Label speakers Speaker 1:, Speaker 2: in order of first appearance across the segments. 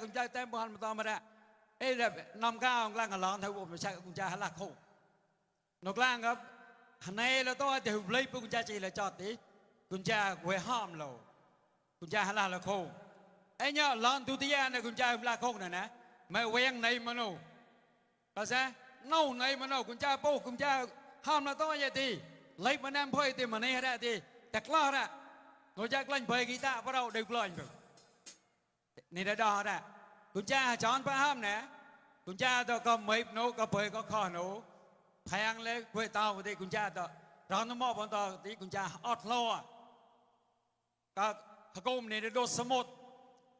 Speaker 1: กุญแจเต็มบ้านมาต่อมาได้เอ้ยแบบนำข้าวกลางกันร้อนเท่าผมไม่ใช่กุญแจหันหลักโค้งนกล่างครับหันในแล้วตัวเดี๋ยวเลยกุญแจจีเลยจอดดิกุญแจเวห้ามเรากุญแจหันหลักโค้งไอ้เนี่ยร้อนทุติยาในกุญแจหันหลักโค้งน่ะนะไม่เวียงในมโนภาษาเน่าในมโนกุญแจโป้กุญแจห้ามเราตัวยังดีเลยมันแนมพ่อยตีมันนี่ได้ดีแต่กล้าละโนจักเล่นเพลงกีตาร์เพราะเราเด็กลอยแบบนี่ได้ดอได้กุญแจจอนไปห้ามนะกุญแจตัวก็ไม่โนก็เพลก็ข้อโนแพงเลยเพื่อเต้าที่กุญแจตัวร้อนน้ำมอบนตัวที่กุญแจอดล้อก็พกุ้มนี่ได้โดนสมุด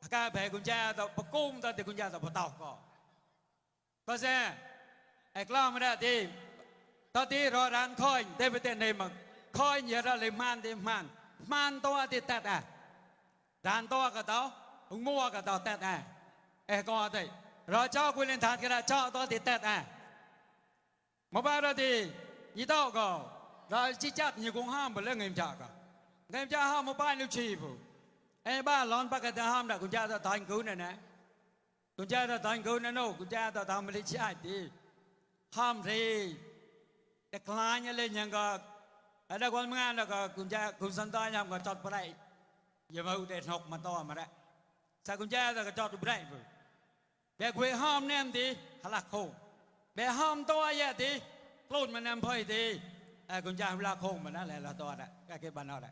Speaker 1: พก้าแผลกุญแจตัวพกุ้มตัวที่กุญแจตัวพเต้าก็ใช่ไอ้กล้าไม่ได้ที่ตอนที่รอร้านคอยได้ไปเต้นในมังคอยเยอะเลยมันที่มันตัวที่ตัดร้านตัวก็เต้าหุ่งมัวก็เต้าตัดเอ้ก็ได้รอเจ้าคุยเล่นทานกันเจ้าตัวที่ตัดมาบ้านเราดียี่เต้าก็เราชี้จัดยี่กงห้ามเป็นเรื่องเงินจ่าก็เงินจ่าห้ามมาบ้านลูกชีพไอ้บ้านร้อนปากจะห้ามแต่กุญแจตัวตายกู้เนี่ยนะกุญแจตัวตายกู้นั่นโน่กุญแจตัวทำไม่ได้ใช่ดีห้ามทีแต่คลายเนี่ยเลยยังก็adaคนงานแล้วก็กุญแจคุณสันตายามก็จอดไปได้อย่ามาอุเดชนกมาต่อมาได้ใส่กุญแจแล้วก็จอดไปได้แบบคุยห้ามแนมดีหลักโค้งแบบห้ามตัวเยอะดีกลุ่นมันแนมพ่อยดีกุญแจหลักโค้งมันนั่นแหละเราตัวได้ก็เก็บบ้านเราได้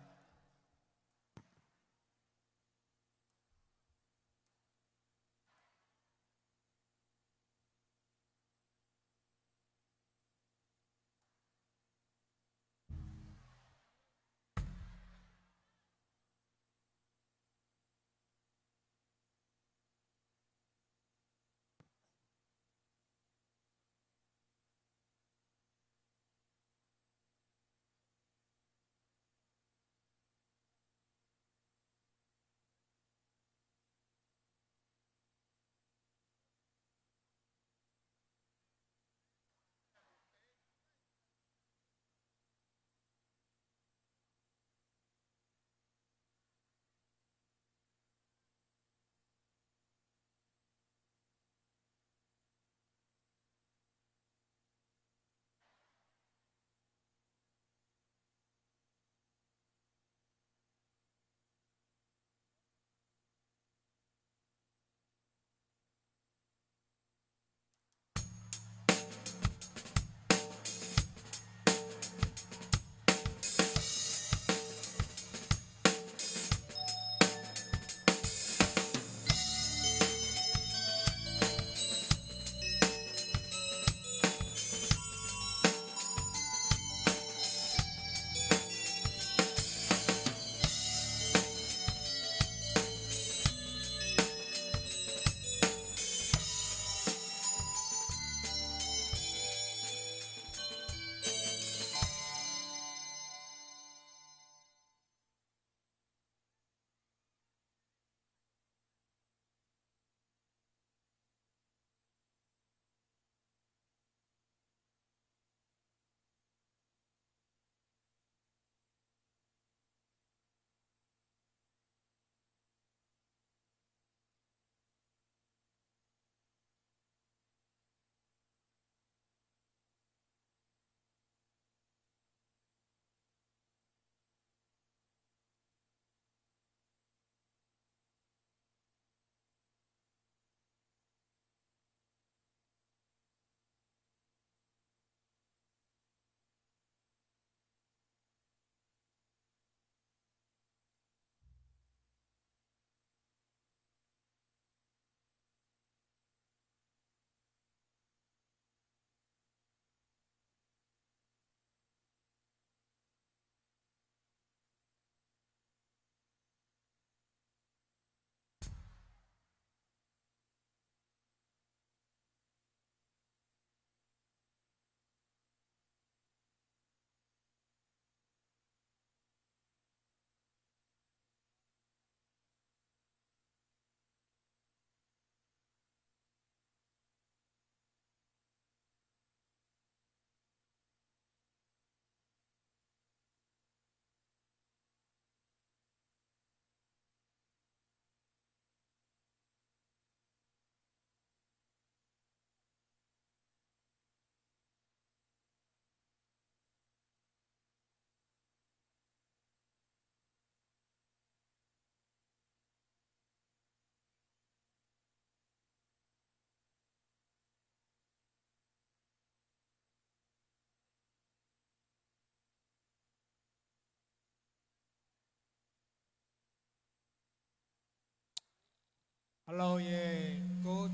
Speaker 2: Hello ye, cô.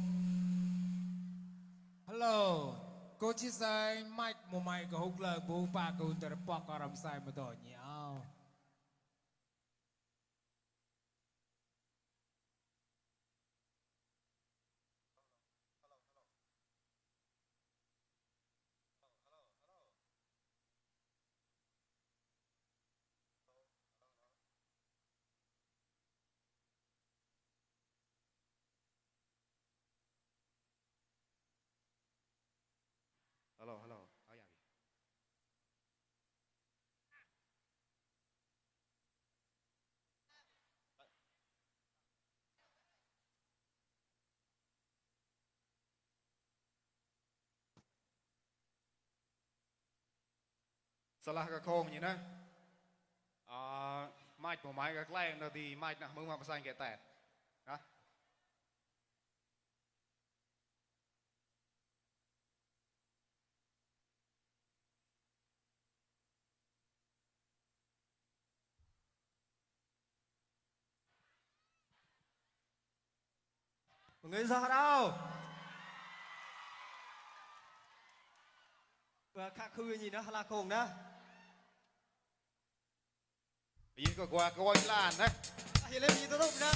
Speaker 2: Hello, cô chỉ sai mic một mic có hút lời bố ba cô từ bọc có làm sai mà đòi nhau.
Speaker 3: Hello, hello. Có gì? Salah ka khong như nè. Mai của mai cái leng là thì mai nè mừng mà sang cái tẹt. Hả?
Speaker 4: Mọi người sao đâu? Và khác khư gì đó là khổng đó.
Speaker 3: Ý có qua cái quay lan đấy.
Speaker 4: Hiện lên gì tôi đâu đó.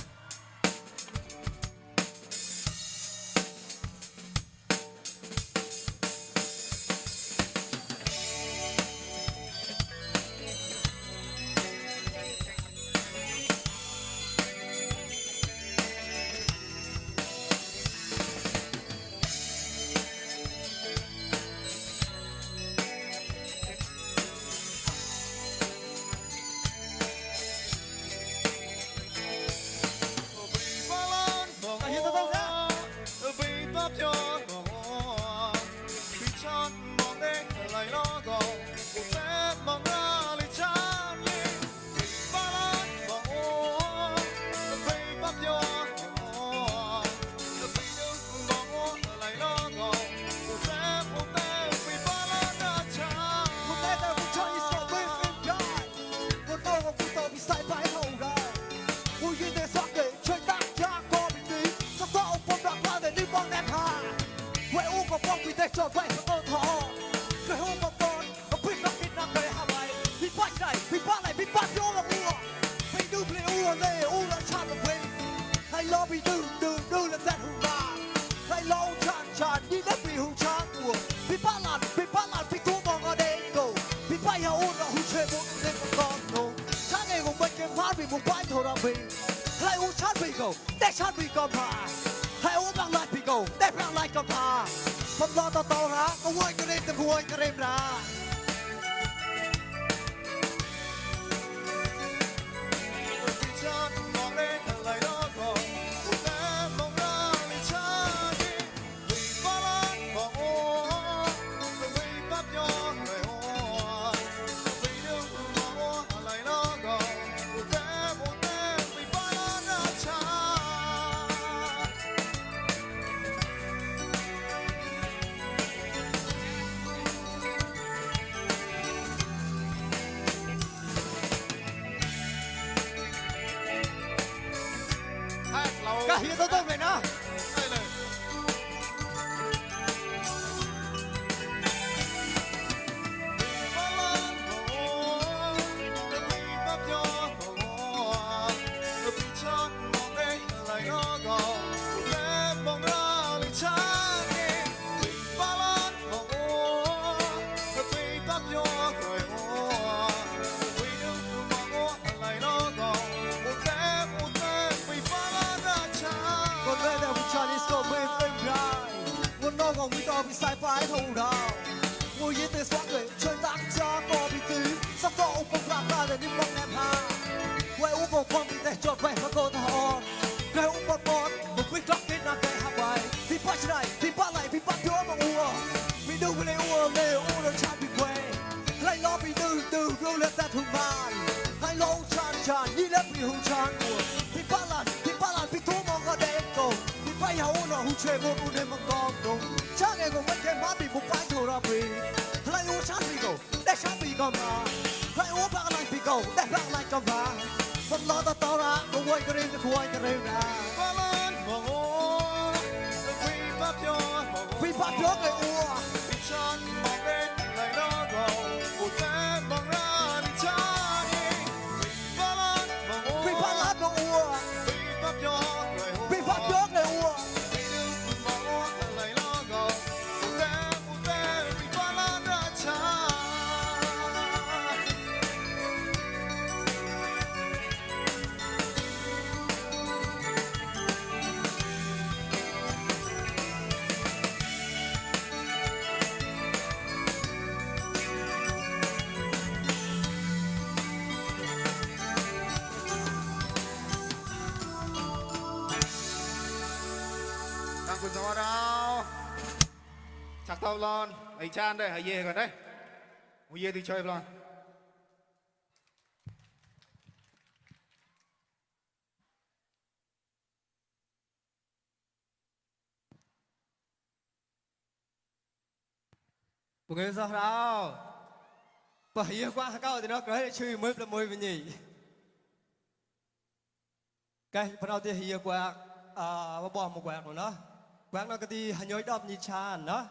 Speaker 4: Cả hiện tôi tốt này nữa. Bị sai phải thâu đào ngồi yên từ sáng người chơi tặng cha có bị tứ sắp có ông công lạc ra để đi mong em hà quay uống một con bị để chọn quay mà cô thọ ngày uống một món một quyết lắc kết nặng cây hạ bài vì bắt này vì bắt lại vì bắt thiếu mà ua vì đâu vì lấy ua nó chán bị quay lại lo bị từ rêu lên ta thùng bàn hay lo chán như lớp bị hung chán ua vì bắt lại vì thua mong có để cầu vì bay hậu nó hung chơi một u nên mong con đúng cha nghe ngồi cái má bị một cái thầu ra bị lại uống chán bị cầu để chán bị cầm mà lại uống bạc lại bị cầu để bạc lại cầm mà phần lo tao ra ngồi cái đêm ra gốc này ua
Speaker 5: Đi chân mong đến ngày đó gầu một té bằng ra đi cha đi Phá lát bằng ua
Speaker 4: vì phát lát bằng ua
Speaker 5: Vì pháp gió người hô
Speaker 4: vì phát gốc này ua
Speaker 5: Vì đứng bằng ua ngày đó gầu một té vì phá lát ra cha Đang cùng gió đâu Chắc tao lon ấy chan đây hãy về gần đây Một về thì chơi lon
Speaker 4: một người sao đâu và hiền quá cao thì nó cái chui mới là môi với nhỉ cái phần đầu tiên hiền quá bỏ một quạt của nó quạt nó cái gì hành nhối đập như chan đó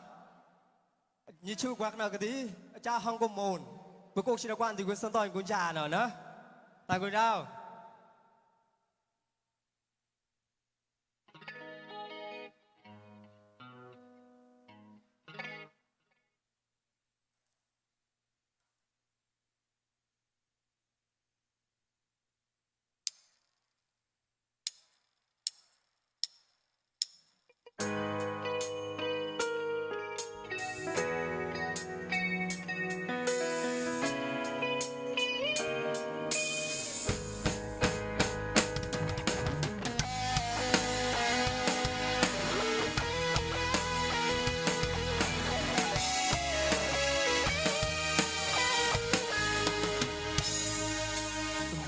Speaker 4: như chui quạt nó cái gì cha không có mồn với cuộc chiến quan thì quân sân toàn quân trà nữa nữa tại quân đâu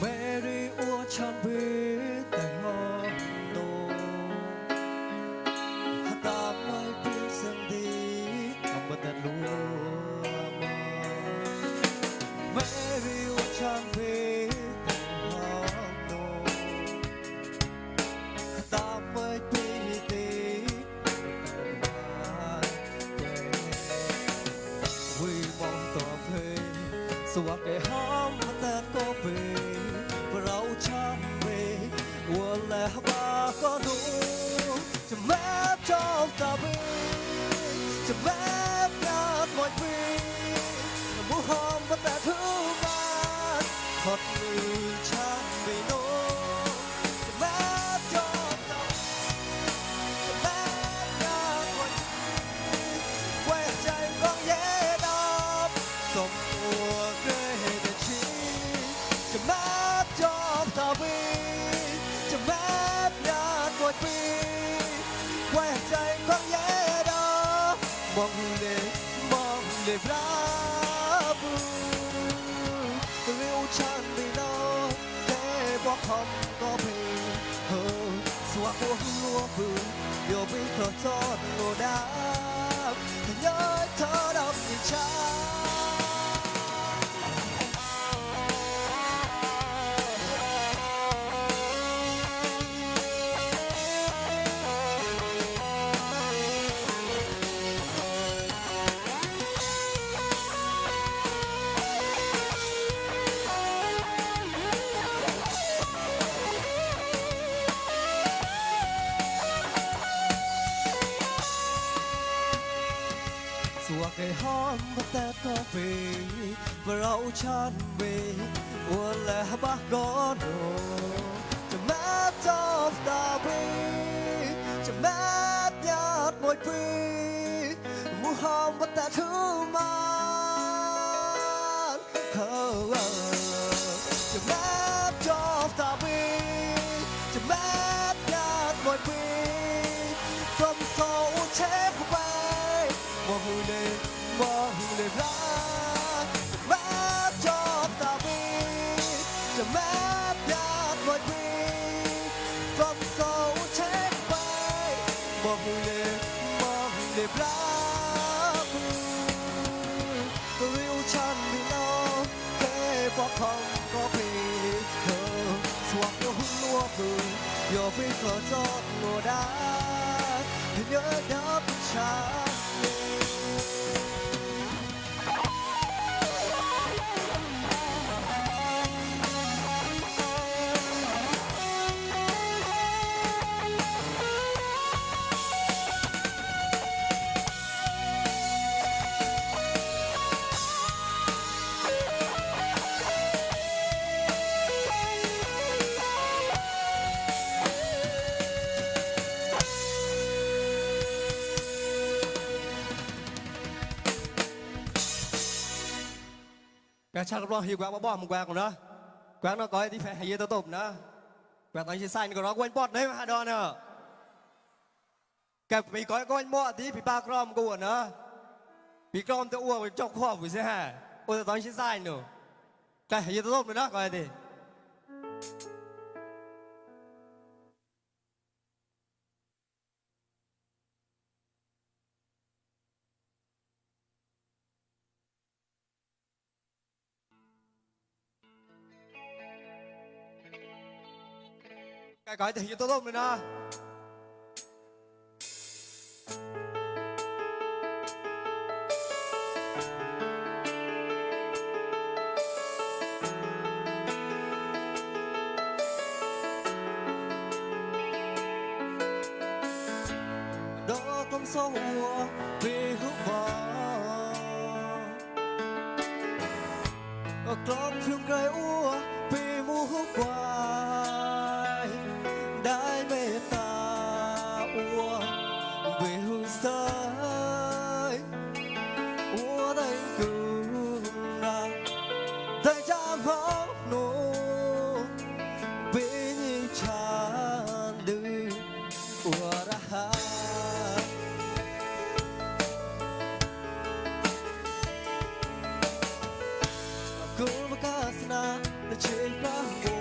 Speaker 4: Mary ua chan bê tại họ nô hát ta mai biết dần đi không bắt đặt lúa Mary ua chan bê tại họ nô hát ta mai biết đi vì mong tỏ về suốt cái hóm ta có vềเราช้ำไปวัวและบาก็รู้จะแม้ชอบตาบีจะแม้ยากหมดปีบุหอมมาแต่ทุกวันขดมือช้ำไปโน้จะแม้ชอบตาบีจะแม้ยากหมดปีไว้ใจกองเย่ดอกสมตัวเกยแต่ชีจะแม้จอบตาบีจะแม้ยากกว่าปีไว้ใจของเย่ดอกมองเลยพระบูเรียวฉันไม่นอนแต่บอกคำก็เพลงสวะหัวหัวบูเดี๋ยวไปขอโทษโง่ดาถ้าย้อยเธอดำยิ่งช้าสัวไก่หอมมาแต่ก็ปีว่าเราชันเววัวและบักกอนโดจะแม้จอบตาบีจะแม้ยาดหมดปีมูหอมมาแต่ทุกมันจะแม้จอบตาบีจะแม้ยาดหมดปีfrom soul check away มองเลยรักแม้จอบตาบีจะแม้ยากหมดปี from soul check away มองเลยรักเรียวฉันไม่นอนแค่บอกคำก็พีสวกหัวบูอย่าไปขอโทษโง่ได้เยอะนับชา cái chắc lo hiểu quẹt bỏ một quẹt của nó quẹt nó có tí phải hay tao tụm nữa quẹt tao chỉ sai của nó quên bọt đấy mà đo nữa cái bị có quên bọt tí bị ba grom của nữa bị grom tao uống trong khoa của xe hà ôi tao chỉ sai nữa cái hay tao tụm nữa coi đi cái thì như tôi luôn rồi nè đó con sâu về hướng vào con phiêu cây ua về mù hút quàiได้เมตตาอัวเวหุสายอัวได้กูนะได้จามห้องหนูเป็นฉันดูอัวระหากูมากาสนาแต่เชื่อกันบั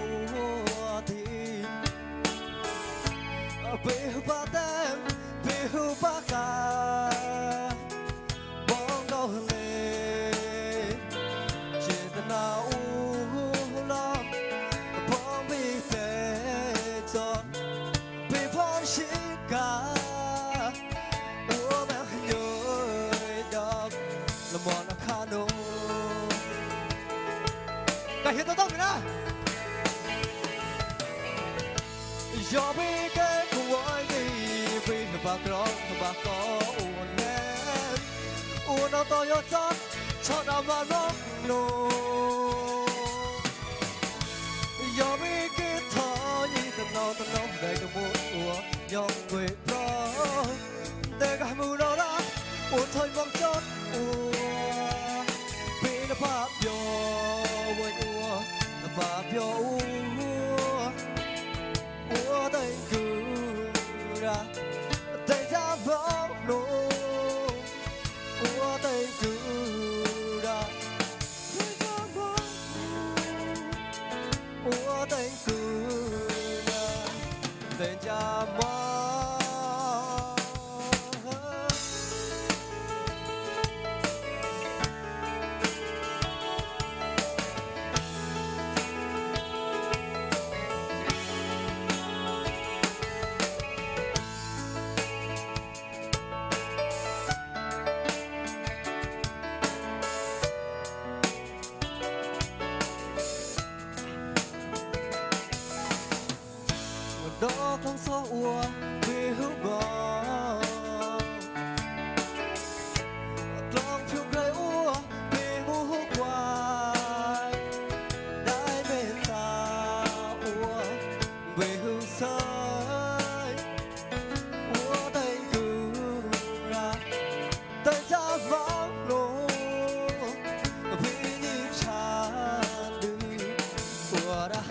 Speaker 4: วทีBehu patem, behu paka, bongo le, cetna ulam, bombi teton, bepon shika, uam yoy dog, lemon akano. Cái hiện tông na, yo vi cái bà có uốn nén uốn nó to yo chót cho đam mà nó nô yo bi cái thọ như tận nó để cái mũ uốn yong quê pro để cái mũ nó ra uốn thôi mong chót uốn vì nó pháp yo uốn uốn nó pháp yo uốn uốn đây cứ ra tay ra vong nô ua tay cứ ra tay ra vong ua tay cứ ra tay ra vong đó không số ua vì hữu bò lòng phiêu cây ua vì mù hút quàiได้เมตตาอัวvì hữu sơi ua tay cứ ra tay ra vắng lô vì nhịp tràn đi ua đã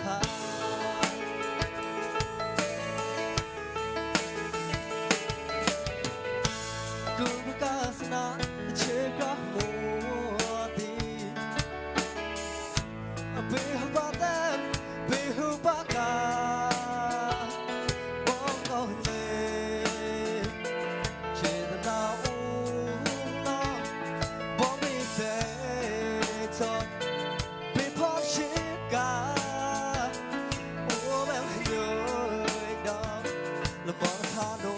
Speaker 4: na chega moti behu patem behu paka bongo le chena una bombi te ton be pop shika o me yo da le bon hano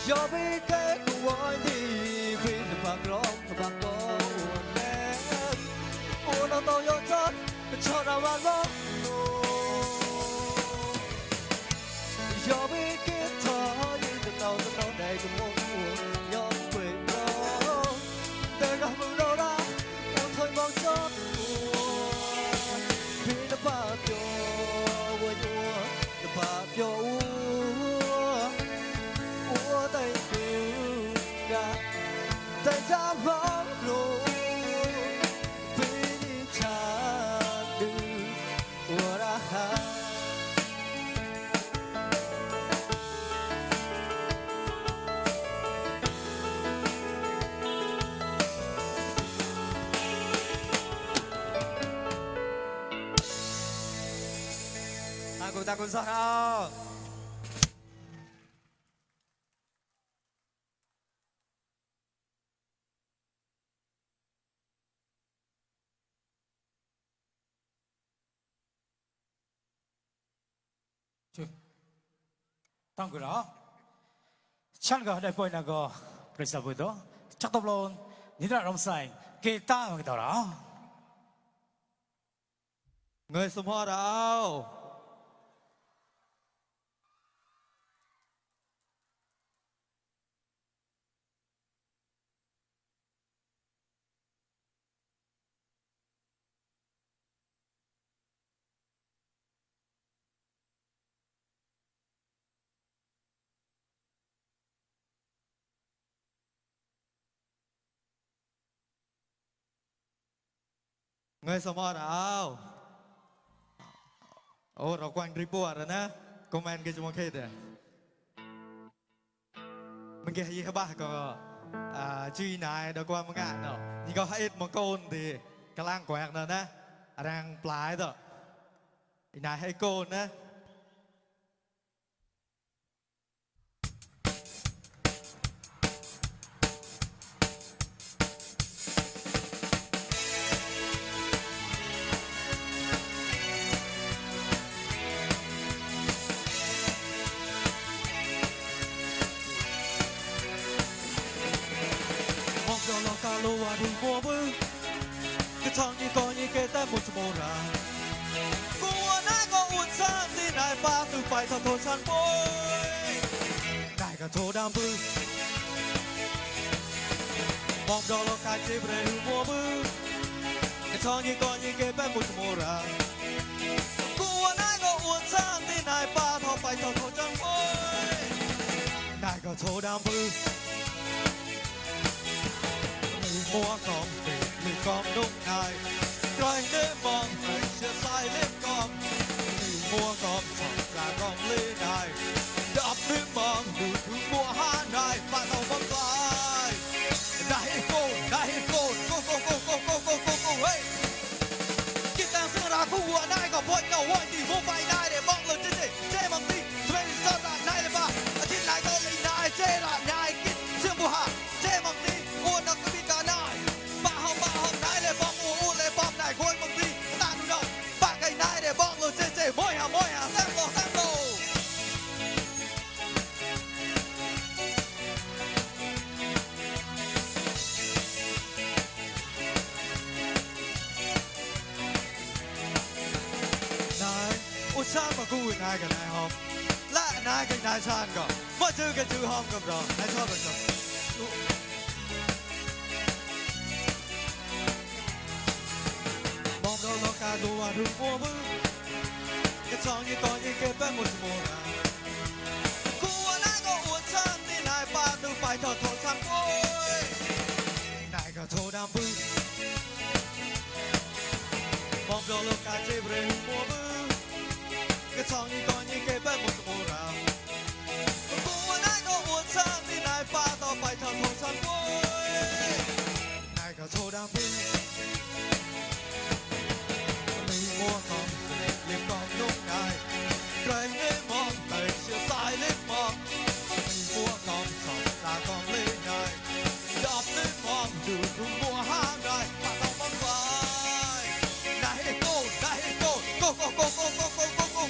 Speaker 4: yo vi cái của đi vì nó bạc có uốn nén uốn nó to yo chót cho đào mà lót yo vi cái thọ như từng đầu để cùng một uốn yo quê đó để gặp mừng đâu ra uốn thôi mong chót vì nó bạc yo uốn nó bạc yo tay cứ
Speaker 5: cô ta con sao không?
Speaker 2: Tăng cửa đó. Chăn gà đại bồi nà gò. Presa bồi đó. Chắc tập lôn. Nhìn ra rộng xài. Kê ta mà cái đó đó.
Speaker 5: Người xung hoa đâu? Người xung hoa đâu? Ồ,เรา quanh report แล้วนะ comment ก็จะมาแค่เดียวมันแค่ยี่ห้อบ้าก็จีนายเดี๋ยวก่อนมึงอ่านเนาะนี่ก็ให้มาโกนดีกำลังแกว่งเนาะนะแรงปลายต่ออีนายให้โกนนะ mong cho lo ca lô và đừng vô bư cái thằng như coi như kê tay một chút mồ ra cô nãy có uốn sang thì nãy ba từ phải thằng thôn san bôi nãy cả thô đam bư mong cho lo ca chế về đừng vô bư cái thằng như coi như kê tay một chút mồ ra cô nãy có uốn sang thì nãy ba thằng phải thằng thôn san bôi nãy cả thô đam bư mua con về người con lúc này rồi đêm mong người chưa sai lên con người mua con chọn là con lên này đập nước mong người cứ mua hát này và tàu vắng vai này cô hey kita yang serah kuat naik kau buat kau want di mumbai naik deh bang lo jadi saya mesti sebenarnya serah naik deh bah adik naik kau naik serah naik kit sembuh saya mesti uang nak kita naik bahang naik deh bang le bang naik kau mesti tak dulu pakai naik deh bang lo jadi moya tempo Sao mà cô người này cái này không? Lại này cái này san cả, mọi thứ cái chữ không cầm rồi, này cho được rồi. Mong đâu nó cả đồ và đường mua bự, cái song như có như cái bên một mùa nào. Cô này có uốn sang thì này ba từ phải thở thở sang cối, này cả thô đam bự. Mong đâu nó cả chế về đường mua bự. Cái song như có như cái bên một mùa nào cô nãy có uốn sang thì này ba tao phải thở thở sang cối này cả thô đam bư mình mua con liền con lúc này trời nên mong thầy chưa sai lên mong mình mua con chọn là con lên này đập lên mong từ đúng mua hàng này mà tao mong vai này cô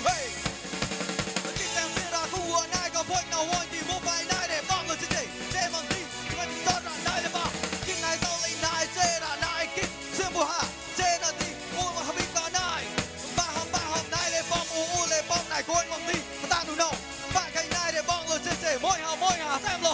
Speaker 5: hey kita yang serah kuat naik kau buat kau want di mumbai naik deh bang lo jadi saya mesti sebenarnya serah naik deh bah kita naik kau naik serah naik kit sembuh saya nanti uang habis kau naik bahang naik deh bang le bang naik kau mesti tak dulu pakai naik deh bang lo jadi moya tempo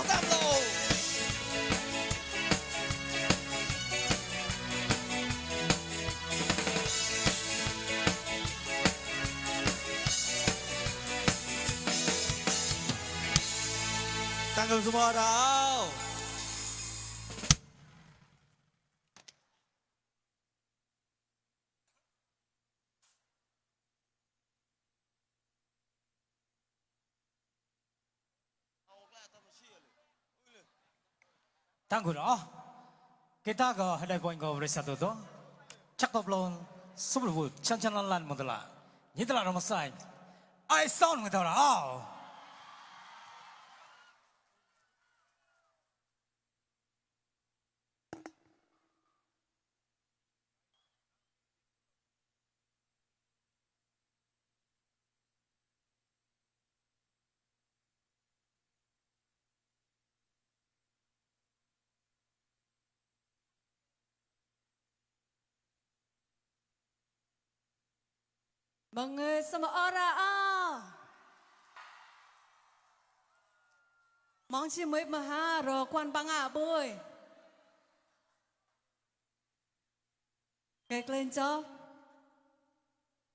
Speaker 5: Tanggung semua đâu.
Speaker 2: Tăng cửa đó. Kita ke hadai poin kau bersatu tu. Cak top lon sebelum chăn lan lan modela. Ni telah nama saya. ai sao người ta là
Speaker 6: Mọi người sao mà ở ra mong chi mới mà ha rồi quan băng bôi kẹt lên cho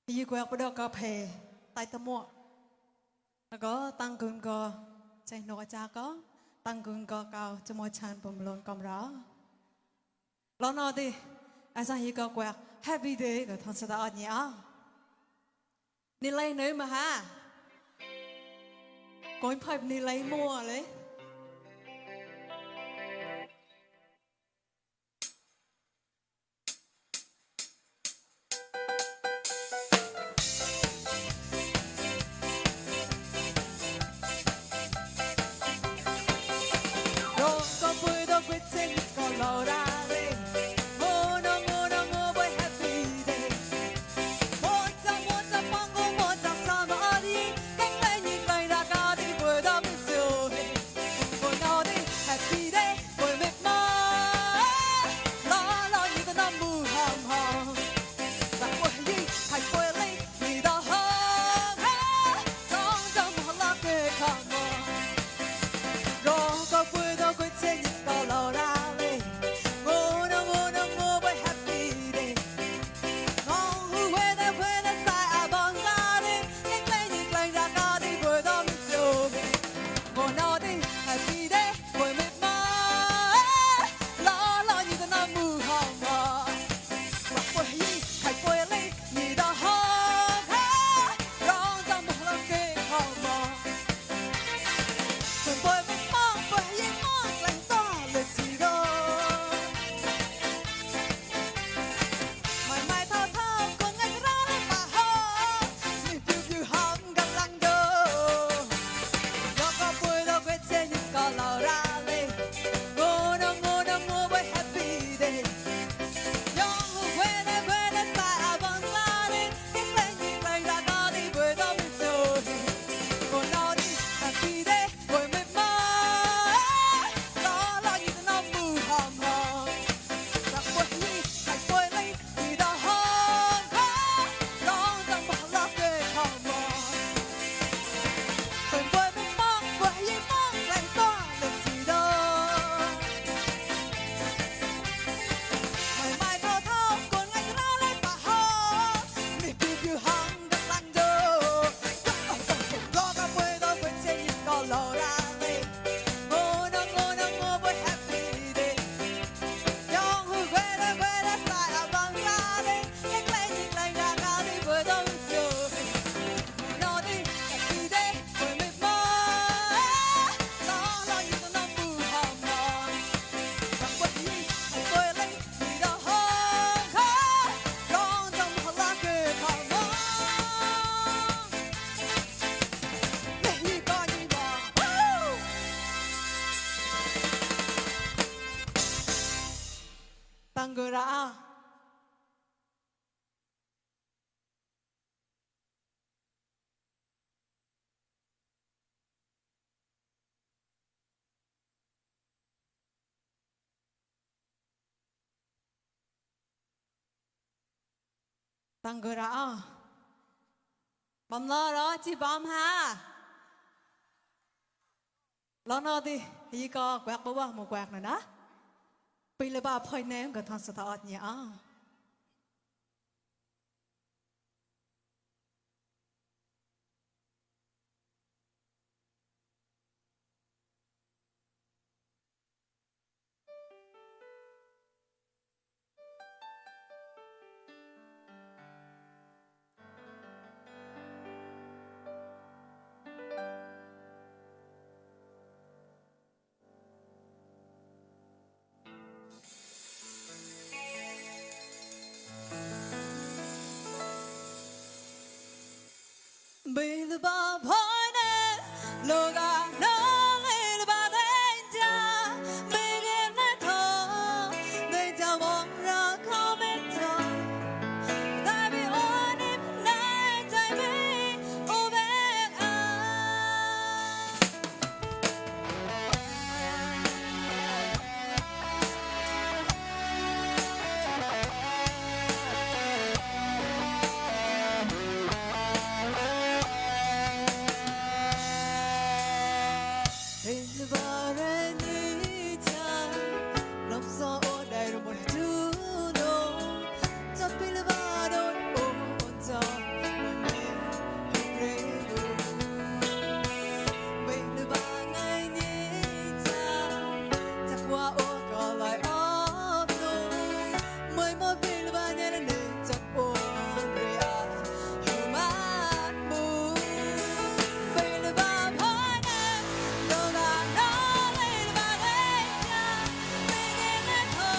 Speaker 6: như quẹt bắt đầu cà phê tay tao muaแล้วก็ตั้งกุนก็ใจนกจาก็ตั้งกุนก็เก่าจะมอชันผมลนกำร้าแล้วนอดิไอ้สังฮีก็แกวก Happy Day กับทอนสตาร์เนี่ยนี่เลยเนื้อมาฮะก้อยพับนี่เลยมัวเลยตั้งกุระตั้งกุระบอมล้อรอจีบอมฮะล้อนอดิฮีก็แกวกบ่ว่าหมูแกวกหน่อยนะปีละบาพอยแนมกับทอนสตาร์ทเนี่ยปีละบา loga no le ba dai cha me ge na tho dai cha mong ra khao me tho dai bi on it nai dai bi o be a in varani cha lam so dai ro mo tu no cha pil va ro o cha me re do me va ngai ni cha cha qua o ka lai o no mai mo pil va ne ne cha o re a hu ma mu pil va pha ne lo la no le va de cha me ne na tho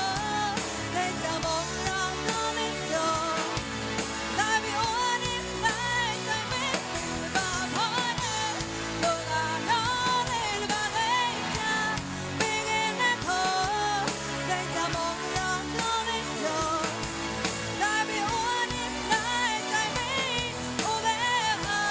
Speaker 6: le cha mong ra no me so la vi on it lai sai me va pha ne lo la no le va de cha me ne na tho le cha mong ra no me so la vi on it lai sai me o be a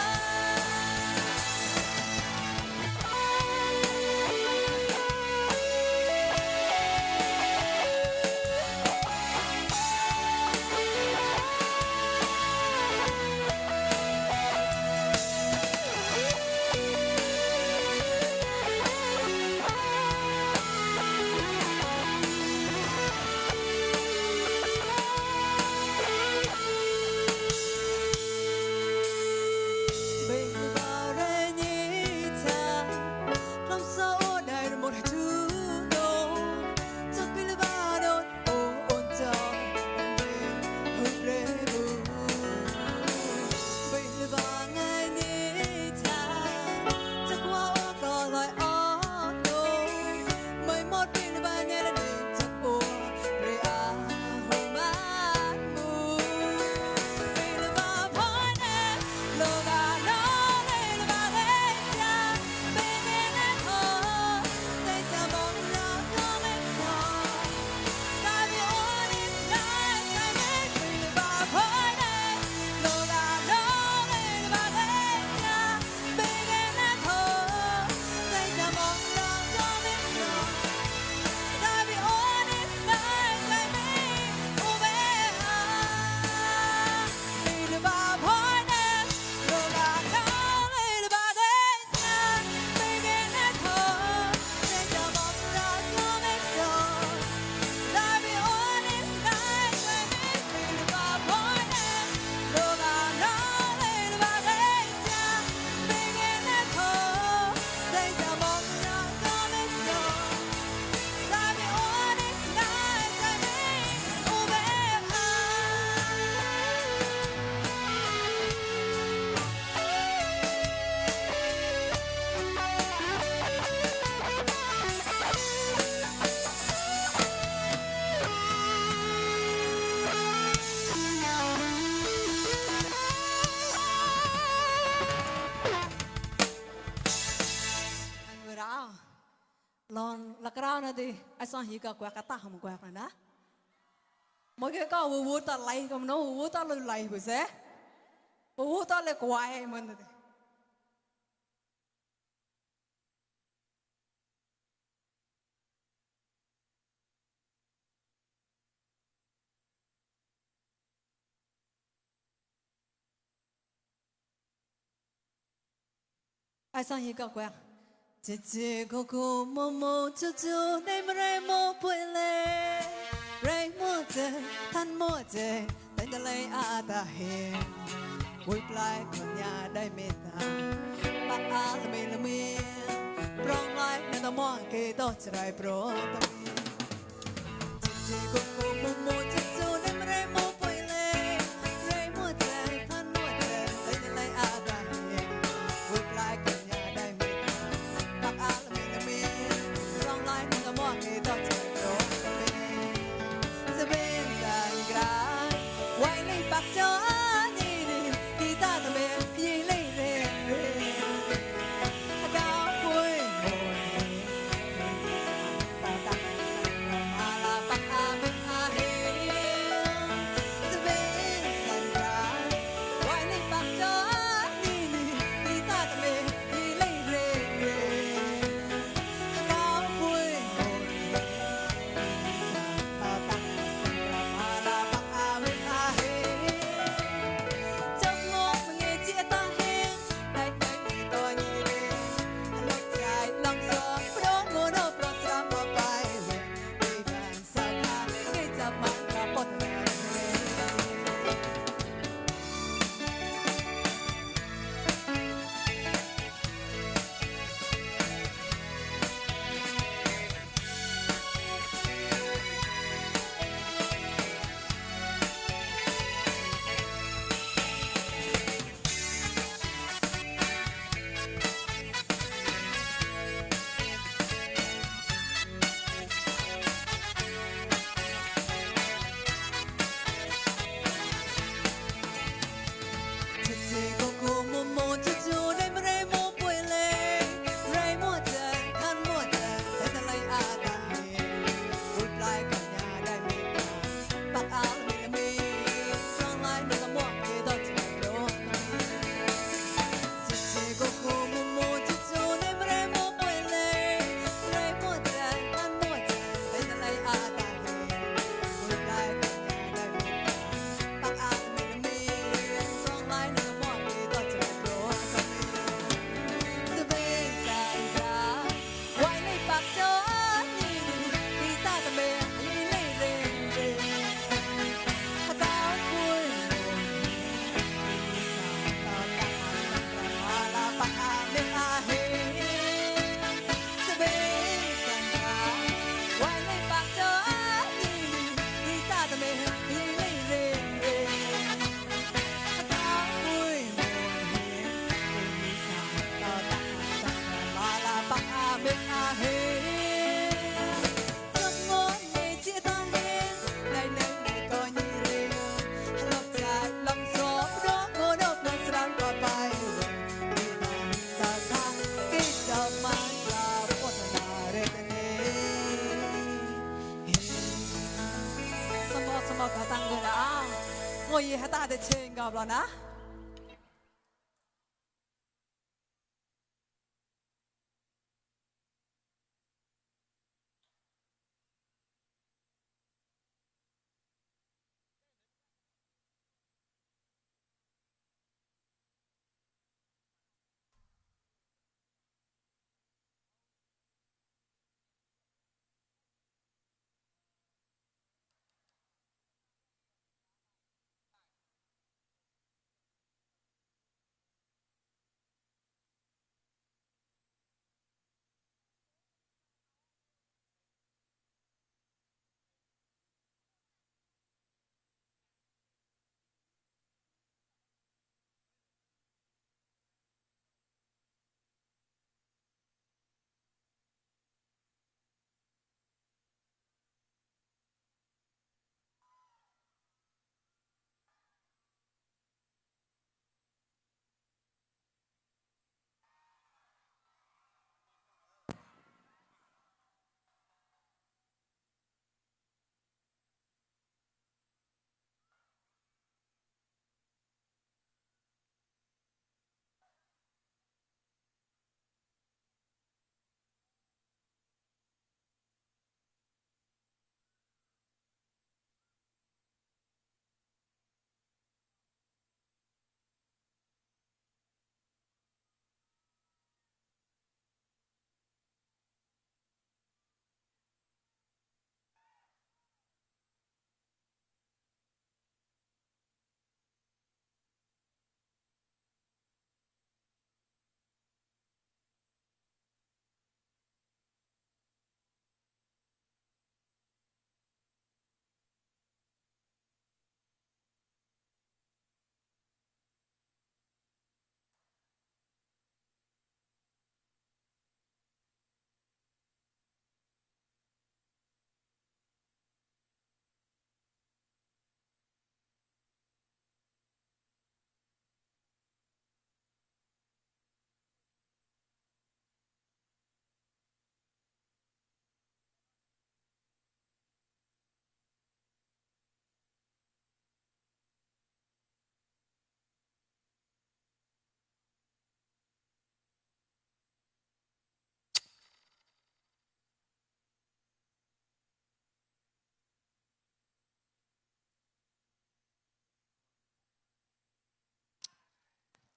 Speaker 6: Bên ba re ni cha lam sao dai ro mo tu no cha pil ba do o on cha me hu re bu bên ba ngai ni cha cha qua o ka lai o no mai mo pil ba ne la ni cha o re a hu ma mu bên ba pha ne lo ga no le ba de cha me ne na tho dai cha mong ra no me so la vi on it nai sai me bên ba pha ne lo ga no le ba de cha me ne na tho dai cha mong ra no me so la vi on it nai sai me o be a bên ba pha ne lo ga no le ba de cha me ne na tho dai cha mong ra no me so la vi on it nai sai me bên ba pha ne lo ga no le ba de cha me ne na tho dai cha mong ra no me so la vi on it nai sai me o be anh vừa đó lon là cái đó nữa đi anh sang hi cái quẹt cái ta không quẹt này đó mỗi cái có vụ vụ ta lấy còn nó vụ vụ ta lấy lấy bữa sẽ vụ vụ ta lấy quay mình đi anh sang hi cái quẹt chị chị cô mô mô chú chú đây mà đây mô bụi lệ đây mô chê thân mô chê tên ta lấy à ta hiền bụi lại con nhà đây mê ta bác á là mê prong lại nên ta mong kê tô chả rai pro ta mê chị chị cô mô mô chú chú đây mà đây mô bụi lệ đây mô chê thân mô chê tên ta lấy à ta hiền bụi lại con nhà đây mê ta bác á là mê prong lại nên ta mong kê tô chả rai pro ta mê sẽ bên sàn gra quay lấy bạc cho anh đi đi ta ta mê gì lấy rê rê อบแล้วนะ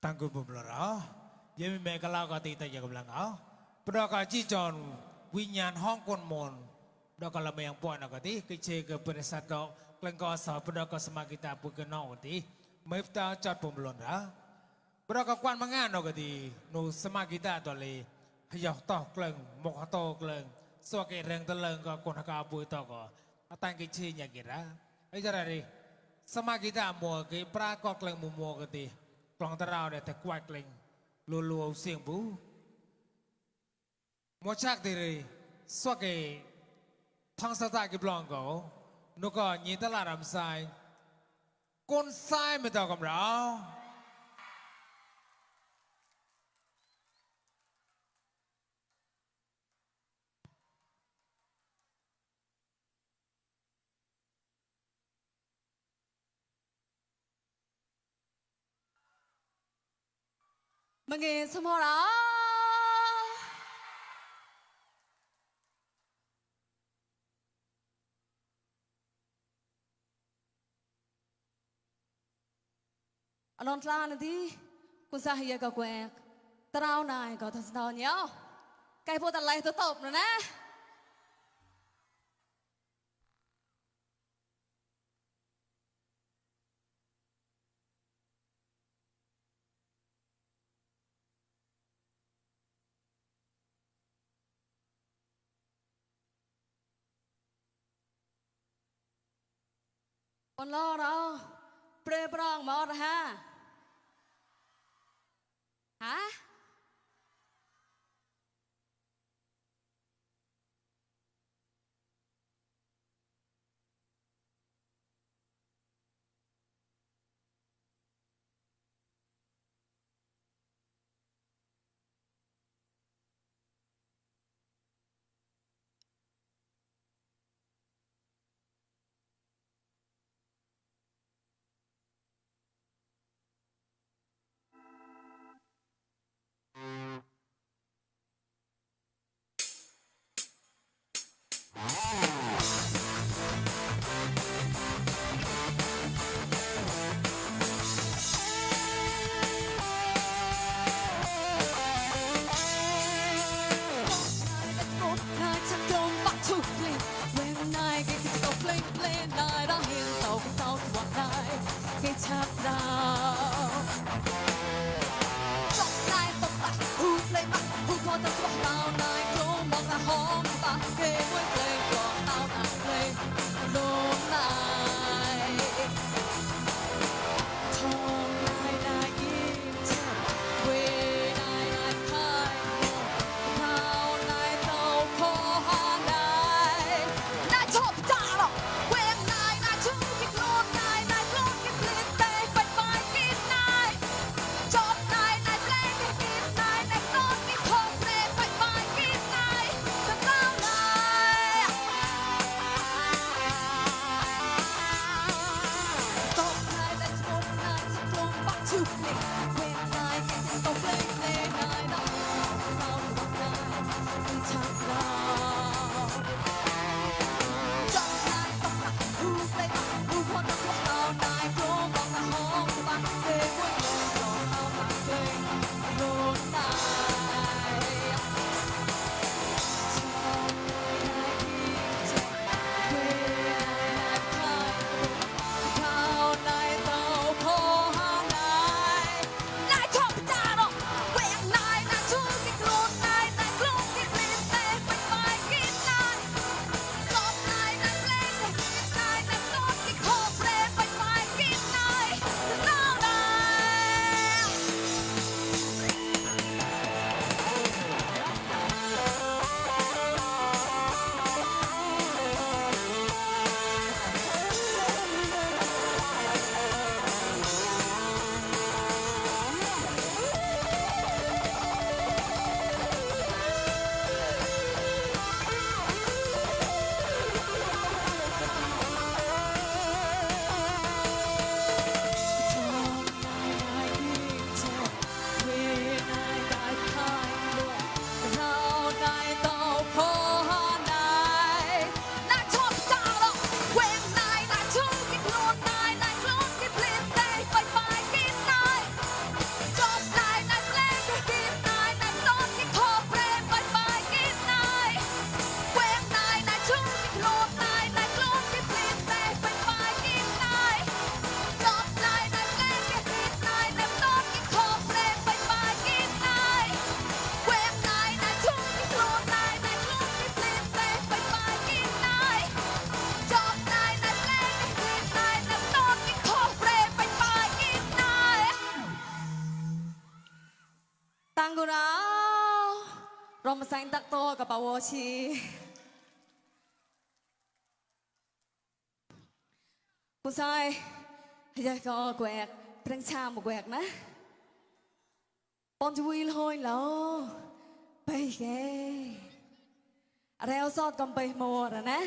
Speaker 2: ตั้งกุบุมลราเยังมีแมกลาวกติแต่ยังกำลังเอาปรากฏจีจอนวิญญาณห้องกวนมนดอกกระเมียงปอนกติกิเชกเป็นสัตว์ดอกกลังกอสาวปรากฏสมากิตาปุกนอกติไม่ตาจัดปุ่มลนราปรากฏควันมังงานกตินูสมากิตาตัวเลยพยอกตอกกลังหมกตอกกลังสวกเอเรงตะเลงก็คนหากาบุยตอกก็ตั้งกิเชยกิระไอ้จระดิสมากิตามัวกิปรากฏกลังมัวกติกลองตะราวเนี่ยแต่กวาดเกลงลัวๆเสียงบูมอชักดีเลยสวกเอทั้งสตากิบลองก็นุก็ยีตลาดรำไซก้นไซไม่ต่อกับเรา
Speaker 6: มึงเองสมอละอารมณ์ลานดีคุณสาเหตุก็แกวกตราวนายก็ทัศนเนาะไก่พูดอะไรตัวตบนะคนล้อเราเปรย์ปรองมอดฮะฮะ
Speaker 7: tăng cô nào rồi mà sang tắc toกับ bà vô chi cô sai giờ có quẹt prang cha một quẹtนะปอนจะวิ่งลอยแล้วไปแกแล้วซอดกันไปหมดนะ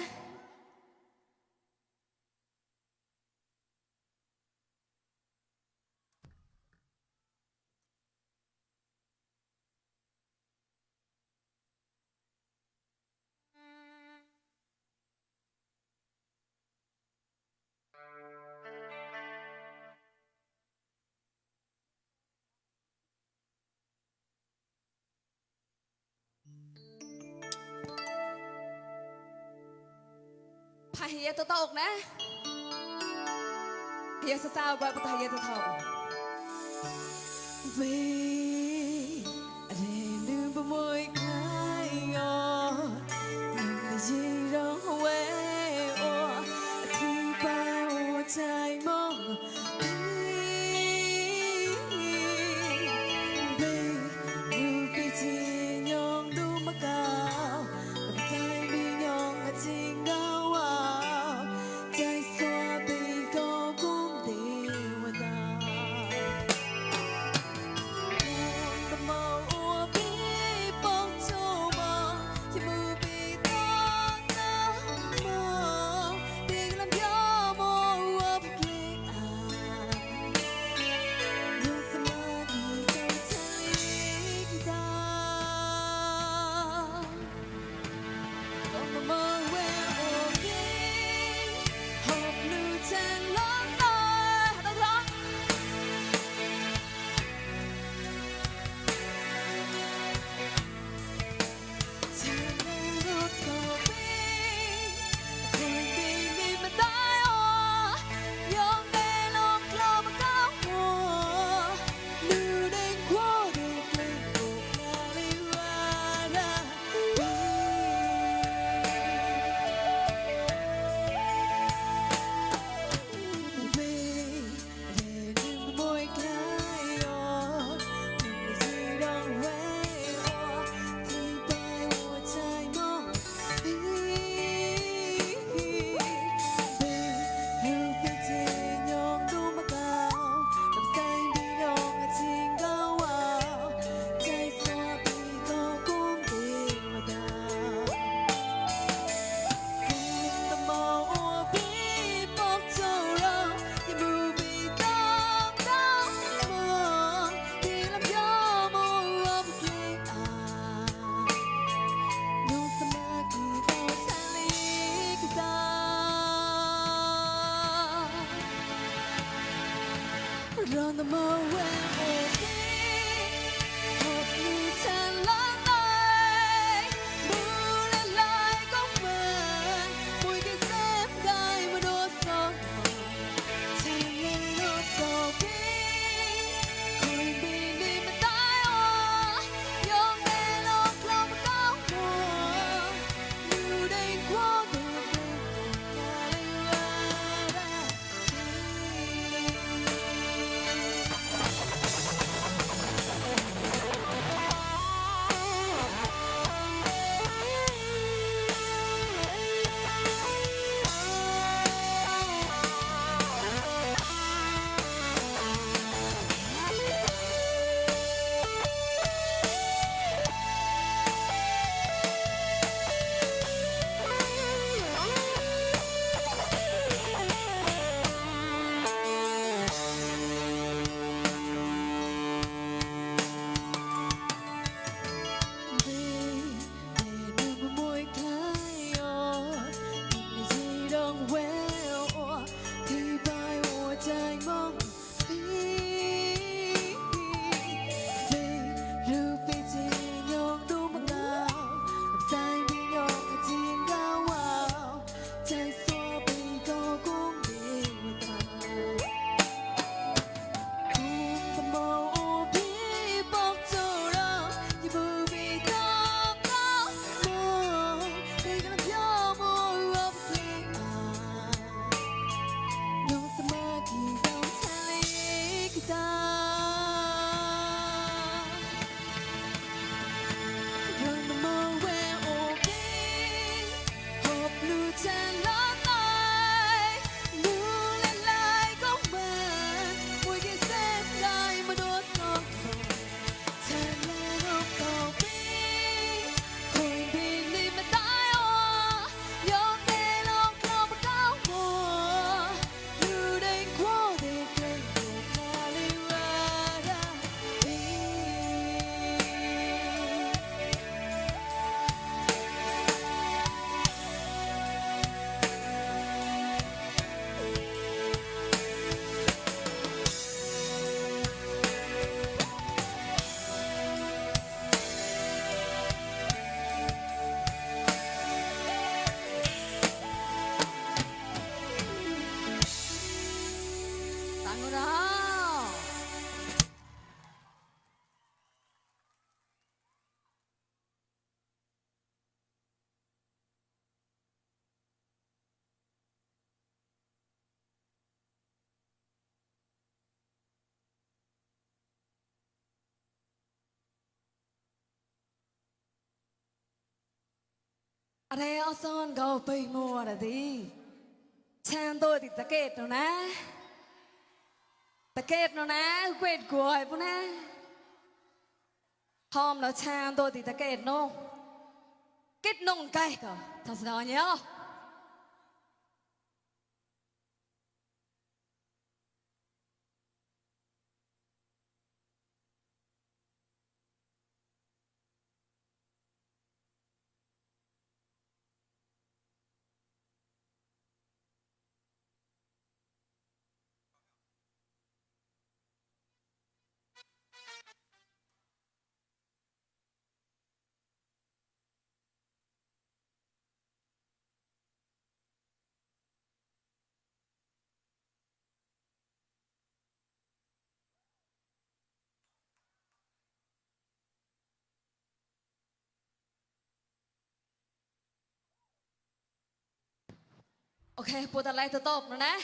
Speaker 7: พายเฮียตัวตกนะเฮียสาวๆกว่าปะเฮียตัวทองเวเรลืมไปมวยคลายงอยังไม่ยีร้องเวโอที่เป้าใจมองเวรูปจียองดูมะกาวใจมียองจริงเอาใจสัวไปก็กุ้งเทวดา อะไรเอาซ่อนก็ไปมัวละดิฉันตัวติดตะเกียบนะตะเกียบนะเกวดกวยปุ๊นะหอมแล้วฉันตัวติดตะเกียบน้องkết nông cay cả thật sự nhớ ok ปวดอะไรตัวตบนะ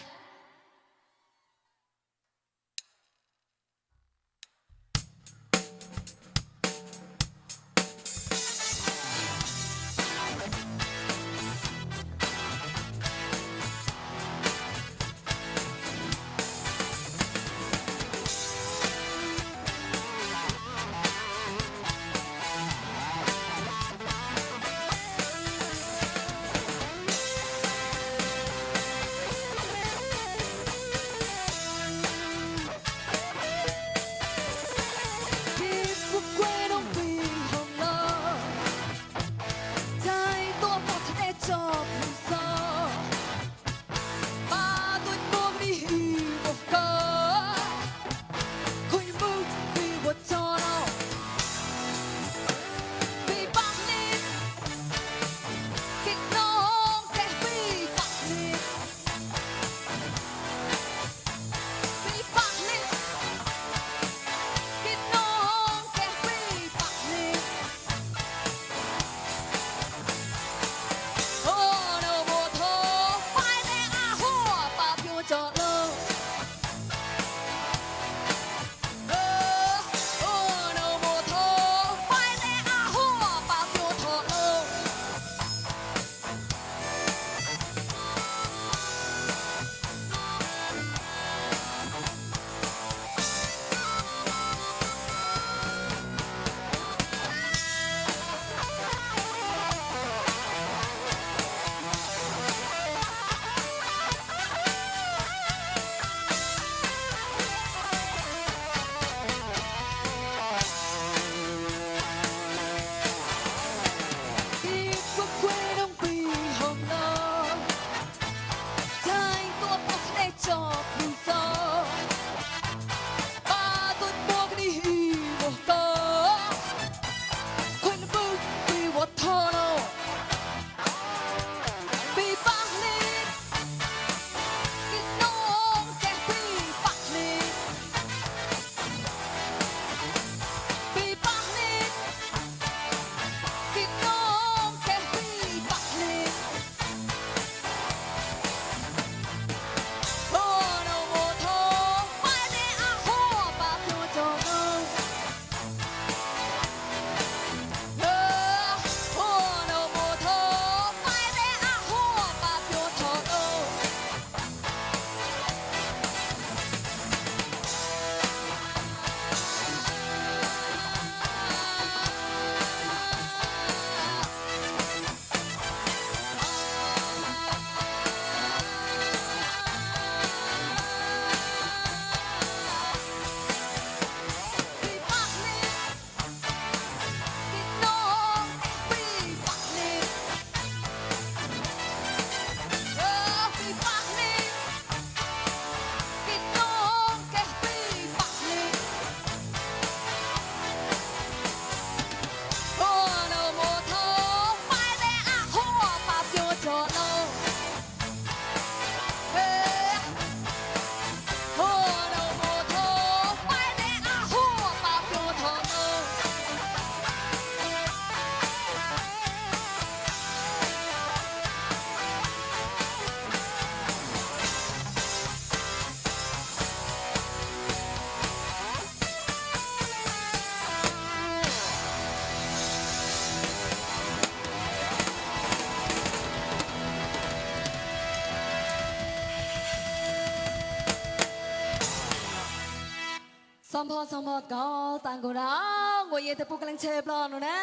Speaker 7: สมอดก็ต่างกูร้องว่าเย่แต่ปูกำลังเชฟรอหนูนะ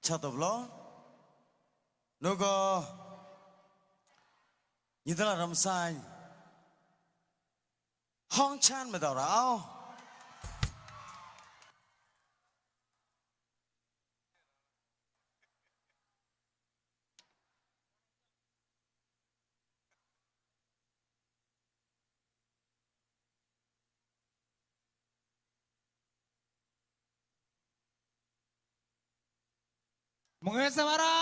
Speaker 8: chào tập lo nó có như thế là làm sai hong chan mà đào ráo
Speaker 2: Mungkin semara.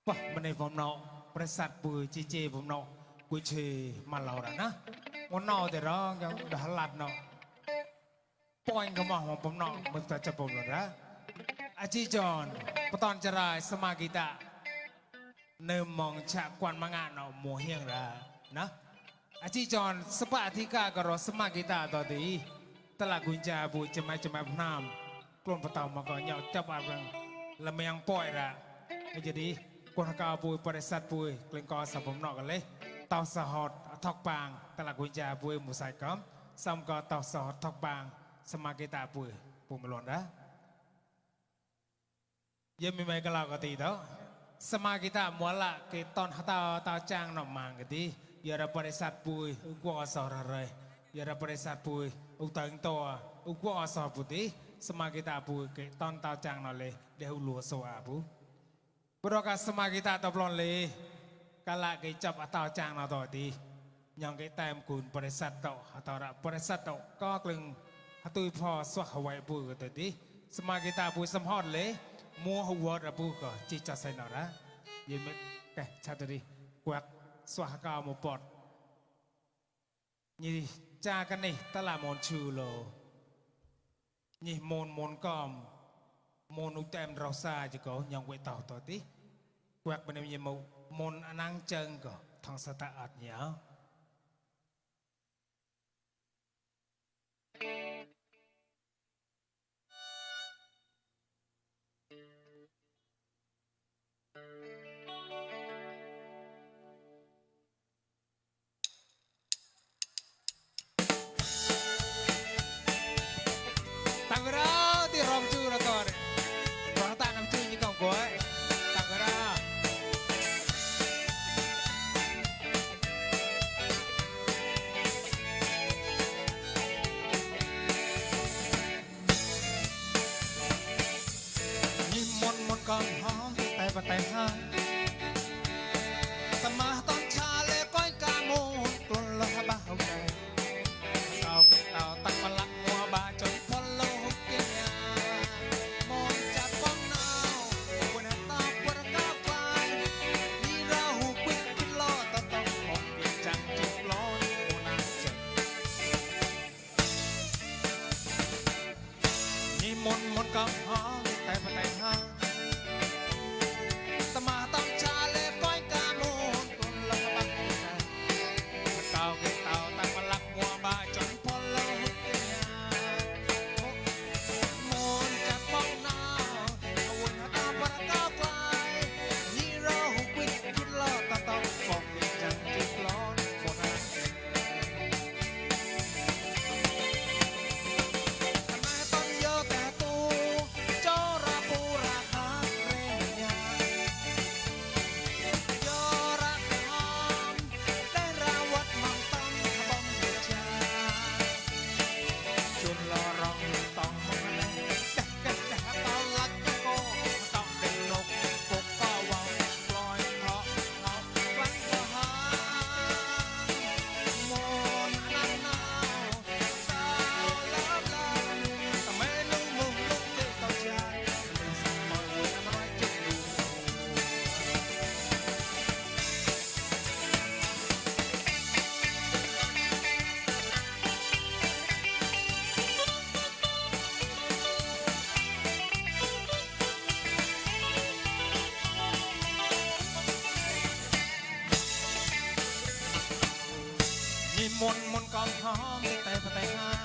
Speaker 2: Wah, menehผมเนาะประสาทปุยจีเจผมเนาะกุยเชมาเราละนะวันนอแต่ร้องยังดาลัดเนาะปอยก็มาของผมเนาะมันจะจับผมหรอนะอาจีจอนปตอนจรายสมากิตะเนิมมองฉากกวนมางานเนาะมัวเฮียงระนะอาจีจอนสปาธิกากรสมากิตะต่อดีตลาดกุญแจบุจจะไม่พนามกลุ่มปตอมาก่อนยาวจับอะไรละเมียงปอยละไอ้จะดีคนกาปุยบริษัทปุยเกลงกอสับผมนอกกันเลยเตาสหอดทอกปางตลาดกุญแจปุยหมูใส่ก้อมซ้ำก็เตาสหอดทอกปางสมากิตาปุยปุ่มหล่นนะยังมีไม่กล่าวกตีเต้าสมากิตามัวละเกตอนเตาจ้างหน่อมังกตียาบริษัทปุยกว่าสออะไรยาบริษัทปุยอุตังตัวกว่าสอปุติสมากิตาปุยเกตอนเตาจ้างหน่อเลยเดี๋ยวลัวโซอาปุBerdoa sama kita atau belum le, kalau kita atau cang atau di, yang kita mungkin peresat atau rak peresatก็กลึงตุยพอสวกหวยปูก็ตัวดีสมากิตาปูสมฮอดเลยมัวหัวระปูก็จีจัดใส่หน่อนะยินไหมแกชาตัวดีกวักสวกกาวมุปอดนี่จากันนี่ตลาดมอนชูโลนี่มนกอมมนอุตเต็มเราซาจะก็ยังไว้ต่อตัวที่แกวกเป็นยังมนอนังเจิงก็ทางสตาอัดเหนียวตั้งเราที่รองจูเราต่อเลยแต่ห้างสมาตอนชาเล่ก้อยกาโมกลนละบ้าเอาใจเต่าตักมาลักมัวบาจนพลโลกเกียมองจัดป้องนาววันนั้นตาปวดก้าวไกลนี่เราหูปิดกินล้อต้องมองกินจังจิบล้อโมนาเจ็บนี่มนกำหองแต่ห้างมาต้องชาเล่ก้อยกาโมนกลนละบักใจเต่าเกเต่าตั้งมาลักมัวบาจนพลโลกเกียมนจัดป้องนาวนตาปะก้าวไกลนี่เราหุบวิทยุล้อตาต้องฟองจังจิบล้อนโมนาทำไมต้องเยอะแต่ตูโจราปูราคาเรนยามนกองหอมแต่ห้า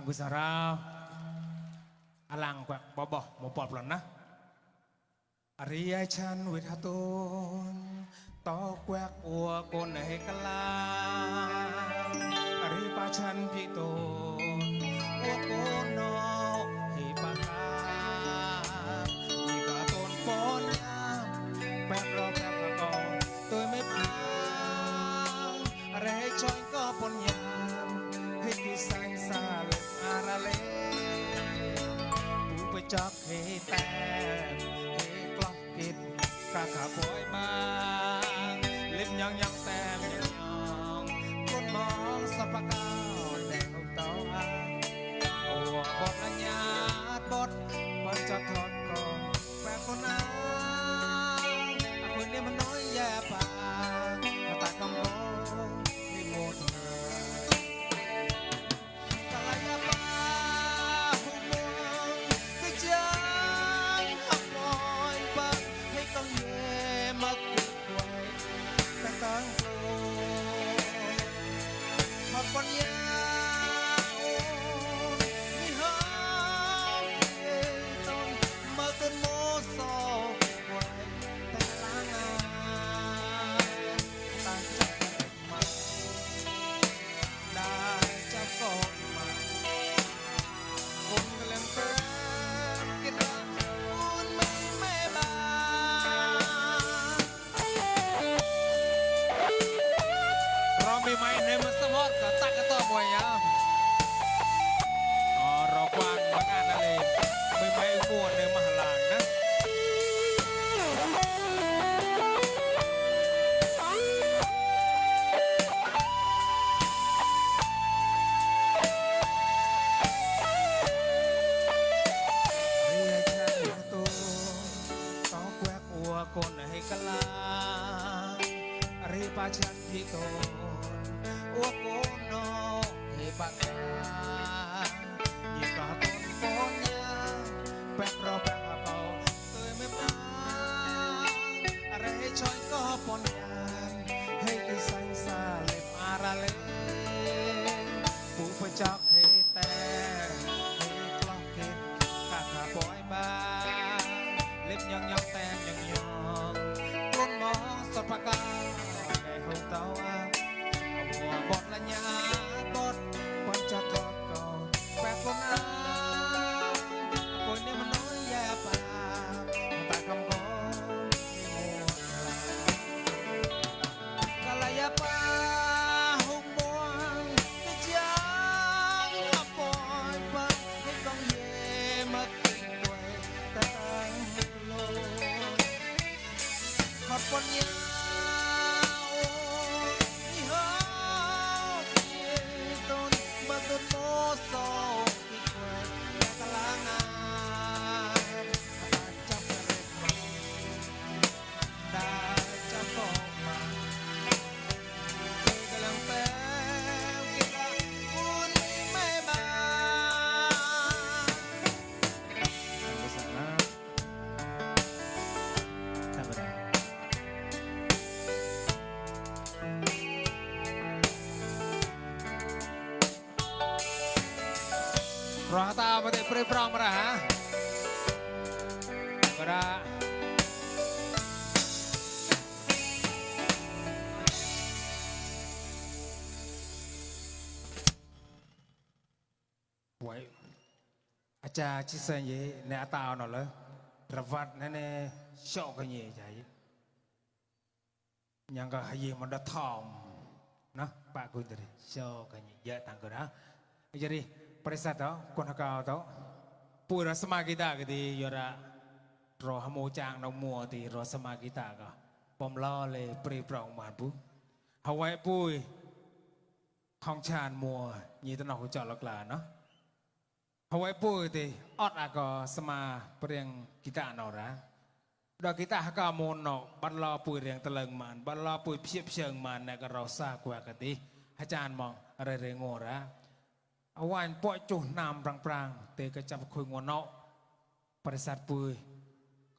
Speaker 2: sang gue sarau alang quẹt bỏ bỏ một bọt lần na Arya chan with hatun to quẹt ua con này cả la Arya pa chan pitun ua con no hi pa ka ni cả tôn con ya quẹt lo quẹt là con tôi mới phang Arya chan có con yaให้ที่แสงสาเล็บอาราเลผู้ไปจับให้แต่ให้กลับกินกาขาป่วยมาเล็บยังแต่ยังคนมองสับปะก้าวแดงเต้าอาโอ้บทละญาติบทมันจะทอดกองแปะคนอาคนนี้มันน้อยแย่ป่าตากำลังให้หมดcon ya mi hỡi tôn mơ tên mô sò quay tay lá ngà ta chắc mà đã chắc con mà con cái lem phép cái đó con mê bà Romi main deh mesemot tak ketua buaya. Oh rokuan makan ale, main buat deh mahalan nah. Ria chan tu, tao quẹt ua con hay kalang, ria pa chan pito. Ua kono he baka Nhịp cả tôn con nha Bẹt rô bẹt hạ bầu Tôi mới mang Rê choi có bọn nhàn Hay cây xanh xa lệp à ra lên Phụ phải chọc hê tè Hê clock kít Cả khả bói ba Lệp nhong tên nhong Con mong sọt bạc ca Ngày hôm tao à bọt là nhà bọt quan cha thọt còn quẹt con áo cối nên mà nói ya bà ta không có cả là ya bà hôm buông cái chán hấp bội bật cái con về mất tình quay ta tăng lô hấp con nhớ Rata mati pre-prong marah pada Vậy Acha chia sẻ gì nè tao nó lớn Ravat nè sợ cái gì vậy Nhưng cái gì mà đã thòm Nó bà cô tôi sợ cái gì dễ tăng cơ đó Jadi pada saat itu, kon hakau tu, pura sama kita kedi yora roh hamu cang nong mua ti roh sama kita ka, pemlo le pri prong mampu, Hawaii pui, hong chan mua, nyi tu nak hujan lokla no, Hawaii pui ti, ot ako sama priang kita nora, dah kita hakau mono, ballo pui riang teleng man, ballo pui siap siang man nak rasa kuat kedi, hajan mong re ngora. អវ៉ាញ់ប៉ចុះណាមប្រាំងទេក៏ចាប់ខុយងណោប្រសាទពួយ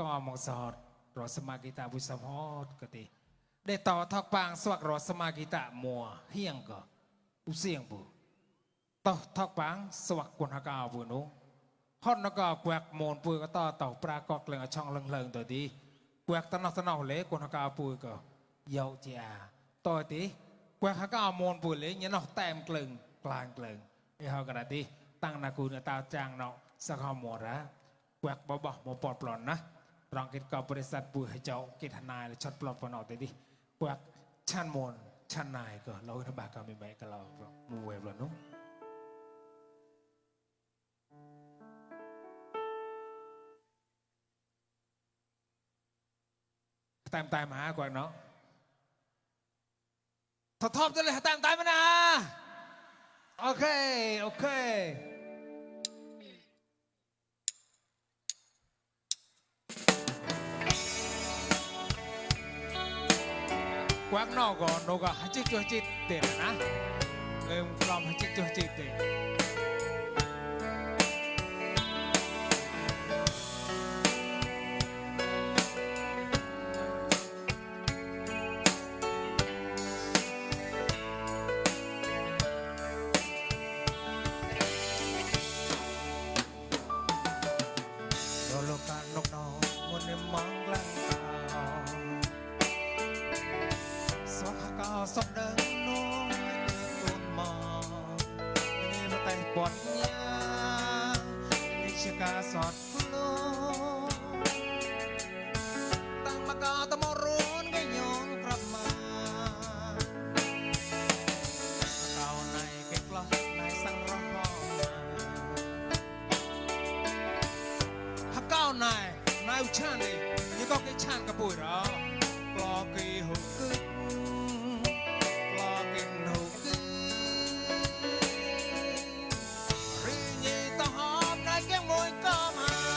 Speaker 2: ក៏មកសតរសមាគិតាវិសមហតក៏ទេដែលតថកប៉ាងស្វាក់រសមាគិតាមួហៀងក៏ឧសៀងពូ tao thóc báng sọc quần hạ cao vừa nú hot nó có quẹt mồn bùi có to tàu pra cọt lên ở trong lưng lưngตัวtí quẹt tao nó lấy quần hạ cao bùi có dầu chà tôi tí quẹt hạ cao mồn bùi lấy nhớ nó tem lưngกลางไอ้เขากระที่ตั้งนากูเนี่ยตาจางเนาะสักหอมหมดละแกวกบ่บ่หมดปลอดปลอนนะรองกิจกบริษัทบุยให้เจ้ากิจนายเลยช็อตปลอดปลอนออกแต่ดิแกวกชั้นมนชั้นนายก็เราทบาก็มีใบก็เรามูเวฟแล้วนุ๊กตายมากว่าเนาะทอบจะเลยตายมานะโอเคกวางนอกก่อนนกฮัจิจัวจิตเด่นนะเริ่มกล่อมฮัจิจัวจิตเด่นสดเดินน้อยต้นมอนี่มาแต่ปวดยานี่ชิกาสอดโลตั้งมากาตะมอรุนก็ย้อนกลับมาเก่าในเก็บกล้องในสังร้องฮักเก่าในอุชานเลยยังก็กิชานกับปุยรอกลอกีหุกึกรีนี่ต้องหอมในแก้มมวยก็มา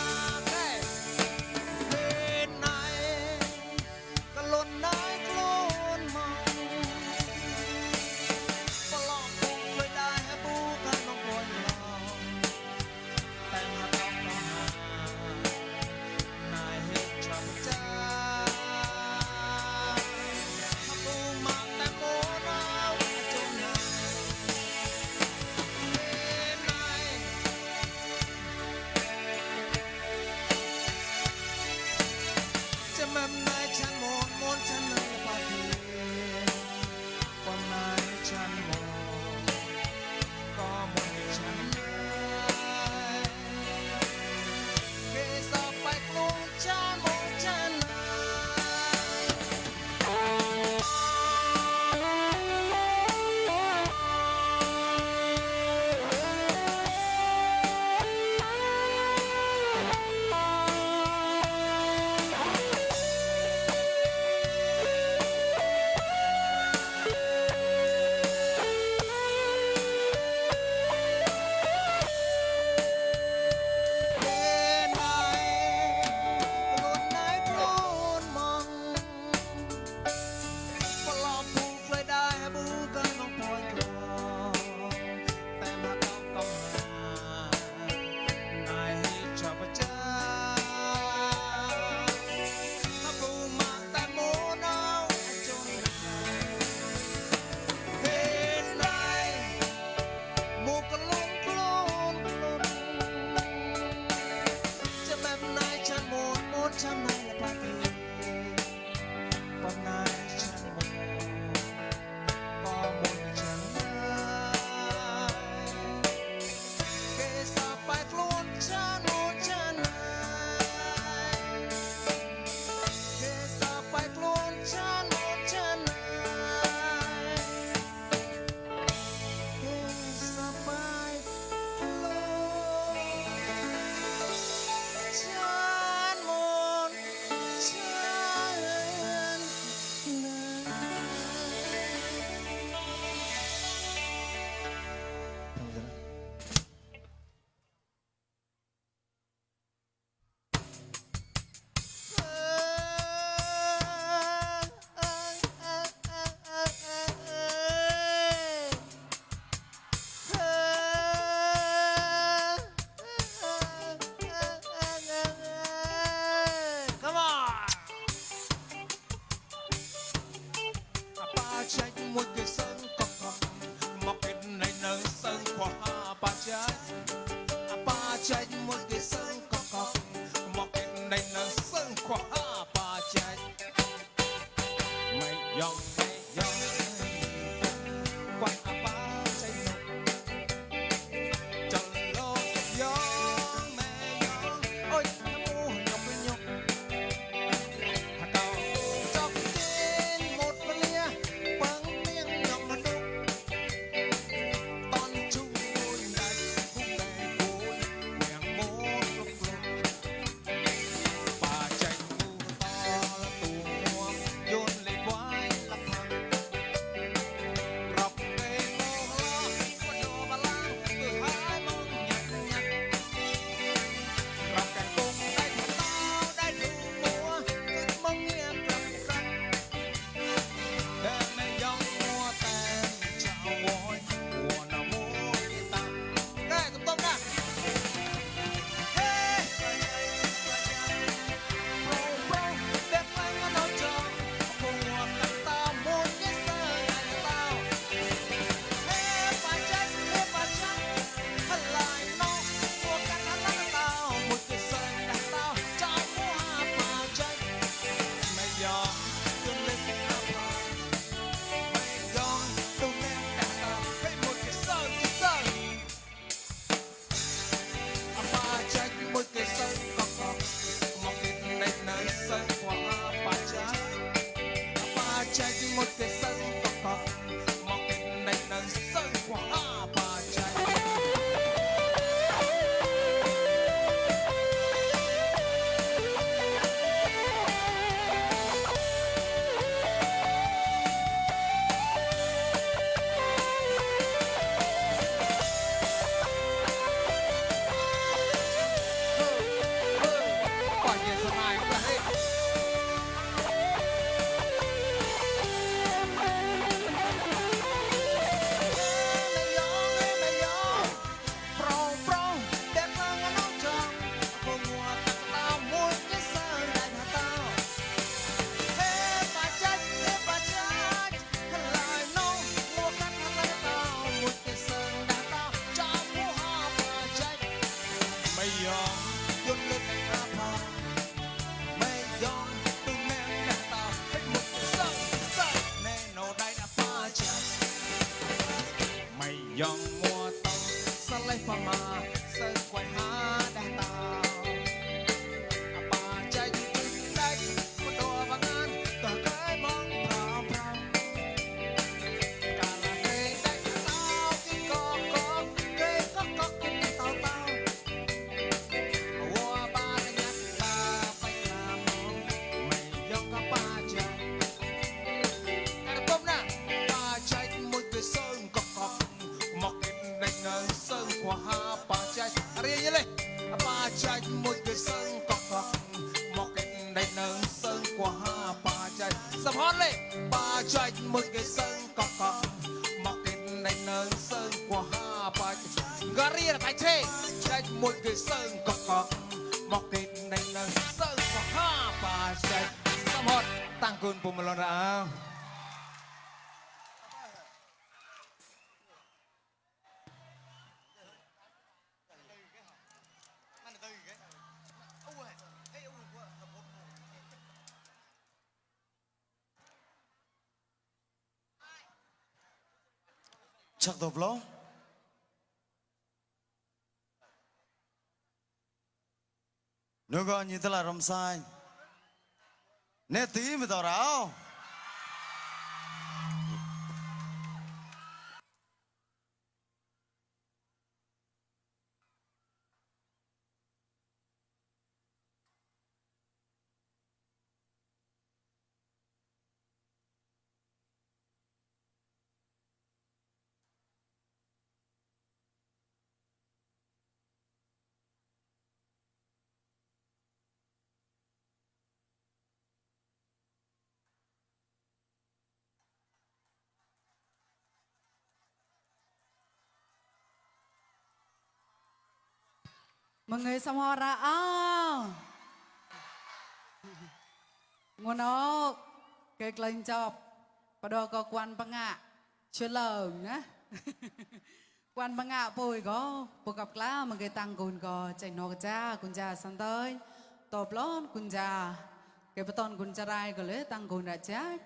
Speaker 5: Yong mẹ yong quạt à ba chạy nọc Chẳng lo yong mẹ yong ôi nam mô nhọc bên nhọc Hà cầu chọc trên một bên lia bằng tiếng nhọc mà đúc Toàn chung ngôi này cũng bè cối miệng một lúc lúc Bà chạy ngu to là tù mua Dôn lấy quái lập thằng Rọc cây mô lo Quần đồ bà lang từ hai mong nhặt nhặt Rọc cảnh cung đánh tao đánh đủ mùa Kết mong nghĩa rập rập Để mẹ dòng mua tên chào vội Mùa nào mua đi tặng Đây tụm tụm nè Hey Pro pro đẹp anh ở đâu chờ Cô mùa tặng tao một cái sơ ngày tao Hey bà trách Hãy lại nó Mua cắt hắn lắc tao Một cái sơ ngày tao Chào mua hà bà trách Mày gió Tương lên cái áo bà Mày gió Tương lên cái tao Hey một cái sơ Bà trách một cái sơ cọc cọc Một cái này nơi sơ qua bà trách Bà trách một cái sơ cọc cọc Một cái này nơi sơ qua bà trách Quả nhiên sân ai cũng là hết Mày gió Pro pro đẹp hơn ở nấu tròn Cô mùa tặng tao một cái sơ đại mà tao Hey bà trách Lại nấu mua cắt hắn lấy tao Một cái sơ đại tao cho mua hoa bà trách Mày gió Dôn lên đánh áp hà Mày gió Tương men nè tao Hết một cái sơ Nè nổ đây đã bà trách Mày gió mua tao Sa lấy phà mà Sơ quay há đá tao Bà trách Từng đây Một đồ bằng ăn Cả cái mong prao prao Cả là cây đánh tao Cái có Cây có Cái đi tao tao Ủa ba đã nhắc ta Phải làm mong Mày gió cả bà trách Cái đó tôm nè Bà trách một cái sơn cọc cọc Một cái đánh nơi sơn của hà bà trách Ari nhớ lên Bà trách một cái sơn cọc cọc Một cái đánh nơi sơn của hà bà trách Sầm hót lên Bà trách một cái sơn cọc cọc Một cái đánh nơi sơn của hà bà trách Gari là phải chê Trách một cái sơn cọc cọc Một cái đánh nơi sơn của hà bà trách Sầm hót Tăng cơn bùm lần đã
Speaker 8: Chắc tập lo Nếu gọi như thế là rầm sai Nè tí mới tỏ ráo
Speaker 7: Mọi người xong ho ra Nguồn ốc Cái lên chọc Và đồ có quan bằng ạ Chưa lờn á Quan bằng ạ bồi có Bồ gặp lá mà cái tăng cùn có Chạy nô cha cùn cha sang tới Tộp lón cùn cha Cái bà tôn cùn cha rai có lấy tăng cùn đã chết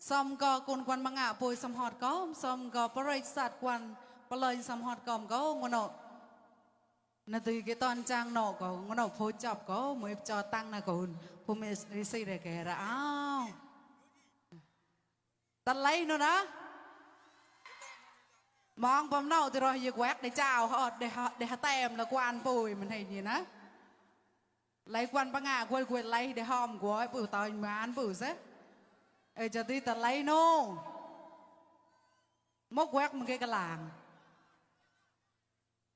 Speaker 7: Xong có côn quan bằng ngạ bồi xăm họt có xong có bờ rây sạt quan bờ lời xăm họt còm có ngon nọ nè từ cái toàn trang nọ có ngon nọ phô chọc có mới cho tăng là cồn phô mê đi xây để kể ra áo tắt lấy nữa đó mong bấm nọ thì rồi quét để chào họ để họ tem là quan bồi mình hay gì đó lấy quan bằng ngạ quên lấy để hòm của bửu tao mà ăn bửu xét ê cho tí ta lấy nô mốc quét một cái làng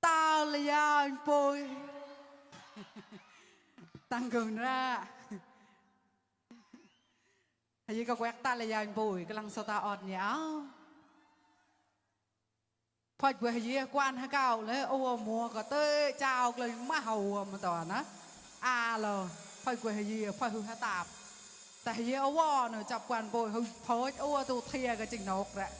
Speaker 7: ta là gia anh bôi tăng cường ra hay như cái quét ta là gia anh bôi cái lăng sao ta ọt nhá phải quét gì quan hay cao lấy ô mùa có tới chào lời má hầu mà toàn á lờ phải quét gì phải hư hả tạpแต่เยอะว่าเนอะจับกวนโบยเขาโพสอ้วตัวเทียกับจิงนกแหละ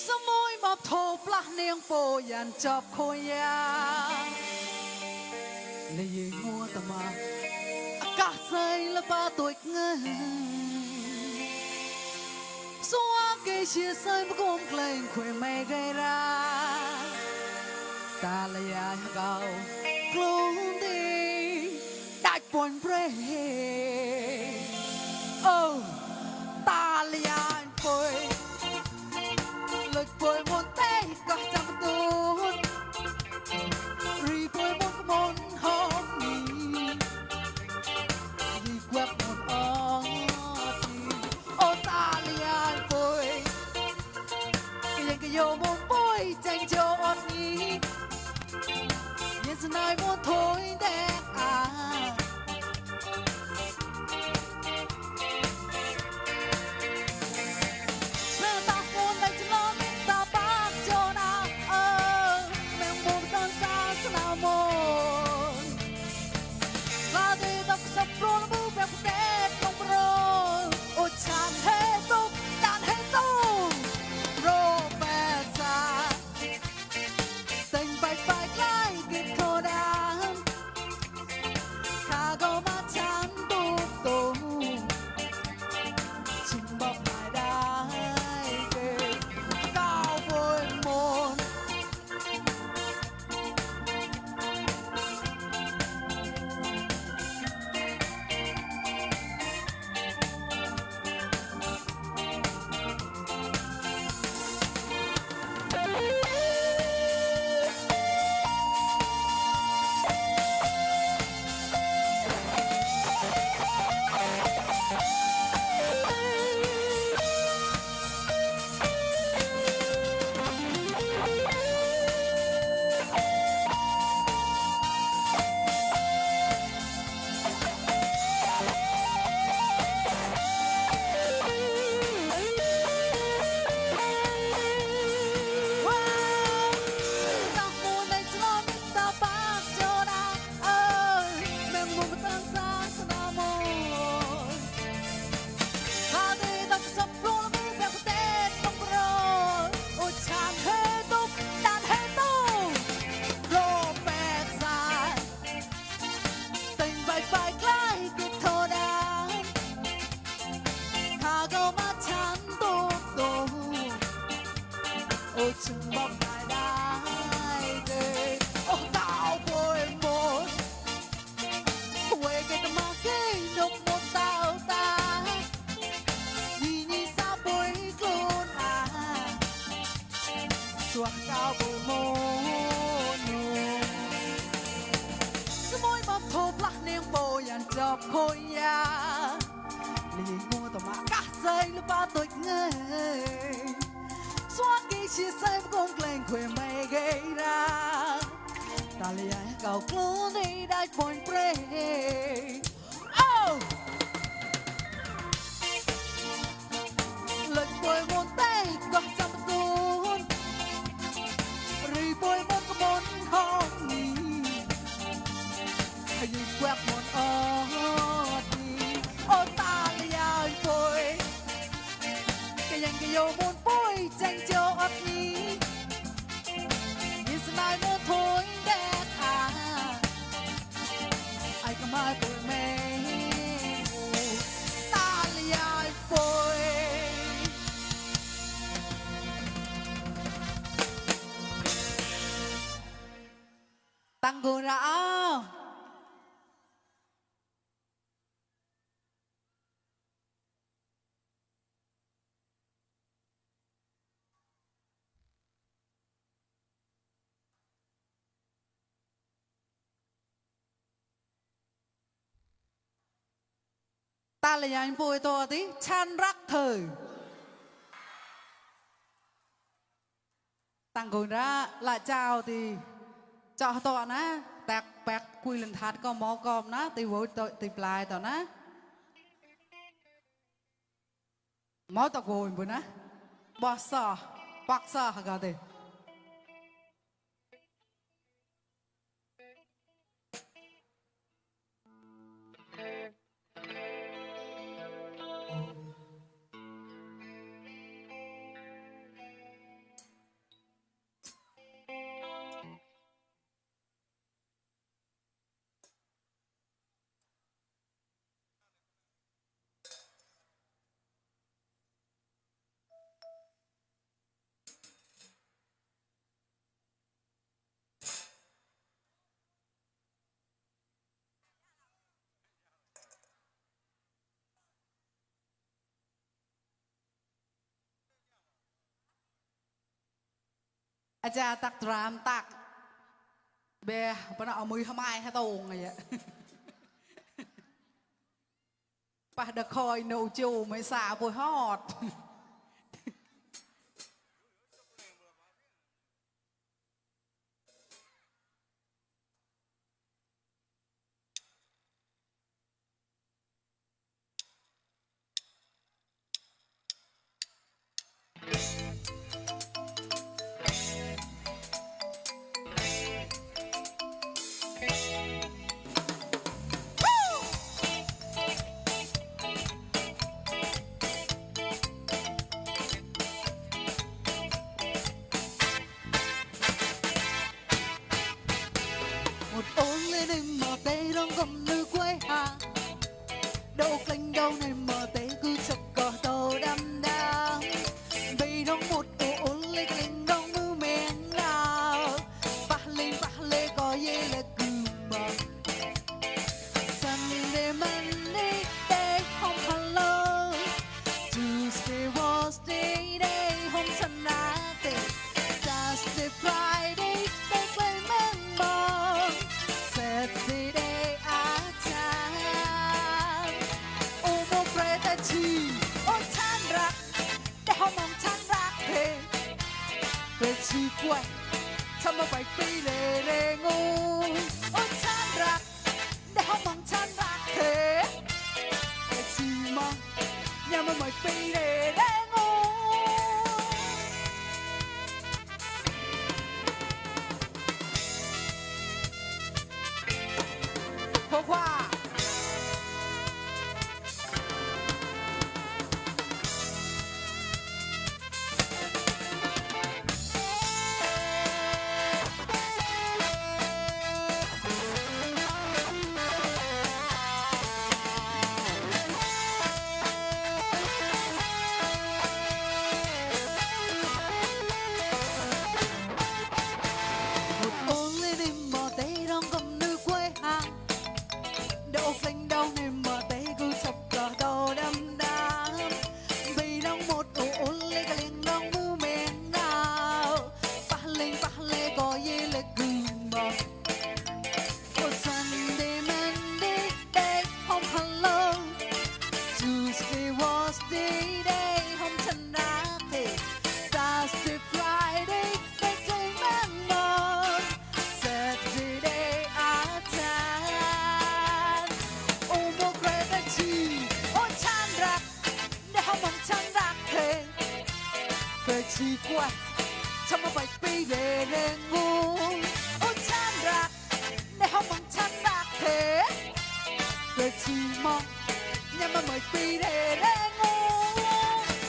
Speaker 7: สมุยมาโทปลาเนียงโปยันจับโคยาในยิงงัวตะมาอากาศใสละปาตัวเงยสัวเกยเชียใส่บุกงเกรงคุยไม่ไกลราta là ya gạo luôn đi đại buồn pre ta là ya bồi lực bồi môn tê có trăm tuôn ri bồi môn môn hôm đi đi quét môn ta là ya bồi cái vô môn bồi tranh cho đi Yes, and I want to there. Chọc khôi ya lì mua tàu mà cá dây lúc ba tuổi ngây xóa kỳ chia say với con glen quê mày gây ra ta lì ai cầu cứu đi đại point break lệnh bồi môn tay có trăm tuôn rì bồi môn có môn không nhỉ hay như quẹt môn ta là ai bồi cái yang cái vô môn bồi tranh cho ấp nhỉ như thế này môn thôi đẹp mai bụi mê ta liai bụi tăng cường ra ta là anh bùi to tí chan rắc thời tăng cường ra lại chào thì cho to ná tạc bạc quy lần thắt có mò com ná thì với thì lại to ná mò tao gồi bữa ná bác sa hả thì aja tak drum tak be pernahเอามือทำไมให้ตรงไงอะ ปะเดคอยโนจูไม่สาบวยฮอด một ôn lên em mờ tê đang gầm nơi quê hà đâu canh đâu này mờ tê cứ chập cờ tàu đăm đăm vì đông một ôn lên canh đông mưa men nào ba lên có dễ là cứ mờ Sunday Monday day home hello Tuesday Wednesday day home Sunday Thursday Friday day play member Saturday I time Oh no pray that you Oh chanรักได้ห้องมองฉันรักเพลงเป็นชีกวยทำมาไปปีเล่เร่งู Oh chanรักได้ห้องมองฉันรักเพลงเป็นชีมองยังมาไม่ปีเล่เร่งู เพราะว่าmột ôn lên đêm mờ tây đông cầm nước quê hà đâu phanh đâu này mờ tây cứ chập cờ đầu đâm đám vì đông một ôn lên cái liền đông mưa men nào ba lên có gì là gừng bò Oh Sunday Monday day home hello Tuesday Wednesday day home Sunday Thursday Friday day play member Saturday day I time Oh no great that you Oh chanรักได้ห้องมองฉันรักเพลงเคยชีกว่าทำมาไปปีเล่เร่งู Oh chanรักได้ห้องมองฉันรักเพลงเคยชีมองยังมาไม่ปีเล่เร่งู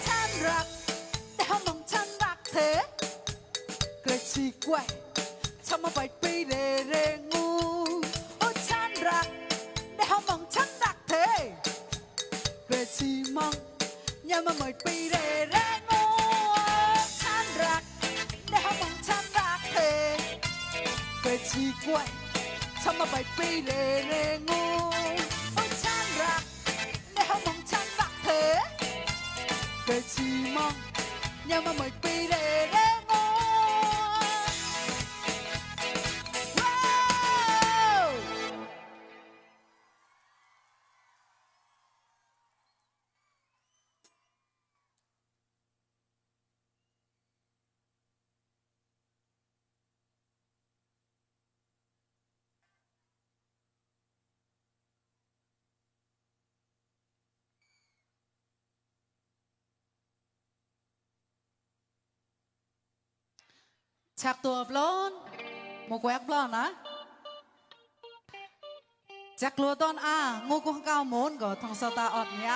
Speaker 7: ฉันรักได้ห้องมองฉันรักเพลงเคยชีกว่าทำมาไปปีเล่เร่งู Oh chanรักได้ อย่ามาเหมยปีเรเรงูฉันรักในห้องของฉันรักเธอเกิดชีกล้วยฉันมาไปปีเรเรงูโอ้ฉันรักในห้องของฉันรักเธอเกิดชีมองอย่ามาเหมยปีเรเรงู ชักตัวปล้นหมกแวกปล้นนะจักลัวต้นงูกงเก้าโมนก็ทองสตาออดเนี่ย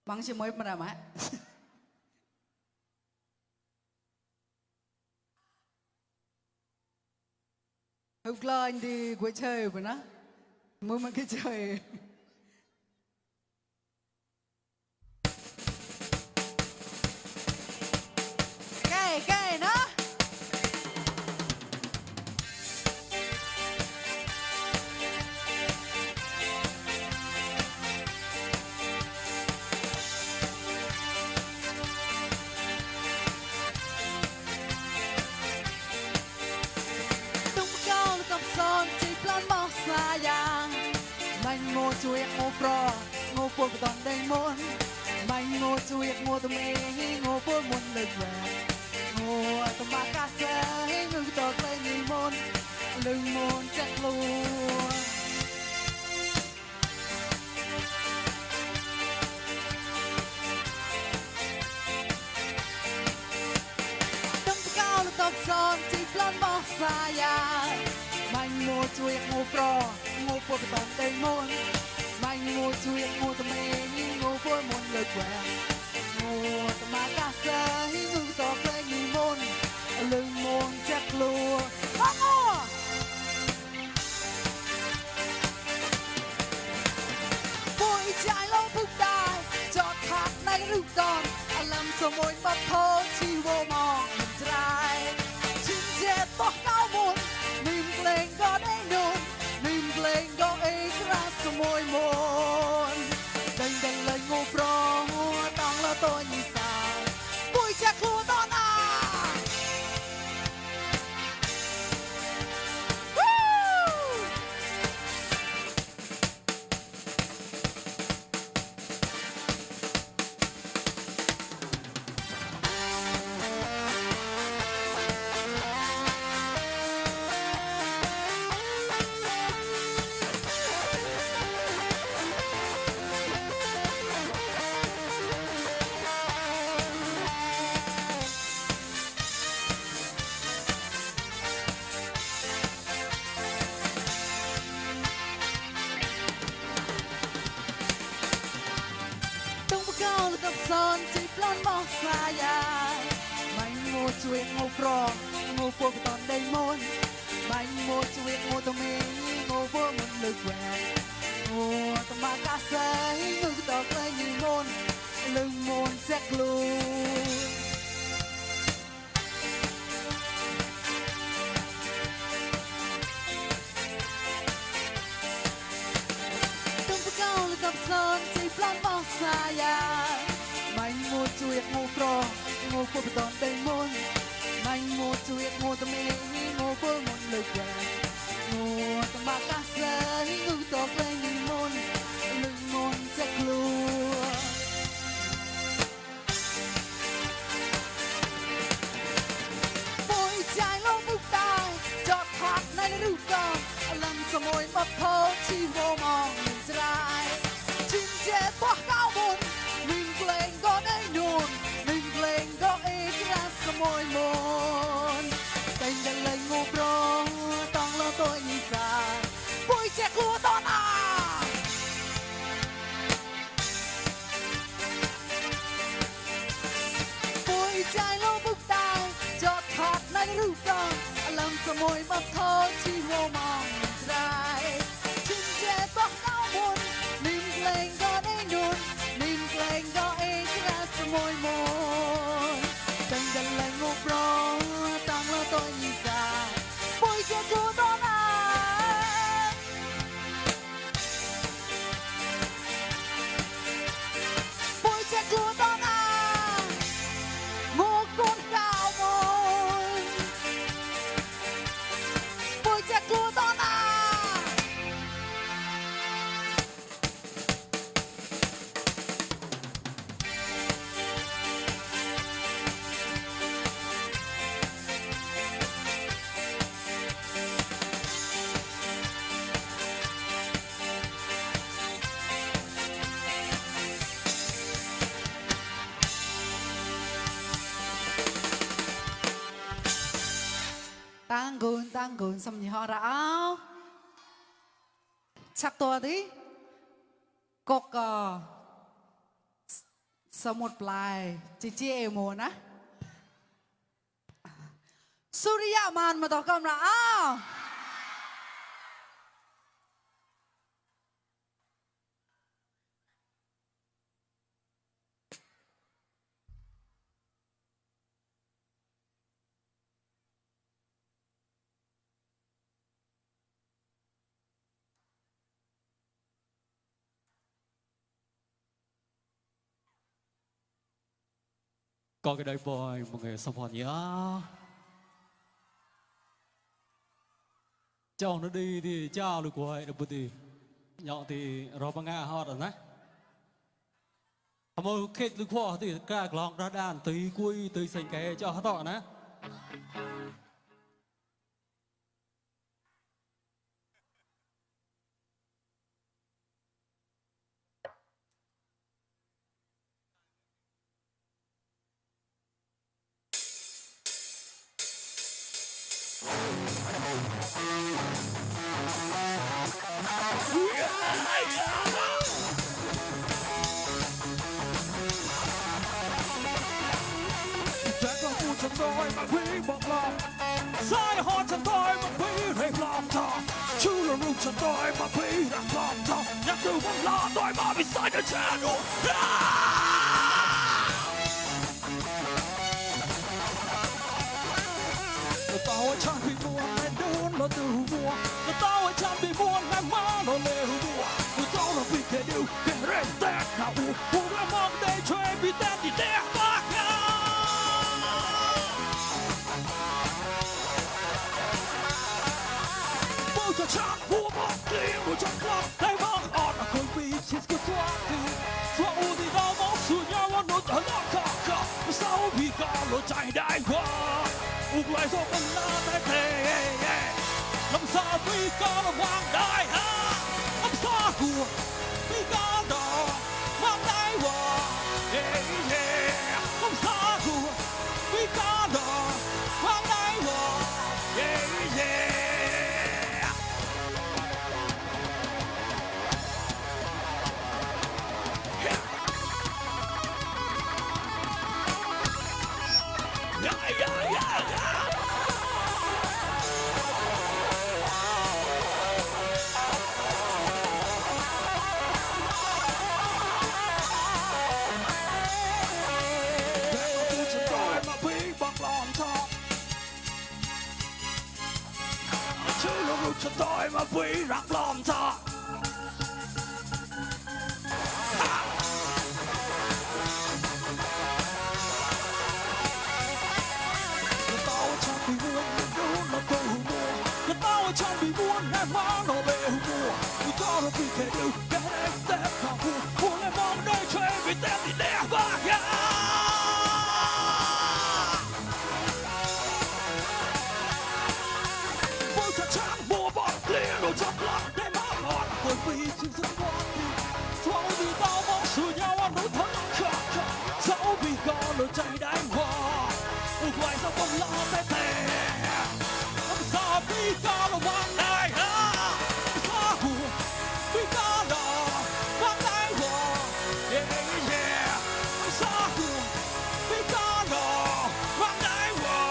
Speaker 7: บังชิมวยมาได้ไหมฮึกลอยดีกว่าเชยปะนะมือมันก็เชยใกล้ๆนะตุ้มเก้ากับซอนจีปลอนมอสายางมันโมช่วยโมปรอโมปวดตอนได้มนมันโมช่วยโมตัวเองโมปวดมนเลยแหวตัวมากาเซ่หนึ่งตัวใกล้มีมนลึงมนจะกลัวต้องไปก้าวแล้วตบซ้อนจีบล้อนบอกสายามันโมช่วยโมปรอโมปวดตอนได้มนมันโมช่วยโมตัวเองโมปวดมนเลยแหวกตัวมากาเซ่หนึ่งตัวใกล้มีมนลึงมนจะกลัวป่วยใจลงทุกได้จอดพักในรูปตอนอารมณ์สมวยบัดโพชีโวมองใจชินเจ็บบอกเก้ามุนนิ่มเพลงก็ได้นุ่นนิ่มเพลงก็เอกราสมวยมนดังดังเลยงูปรองต้องละตัวยิ่งสาวป่วยจะกลัวตอนซอนจีปลอนบอกสายาไม่โมช่วยโมปรองโมปวดตอนได้มนไม่โมช่วยโมตัวเองโมปวดมันลึกแหวกโมตัวมากาเซ่หนึ่งต่อใกล้มีมนลึงมนจะกลัวต้องไปเก้าเลยกับซอนจีปลอนบอกสายาไม่โมช่วยโมปรอโมปวดตอนได้มนไม่โมช่วยโมตัวเองโมปวดมันเลยแหวกโมตัวมากาเซ่หนึ่งต่อใกล้มีมนลึงมนจะกลัวป่วยใจลงทุกตายจอดพักในฤดูกาลอารมณ์สมวยบัดโพชีโวมองใจชินเจ็บบอกเก้ามุนนิ่งเพลงก็ได้นุ่นนิ่งเพลงก็เอกราสมวยมนเต้นกันเลยงูโปรต้องละตัวยิ่งสาป่วยเจ็บกลัวตอนป่วยใจลงบุกตายจอดพักในฤดูกาลอารมณ์สมวยบัดโพชีโวมองใจชินเจ็บบอกเก้ามุน
Speaker 6: ตั้งกุนสมยี่ห้อระเอาชักตัวดิกกสมุดปลายจีจีเอโมนะสุริยะมันมาต่อกำลังอ้าว
Speaker 9: có cái đấy boy một người xong hoàn nhá chồng nó đi thì chào được của được bữa thì nhọ thì rồi bằng ngà họ rồi nè mà kết được khoa thì cả lòng ra đàn tới cuối tới sinh cái cho họ tọ nè
Speaker 4: Jack on foot and toy, my wing bọc lòng. Side heart and toy, my wing rave lòng thọ. Chula roots and toy, my wing rap lòng thọ. Nhắc từ vòng la toy, mà bị sai cái channel. Tao chẳng bị buồn, ngày đốn nó từ mùa. Tao chẳng bị buồn, ngày má nó lêu đùa. Tao là vì kẻ điều, kẻ rèn tẹt nào u. Buồn là mong đây cho em bị tẹt thì đẹp bác nhau. Bố cho chắc bố bọc tiếng của trong lòng. Đây mong ọt là khởi vì chết của toa thì. Toa u thì đau máu xua nhau nó trở nó khóc khóc. Sao vì cả lộ chạy đại quá. Úc lại do con la tay thề. Làm sao vì cả nó hoàng đại ha. Làm sao của vì cả nó hoàng đại hòa. Làm sao của vì cả nó hoàng đại hòa. Cho tôi mà quý rạc lòng thọ. Tao chẳng bị buồn, nếu nó tôi hùng mùa. Tao chẳng bị buồn, em má nó bê hùng mùa. Tao là vì kẻ điều, kẻ em tép khả vua. Buồn em mong đây cho em vì tép thì đẹp bác ya. Trong lòng để má ngọt bởi vì chính rất ngon thì Cháu vì tao mong sự nhau ăn nỗi thật khả khả Cháu vì có lời chạy đánh hoa Ủa ngoài ra không lo tay thề Làm sao vì có lời hoàng đại ha Làm sao vì có lời hoàng đại hoa Làm sao vì có lời hoàng đại hoa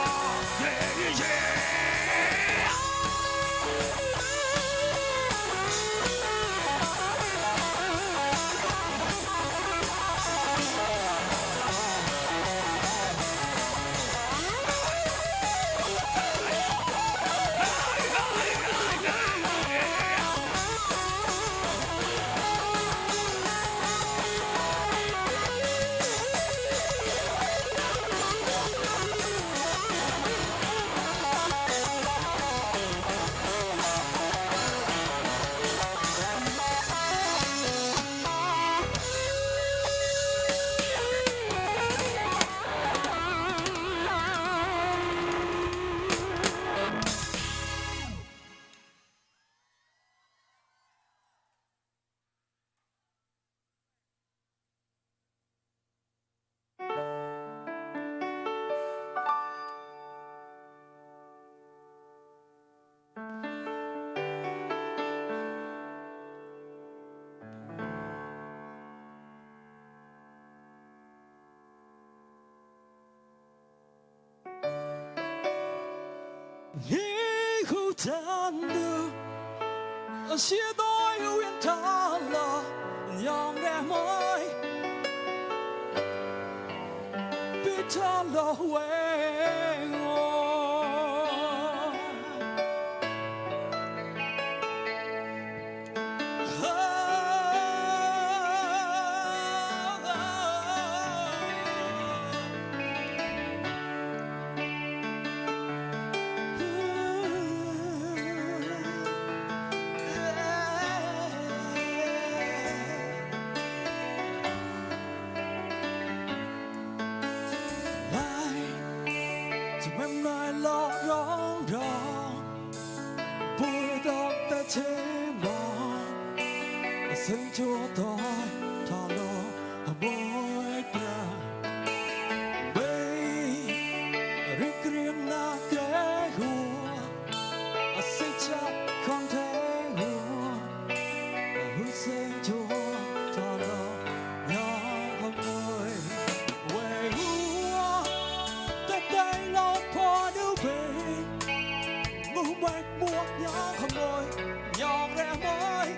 Speaker 5: 你孤单的写到有缘他了，让人爱别他了为em nói lo rong rong bùi đọc ta thế mong xin chúa tôi thọ lo bôi ta bây riêng riêng na cái hùa xin chắc không thể hùa hùa xin chúa thọ lo nhỏ không ngồi quê hùa ta tay loพอดูไปมือแบกบวกย้อนขโมยย้อนแรงมอย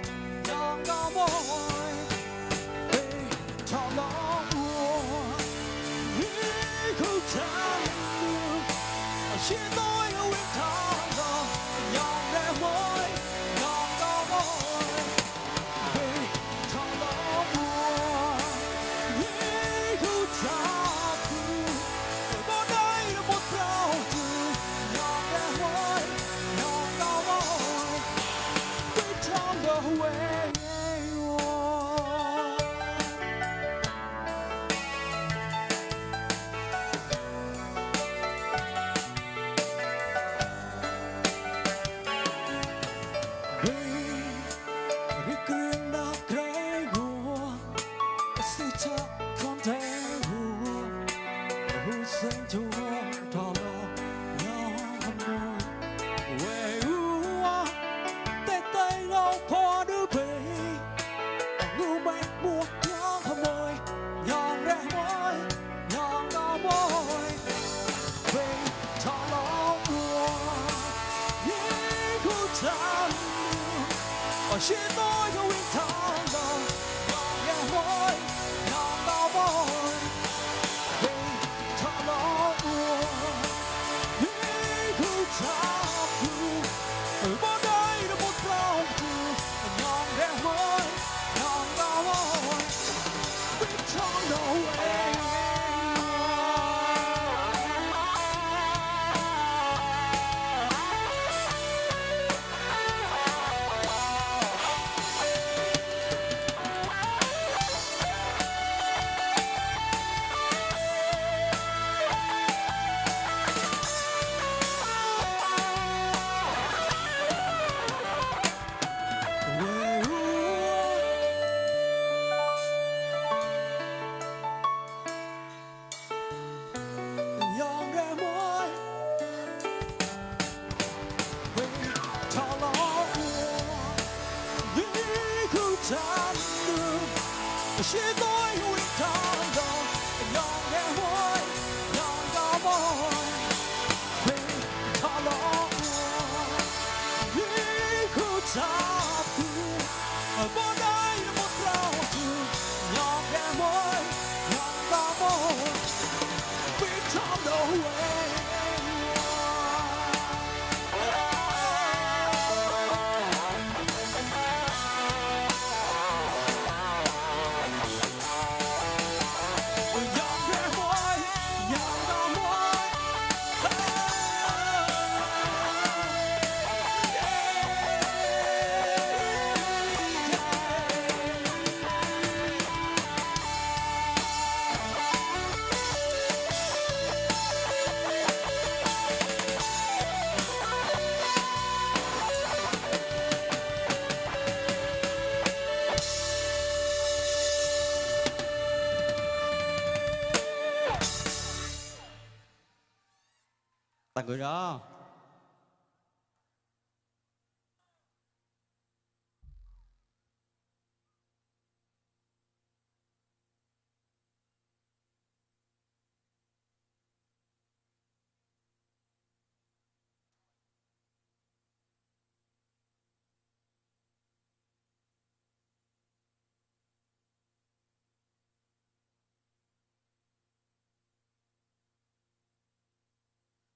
Speaker 5: ย้อนกอมอยเฮ้ยชอบล้อวัวนี่คือทางเชื่อตัวเอาไว้ทางเราย้อนแรงมอยย้อนกอมอยเฮ้ยชอบล้อวัวนี่คือทางShe nói cho anh thang đầu nghe nói nhọn đau môi vì thọ lo buồn vì cứ thao cứ bỏ đây là một lòng từ nhọn nghe nói nhọn đau môi vì thọ lo em She nói hủy thang đầu nhọn nghe môi nhọn cao môi vì thọ lo vì khu tháp ở bỏ đây là một lao từ nhọn nghe môi nhọn cao môi vì thọ lo
Speaker 9: tặng người đó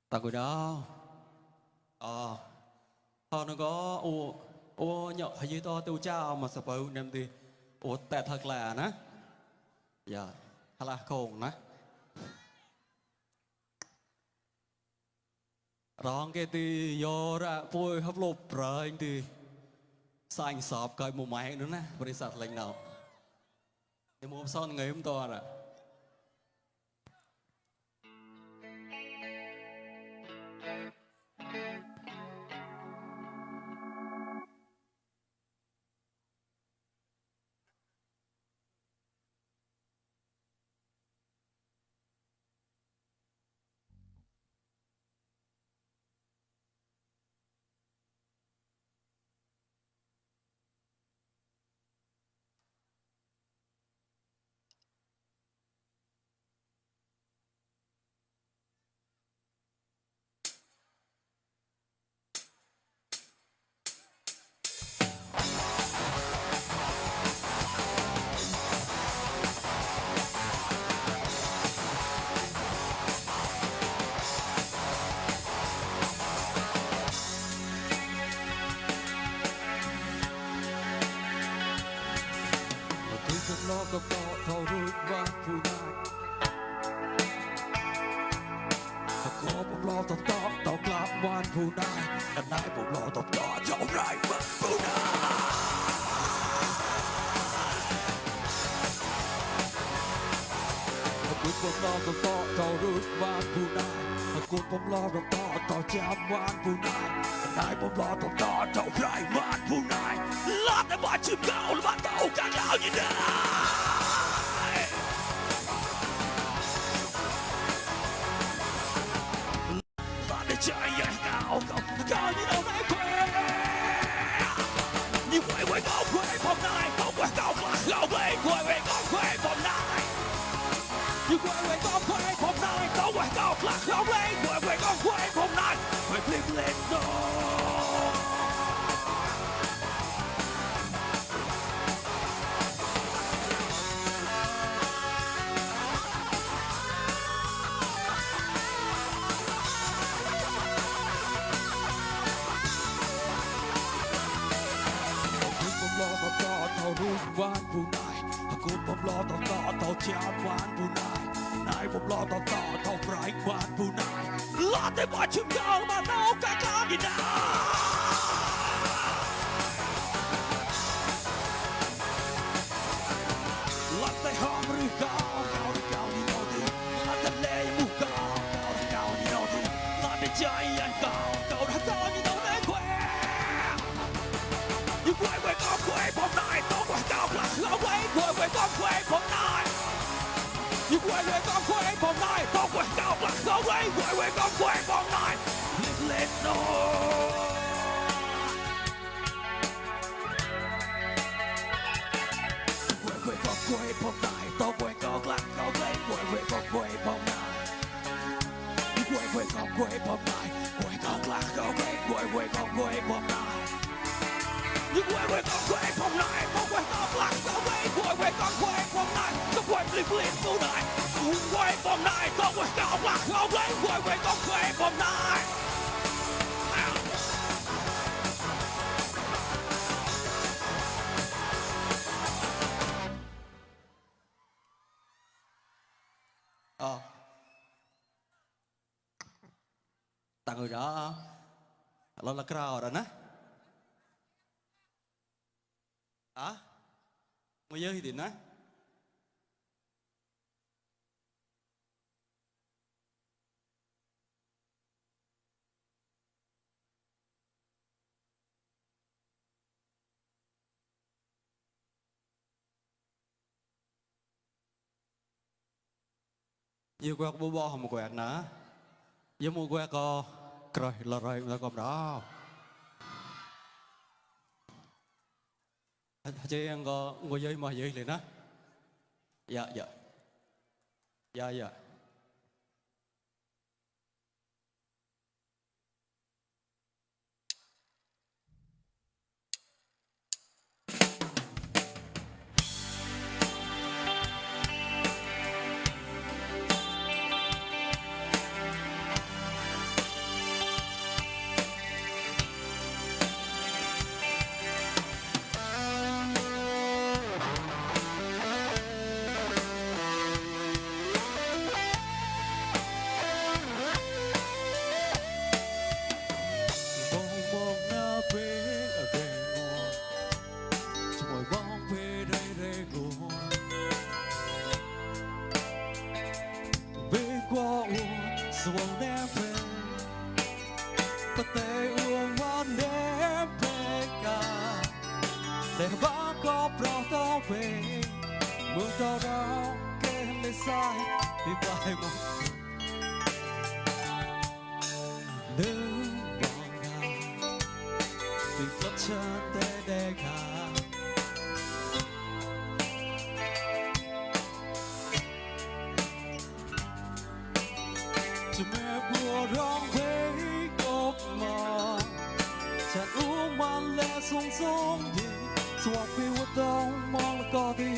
Speaker 9: ta cười đó họ nó có ô nhọ hay gì to tiêu cha mà sập bầu nem thì ô tệ thật là nè dạ hay là khôn nèร้องcái thì do ra phôi hấp lốp rồi anh thì xanh sọp coi một máy nữa nè bữa sạt lạnh nào thì mua son ngày hôm to rồi loก็เพราะเขารู้ว่าผู้นายถ้าขอผมรอตอบต่อกลับวานผู้นายแต่นายผมรอตอบต่อเจ้าไรมันผู้นายถ้าคุณผมรอตอบต่อเขารู้ว่าผู้นายถ้าคุณผมรอตอบต่อจำวานผู้นายแต่นายผมรอตอบต่อเจ้าไรมันผู้นายลาแต่บ้านชื่อเก่าและบ้านเก่ากันแล้วยังไงใจใหญ่เก่าที่เราไม่เคยยิ่งไว้ก็เคยพบนายต้องไว้ก็เราไม่เคยก็เคยพบนายยิ่งไว้ก็เคยพบนายต้องไว้ก็เราไม่เคยก็เคยพบนายไม่พลิกเล่นโซ่รู้วานผู้นายคุณผมรอต่อเช้าวานผู้นายนายผมรอต่อไพรวานผู้นายลาแต่บ้านชื่อเก่ามาเน่ากันกินได้ลาแต่ห้องหรือเก่านี่โนดีลาแต่เล่หมู่เก่านี่โนดีลาแต่ใจยันเก่านี่โนได้แควยิ่งไว้ก็แควผมนายต้องไว้ก็เราไว้ก็แควผมนายยิ่งไว้ก็แควผมนายต้องไว้ก็เราไว้ก็แควผมนายเล่นโน่ไว้ก็แควผมนายต้องไว้ก็เราไว้ก็แควผมนายยิ่งไว้ก็แควผมนายไว้ก็เราไว้ก็แควผมนายยิ่งไว้ก็แควผมนายต้องไว้ก็เราไว้ก็แควผมนายต้องไว้พลิกผู้นายไว้ผมนายต้องไว้ก็เราไว้ก็แควผมนายtặng người đó là crowd rồi nè mới giới thì nè nhiều quẹt bố bò một quẹt nữa với một quẹt rồi là còn đó chị em có ngồi dây mà dây liền á dạ
Speaker 4: để ba có pro tao về mưa tao đó kê lên sai vì bài một đừng bỏ ngại vì flot chân tê đê cảจะแม่บัวร้องเพลงกบมาฉันอู้มันและทรงทรงดีสวกไปว่าต้องมองแล้วก็ดี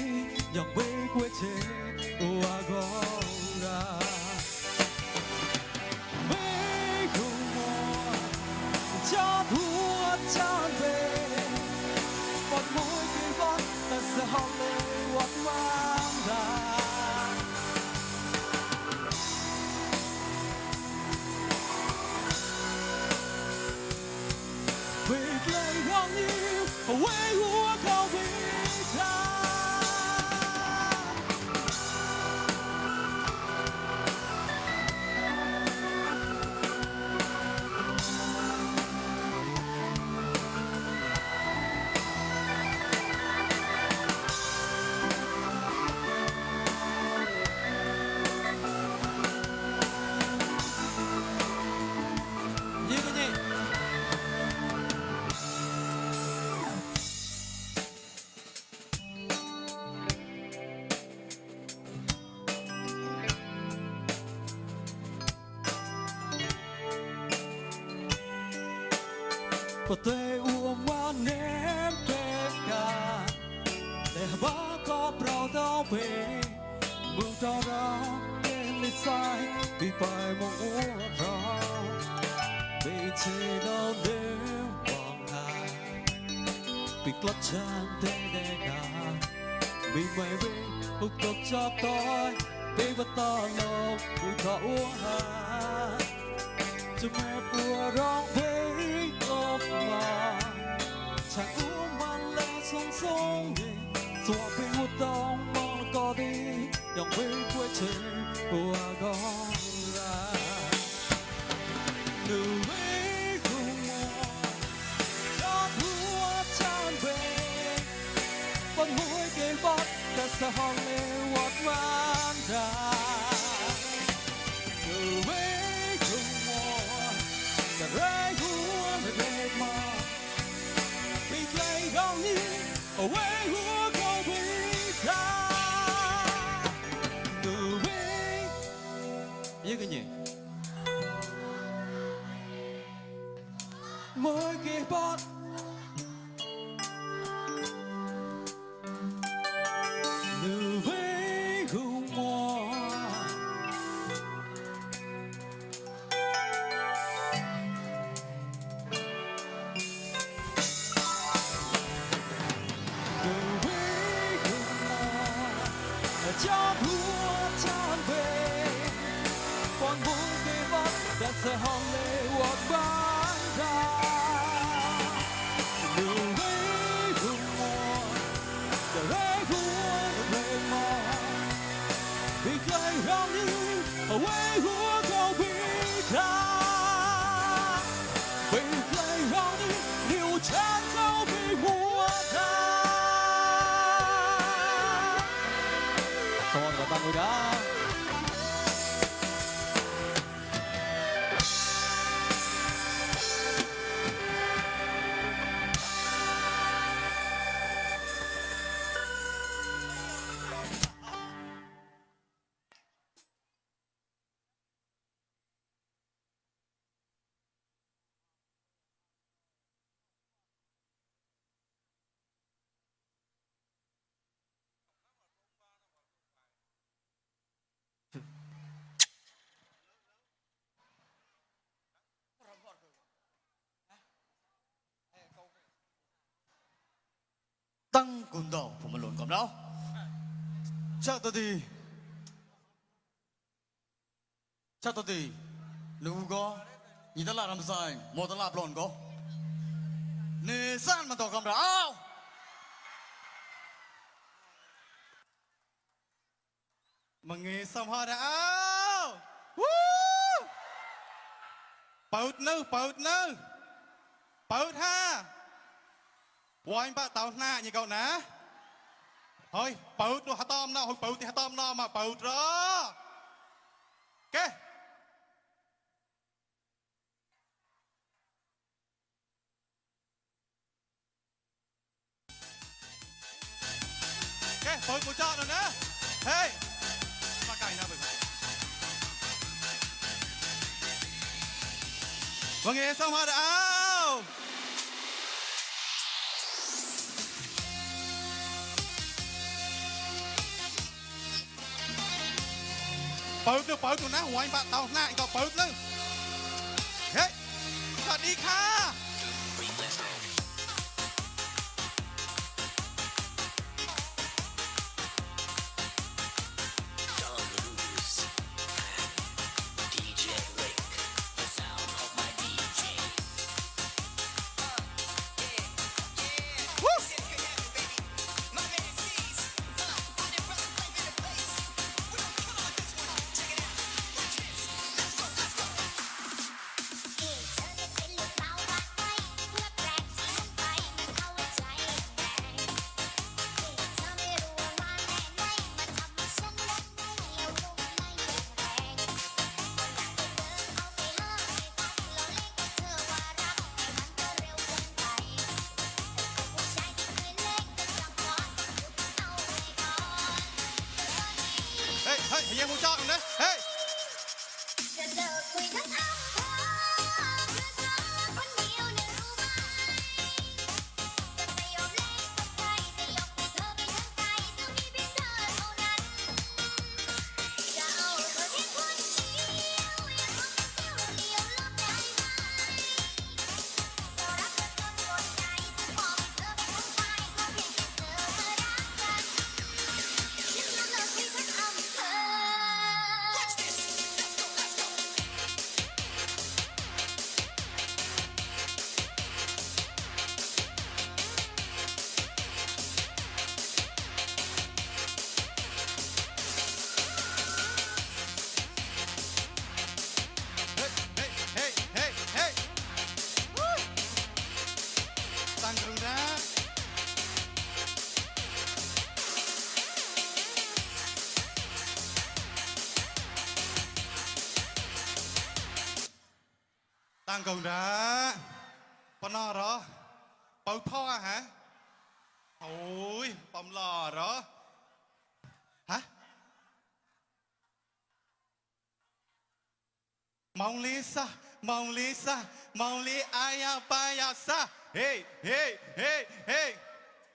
Speaker 4: อย่างไม่กลัวเชว่าก็รักไม่กลัวจอดหัวจอดเบรปอดมวยกี่บอลแต่สะฮอนเลยวัดมันได้ 为了让你为我高伟大。一个你。Potei uma nempeka Leva có pro tao về Mưa tao đó Đến đi sai Vì phải mong uống rõ Vì chế đâu đêm vòng hà Vì club chân thế đề gà Vì mày vì hút cốc cho tôi Vì vật to lộc Vì có uống hà Cho mẹ bùa rong về mà chẳng uống man lẽ sông sông đi dọa bị hút đông mong có đi dòng về quê trên của đó ra từ mấy cùng mùa cho thua tràn về con mũi kề bót ta sẽ hòn lê quạt man ra từ mấy cùng mùa ta rơi vì play gone away who go with từ với như cái gì mỗi cái bót từ với hùng mùa cho thua tràn về còn vui cái vắt đã sẽ hòn lệ hoặc bán ra đường với hùng mùa để lấy vua về mò vì cây rong đi ở quê húa cầu bị ra vì cây rong đi điều chán cầu bị mua ra Someone got that with us.
Speaker 8: tăng cùng đầu của một lồn cầm đó chắc tôi thì lưu có nhìn ta làm sai một ta làm lồn có nè san mà tỏ cầm đó mà nghe xong họ đã Paut ha
Speaker 3: Quay bác tao na như cậu ná. Thôi, bớt nó hả tôm nó, hồi bớt thì hả tôm nó mà bớt đó. Ok. Ok, bớt của chọn rồi nè. Hey. Mà cày nào vậy? Vâng nghe xong hoa đảo. Bớt được nó hoài bạn tao nại có bớt nữa. Hey, sao đi kha? Hey, hey, hãy mua chọn đấy. Hey. Tăng cường ra. Tăng cường ra. Bọn nó đó. Bầu thoa hả? Ôi, bông lò đó. Hả? Mong Lisa, mong Lisa, mong Li aya paya sa. Hey, hey, hey, hey.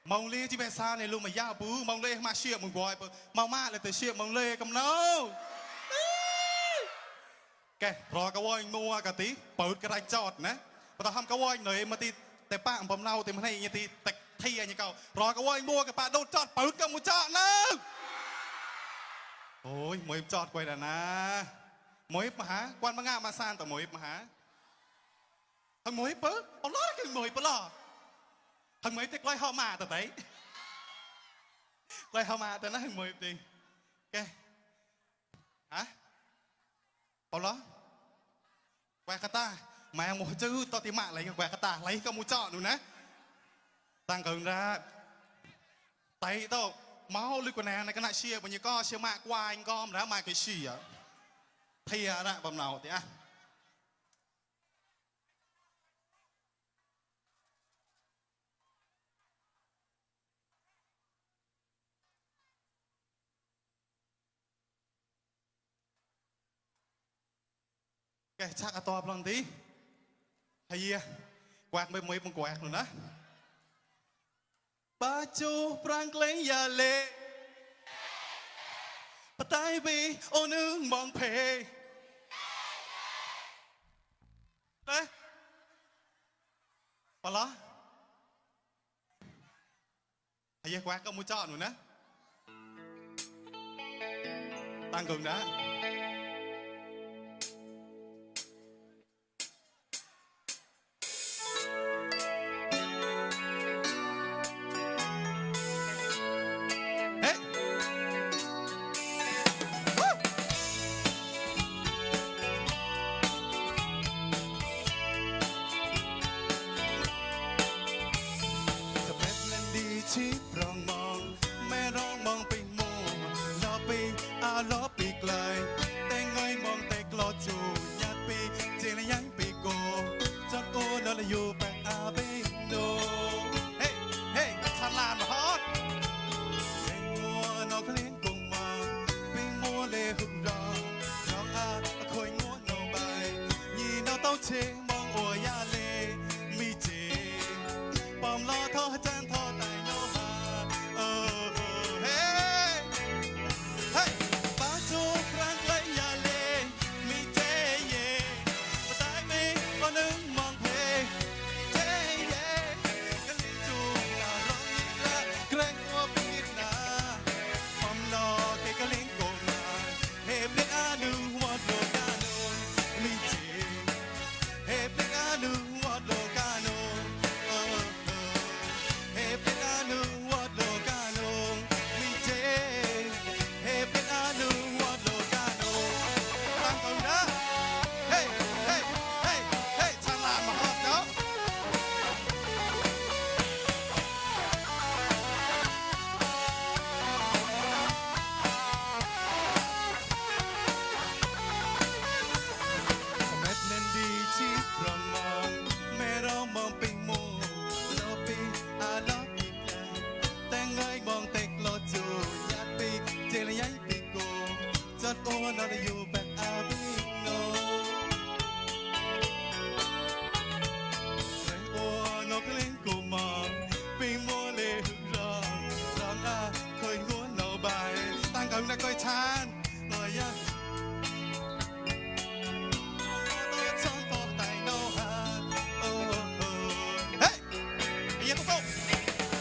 Speaker 3: Mong Li chỉ bên xa này luôn mà giao bú, mong Li mà xịa mong gọi, mong ma là từ xịa mong Li cầm nâu. Ok, rồi cái voi mua cái tí, bớt cái rạch chọt nè. Và tao hâm cái voi nơi mà tíแต่ป้าผมเน่าแต่มันให้ยังตีแต่ที่อย่างเก่ารอก็ว่ามัวกับป้าโดนจอดปืนกับมูจอดนะโอ้ยมวยจอดไว้แล้วนะมวยมาหากวนมางามาซานต่อมวยมาหาทางมวยเปิ้ลเอาล้อกันมวยเปิ้ลล้อทางมวยเต็กไล่เข้ามาแต่ไหนไล่เข้ามาแต่นั่นทางมวยจริงแกฮะเอาล้อแวกตาmẹ một chữ to thì mạng lấy quẹt cái tà lấy cái mũ chọn nữa nè tăng cường ra tay tao máu lưỡi quần này cái này chia bao nhiêu co chia mạng qua anh com đã mai cái xì à thì đã bầm nào thì à cái chắc là to bằng tí hay quạt mấy mấy bằng quạt rồi đó ba chú prang lấy ya lệ ba tay bi ô nương mong phê đấy bà lo hay quạt có mua chọn rồi nè tăng cường đã ya tu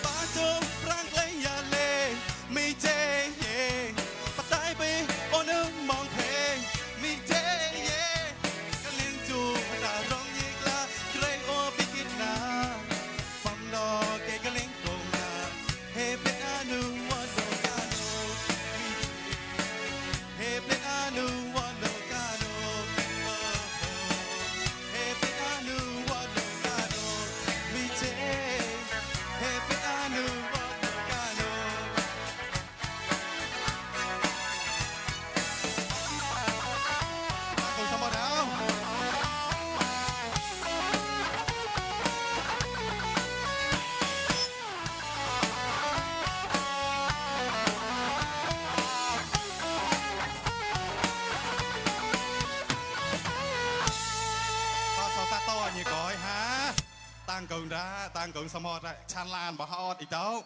Speaker 3: Bato rang lấy ya le mi te ye patai pe onu mong pe mi te ye kalin tu da rong ye la grey o bigit na fam lo ke kalin kong na he pe anu wa do ka no he pe anu wa do ka no he pe anu wa do ka no mi te he pe anu wa do ka no Cùng xong rồi đâu Có sao ta to như cõi hả Tăng cường ra tăng cường xong rồi ra Chan lan bỏ hot ý đâu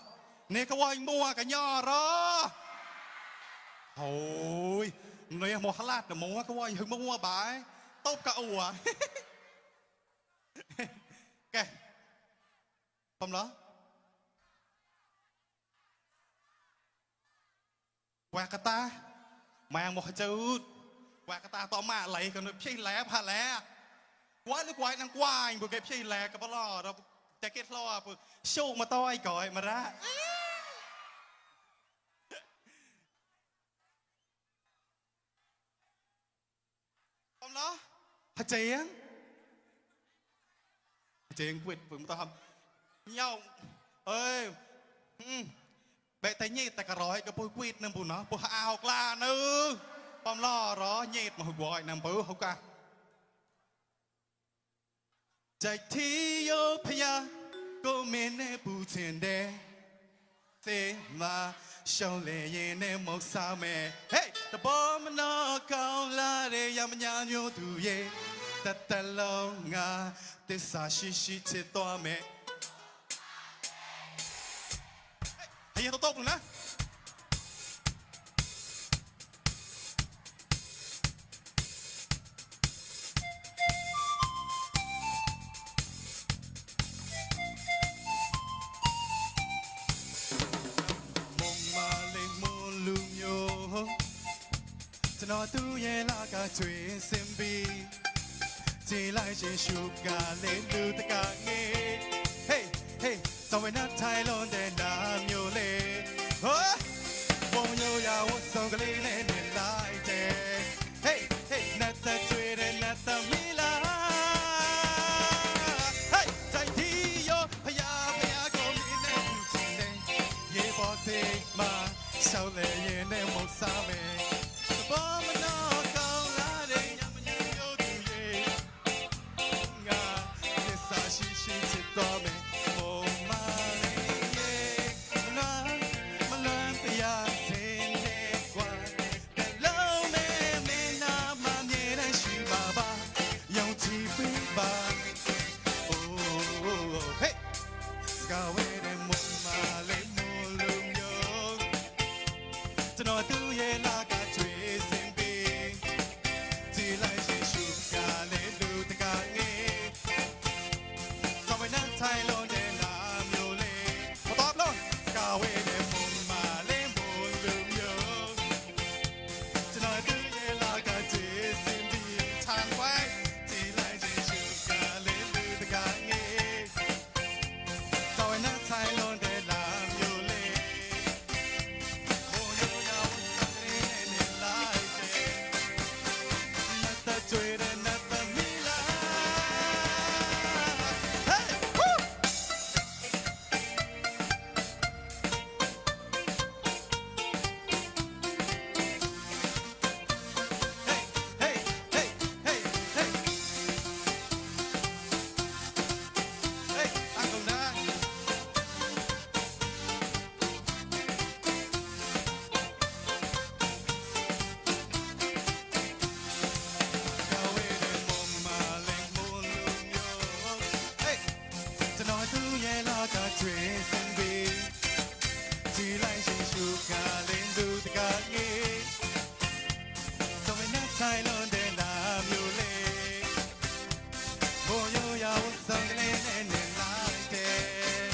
Speaker 3: Nè có anh mua cả nhỏ đó Hồi Nè mua hả lát là mua có anh hứng mua bái Tốt cả ủa Ok Không đó Quạt cả ta Mang một chữ Quạt cả ta to mạ lấy Còn nó phi lé phá lé Quá nó quay năng quay Bởi cái phi lé Cái bà lò đó Chả kết lo Show mà to ai gọi mà ra Không đó Hả chén Chén quýt Phương ta hâm Nhau Ê Bệ thấy nhịt ta cả rồi Cái bôi quýt nâng bù nó Bù hạ học là nữ Bông lo đó nhịt mà hồi gọi nâng bù không ca Chạy thi yo phya Cô mến nè bù tiền đê Thế mà Sao lệ yê nè mốc sao mẹ Hey Ta bó mà nó cao la Để yam nhà nhô tù yê Ta ta lâu ngà Để xa xí xí chế toa mẹ Hey yê tốt tốt luôn á Nó tu ye la cả chuyện xem bi chỉ lại chỉ chụp cả lên từ tất cả nghe hey hey sao vậy nát thay lon để làm nhiều lệ bao nhiêu giàu sao cái lên để lại thế hey hey nát ta chuyện để nát ta mi la hey trái thi yo phải có mi nè tu chuyện này ye bỏ thế mà sao lại ye nè một sao mẹ Bó mà nó cao lá để nhằm nhằm yêu tù ye Ngà Để xa xí xí chết tòa mẹ Mô mà lê ye Mà loan tì ya xên lê qua Để lâu mẹ mẹ nà mà nhẹ nà xí bà bà Yông chi phí bà Hey Gà quê để mô mà lê mô lùm yông Cho nó tu ye là cả chuyện Thay lon để làm nhiều lệ Mà tóm luôn Cả quê để mồm mà lên buồn lượm nhớ Chỉ nói tư ye là cả chế xin đi Thang quay Chỉ lại chế chụp cả lên lưu tất cả nghe Sao anh nát thay lon để làm nhiều lệ Hồ nhô nhau Sắc lên nên lại chế Nát ta chơi để nát ta mi la Thay lon để làm nhiều lệ Vô yo ya sang lên nên lại thế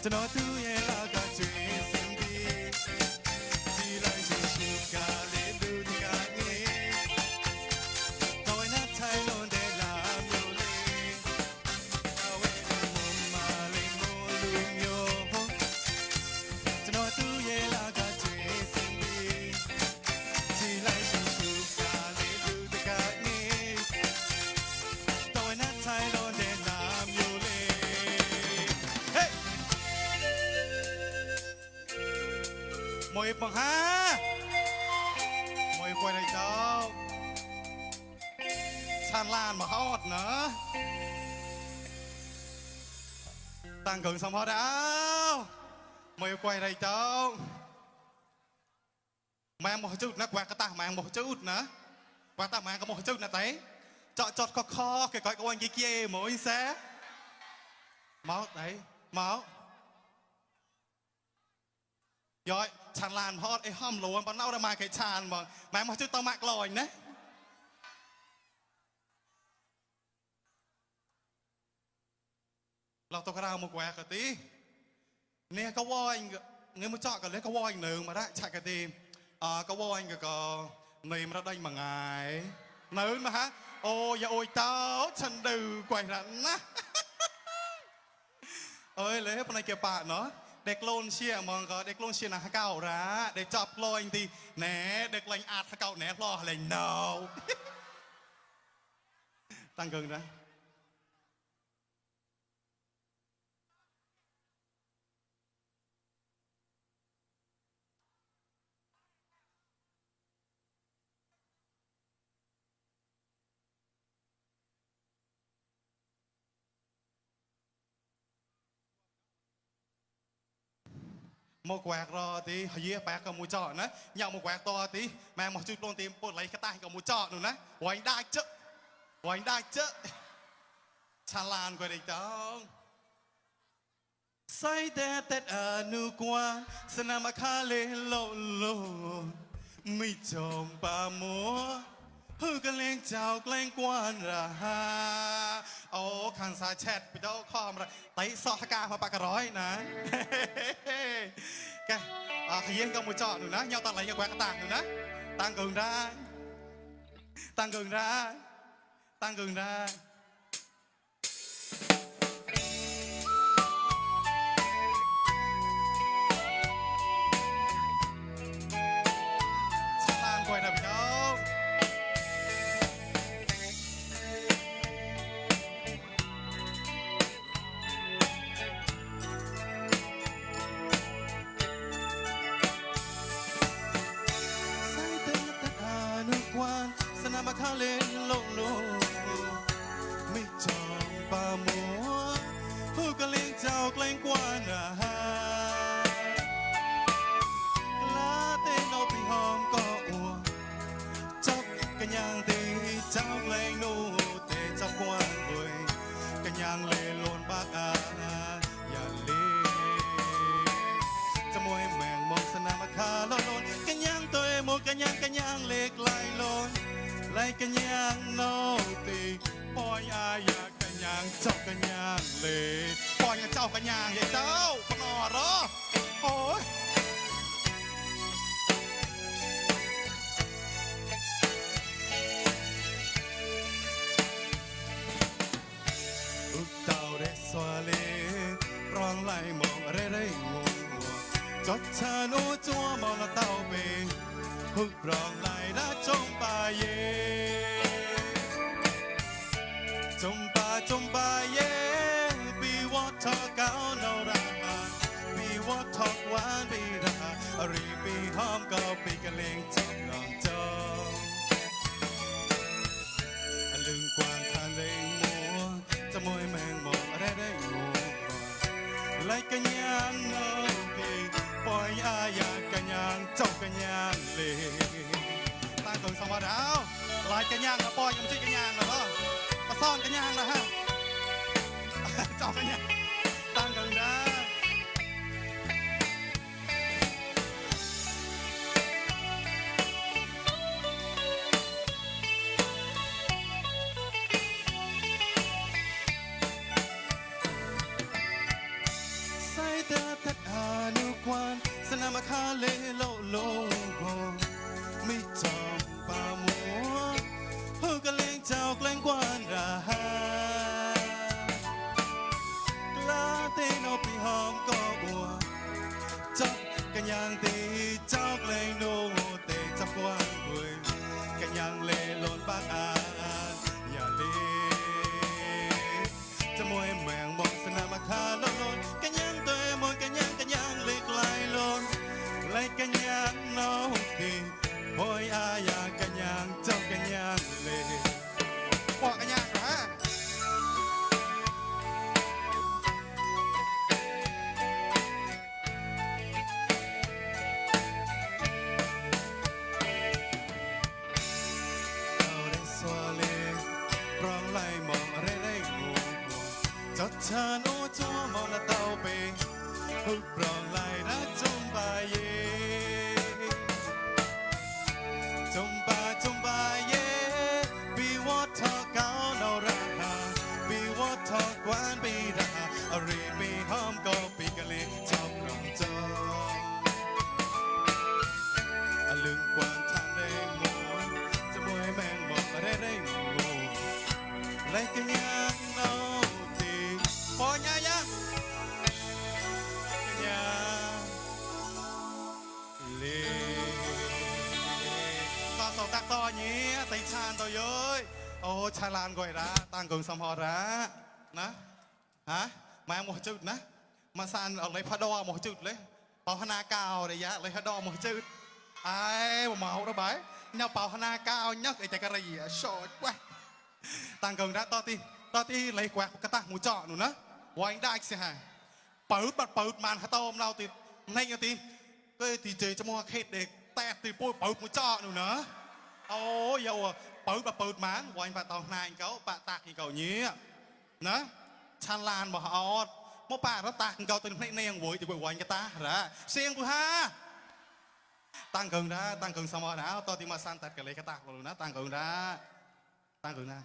Speaker 3: จะนอตู้เยลากาจุยสิงดีจีไลชิชิกาเลดูดิกาเงตัวนัดไทยโลนเดลามโยเลเอาไว้มุมมาเลโมลุมโยจะนอตู้เยลากาจุยสิงดีจีไลชิชิกาเลดูดิกาเงตัวนัดไทยโลนเดลามโยเลเฮ้ มวยปังฮะมวยควยในเจ้าชานลานมาฮอดเนอะตั้งเกิงสมพอดาวมวยควยในเจ้าแมงหมอจุดนะแกวกกระตาแมงหมอจุดนะแกวกตาแมงก็หมอจุดนะเต้เจาะจอดคอเกยก้อยกวนเกี้ยหมวยแซ่เมาไหนเมาย้อยชานลานพอดไอ้ห้อมหลวงปนเอาได้มาไก่ชานบอกแม่มาจุดตอมากลอยนะเราตกกระดาวมุกแหวกตีเนี่ยก็วอยเงี้ยมุจอกกันเลยก็วอยหนึ่งมาได้ฉากกตีก็วอยก็ในมาได้มาไงหนึ่งมาฮะโอ้ยโอ้ยเต้าฉันดูกวยรันนะเอ้ยเลยปนายเกี่ยวปะเนาะเด็กโลนเชียมองก็เด็กโลนเชียนะฮะเก่าระเด็กจับลอยทีแหนเด็กแรงอาดฮะเก่าแหนรออะไรเนาตั้งเกินนะmột quạt rồi thì hồi dưới bạc còn mùi trọ nữa nhau một quạt to tí mà một chút luôn tìm bột lấy cái tay còn mùi trọ nữa nè hoành đai chứ chán lan quay đi đâu say tê tết ở nu quan sân mà khá lên lộ lộ mi chồng bà múa hư cái lên chào lên quan ra ô khăn xa chẹt bị đâu kho mà tay sọ ca mà bà cả rói nè cái khi yên công một chọn nữa nhau ta lấy nhau quẹt cái tàng nữa tăng cường ra tăng cường ra tăng cường ra chắc lan quay đập đâuมาข้าเล่นโลโลไม่จองป่ามัวผู้ก็เลี้ยงเจ้าเกรงกว่านาลาเต้นเอาพี่หอมก็อัวจับกันยังตีเจ้าเกรงนูเตะจับกวนด้วยกันยังเล่นลนปากอย่าเล่จะมวยแมงมองสนามมาข้าลนกันยังตัวหมดกันยังเล็กไหลลนไล่กันยังโนตีปอยอาอยากกันยังเจ้ากันยังเลยปอยกับเจ้ากันยังอย่าเจ้าปนอเหรอโอ้ยอุกเต่าเรสวาเลร้องไล่มองอะไรได้งัวจดชาโนจัวมองละเต่าเปฮึกร้องไล่ได้จงปาเยจงปาเยปีวอทอกเอาโนราปีวอทอกหวานปีดารีปีหอมก็ปีกะเลงจำลองจองลึงกวางทานเลงมัวจะมวยแมงมองอะไรได้งัวไล่กันยังโนปีปอยอาอยากกันยังเจ้ากันยังเลยตั้งกงสมาดาวลายกันยังนะปอยยังไม่ใช่กันยังนะพ่อมาซ่อนกันยังนะฮะเจ้ากันยังตั้งกันนะใส่แต่ คาเลโลโลไม่จอมป่ามัวเฮือกะเลงเจ้าแกล้งกวนรากลาเตนเอาปีหอมก็อัวจับกันยังตีเจ้าแกล้งโนเตจับกวนเว้ยกันยังเลโลนปากอาอย่าเลจะมวยแมงมองสนามคาโลนกันยังตัวมวยกันยังเลยไกลโลนเลยกันยังน้องตีโอยอาญากันยังเจ้ากันยังเลยบอกกันยังเหรอจัดชาโนจัวมอละเต้าเปฮึกรองไหลรักจุมบาเยจุมบาเยปีวอทอเกาโนราปีวอทอกวานปีราอรีปีหอมก็ปีกะเลชอบรองจองอลึงกวางทางเร่งมูจะมวยแมงบอกเร่งมูไล่กันยังโนพอยังยังเลต่อสองตักต่อนี้ตีชานต่อเยอะโอ้ชาลานก่อยระตั้งกงสมหระนะฮะมาหมดจุดนะมาซานเอาเลยพัดดอหมดจุดเลยเป่าหน้ากาวเลยยะเลยพัดดอหมดจุดไอ้ผมมาเอาระบายเนี่ยเป่าหน้ากาวเนี่ยไอ้แต่กระไรอ่ะชดไว้ตั้งกงระต่อที่เลยแกวกระตาหมูเจาะหนูนะวันได้สิฮะเปิดมันฮะต้มเราติดในกันทีก็ตีเจจะมัวเข็ดเด็กแต่ตีปุ้ยเปิดหมูเจาะหนูนะโอ้ยเอาเปิดมันวันปะตองนายเขาปะตากเขาเนี้ยนะชันลานบอกเอาเมื่อปะแล้วตากเขาตึงในยังโวยตีปุ้ยวันกันตาเหรอเสียงกูฮะตั้งเกินนะตั้งเกินสมอนะตอนที่มาสันตัดกันเลยกระตากเรานะตั้งเกินนะ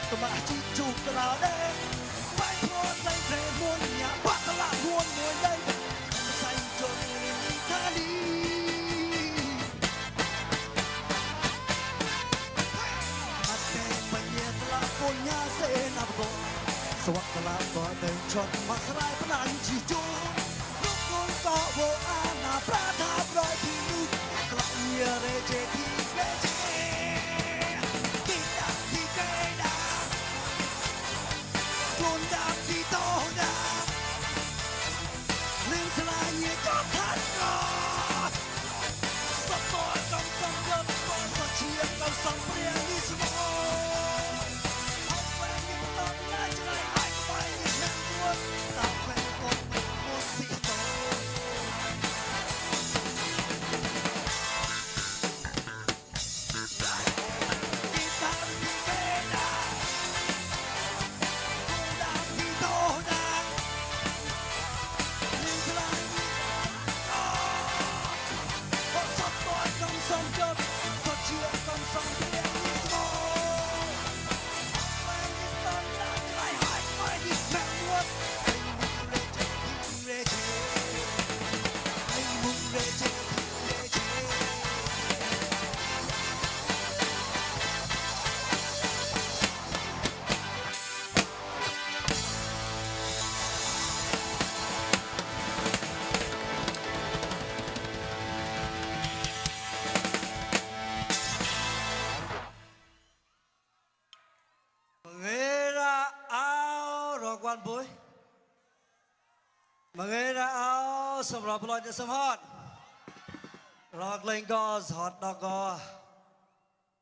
Speaker 4: ตมาจีจูกลาเด้ไปพอใจเพลงมวนอย่าบัตรละมวนมวยได้ใส่จนทานีอาเตปเยตละปุญญาเสนาบโกสวัสดิ์ละก็เดินชนมาสลายพนันจีจูลูกคนก็โวอาณาประทับรอยที่ลูกกลายเรเจที่เรเจที่ดาที่เกดาคนดาที่โตดาลืมสลายก็ทันก่อนสปอร์ตกำสังเดินก่อนสักเชียร์กำสังเปลี่ยนนิสมองเอาแฟนยิ่งต้องน่าจะได้หายไปยิ่งแน่นตัวตาแฟนก็ไม่หมดที่โตที่ตาที่เกดาคนดาที่โตดาลืมสลายก็สปอร์ตกำสังเดินก็เชียร์กำสังเปลี่ยนนิสมอง แฟนยิ่งต้องน่าจะได้หายไปยิ่งแน่นตัวเรเจให้มึงเรเจเรเจ Mangera ao rok wan boy Mangera ao สำหรับพลอยจะสมฮอดรอกเลงก็สอดดอกก็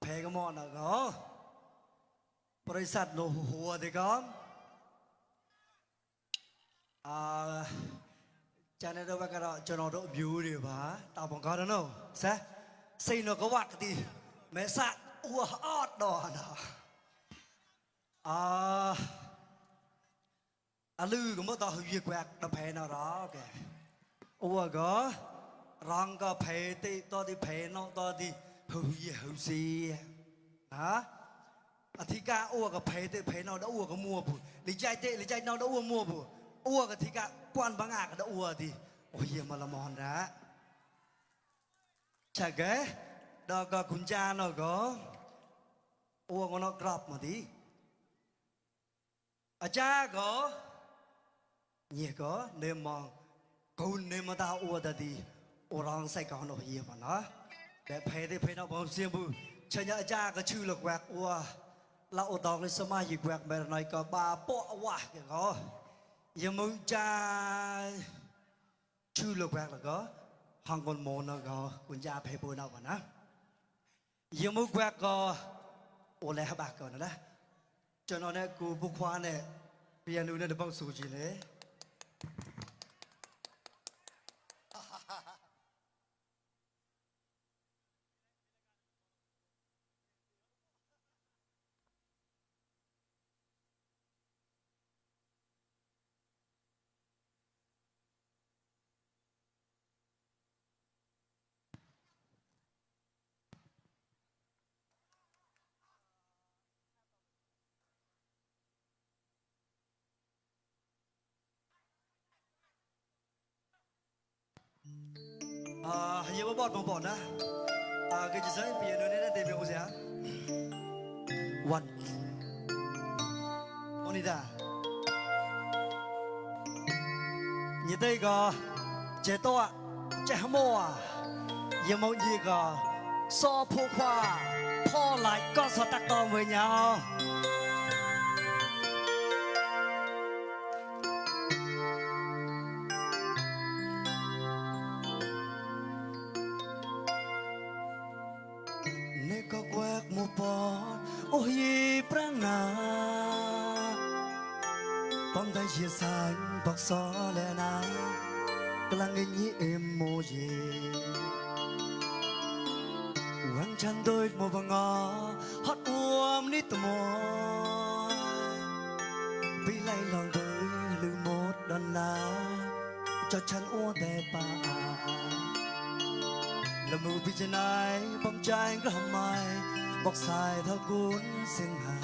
Speaker 4: เพลงมอนดอกก็บริษัทโลหัวดีก็จานนี้เราไปกันเราจะนอนดูวิวดีป่ะตาบังคับนะเนาะใช่สิ่งนั้นก็วักดีแม่สักอัวออดดอกนะลือก็ไม่ต้องหยิบแหวกตะเพนอะไรแกอัวก็ร้องก็เพติตัวที่เพนอตัวที่หูซีนะอธิกาอัวก็เพติเพนอแล้วอัวก็มัวผู้ลิใจเตลิใจนอแล้วอัวมัวผู้อัวก็ธิกากวนบางอาก็แล้วอัวที่โอ้ยมาละมอนนะใช่แกดอกก็คุณจานก็อัวก็นอกรอบมาดีอาจารย์ก็เนี่ยก็เนื้อมองกูเนื้อมาตาอวดดีอรองใส่ก่อนเอาเยี่ยมนะแต่เพย์ได้เพย์น้องผมเสียบุเช่นอาจารย์ก็ชื่อหลักแหวกอัวเราอดดอกในสมัยหยิบแหวกแบบไหนก็บาโปะวะอย่างก็ยังมึงจะชื่อหลักแหวกแล้วก็ห้องคนโมนแล้วก็คุณยาเพย์บุญเอาก่อนนะยังมึงแหวกก็โอเล่บากก่อนนะจนตอนนี้กูบุกควานเนี่ยเปียโนเนี่ยเดี๋ยวบังสูจีเลย nhiều bọt bọt đó cái chỉ giới biển nữa nên tìm được gì á one onida như đây có chế to chế mua nhiều món gì có so phụ khoa po lại có so tác to với nhau chia sánh bọc gió lẽ nào lắng nghe nhĩ êm mô gì quăng chân đôi mô bằng ngó hót uôm nít tù mô vì lại lòng tới lưu một đòn lá cho chân uống đẹp bà là mù bị chân ai bóng trai gỡ mai bọc xài thao cuốn sinh hà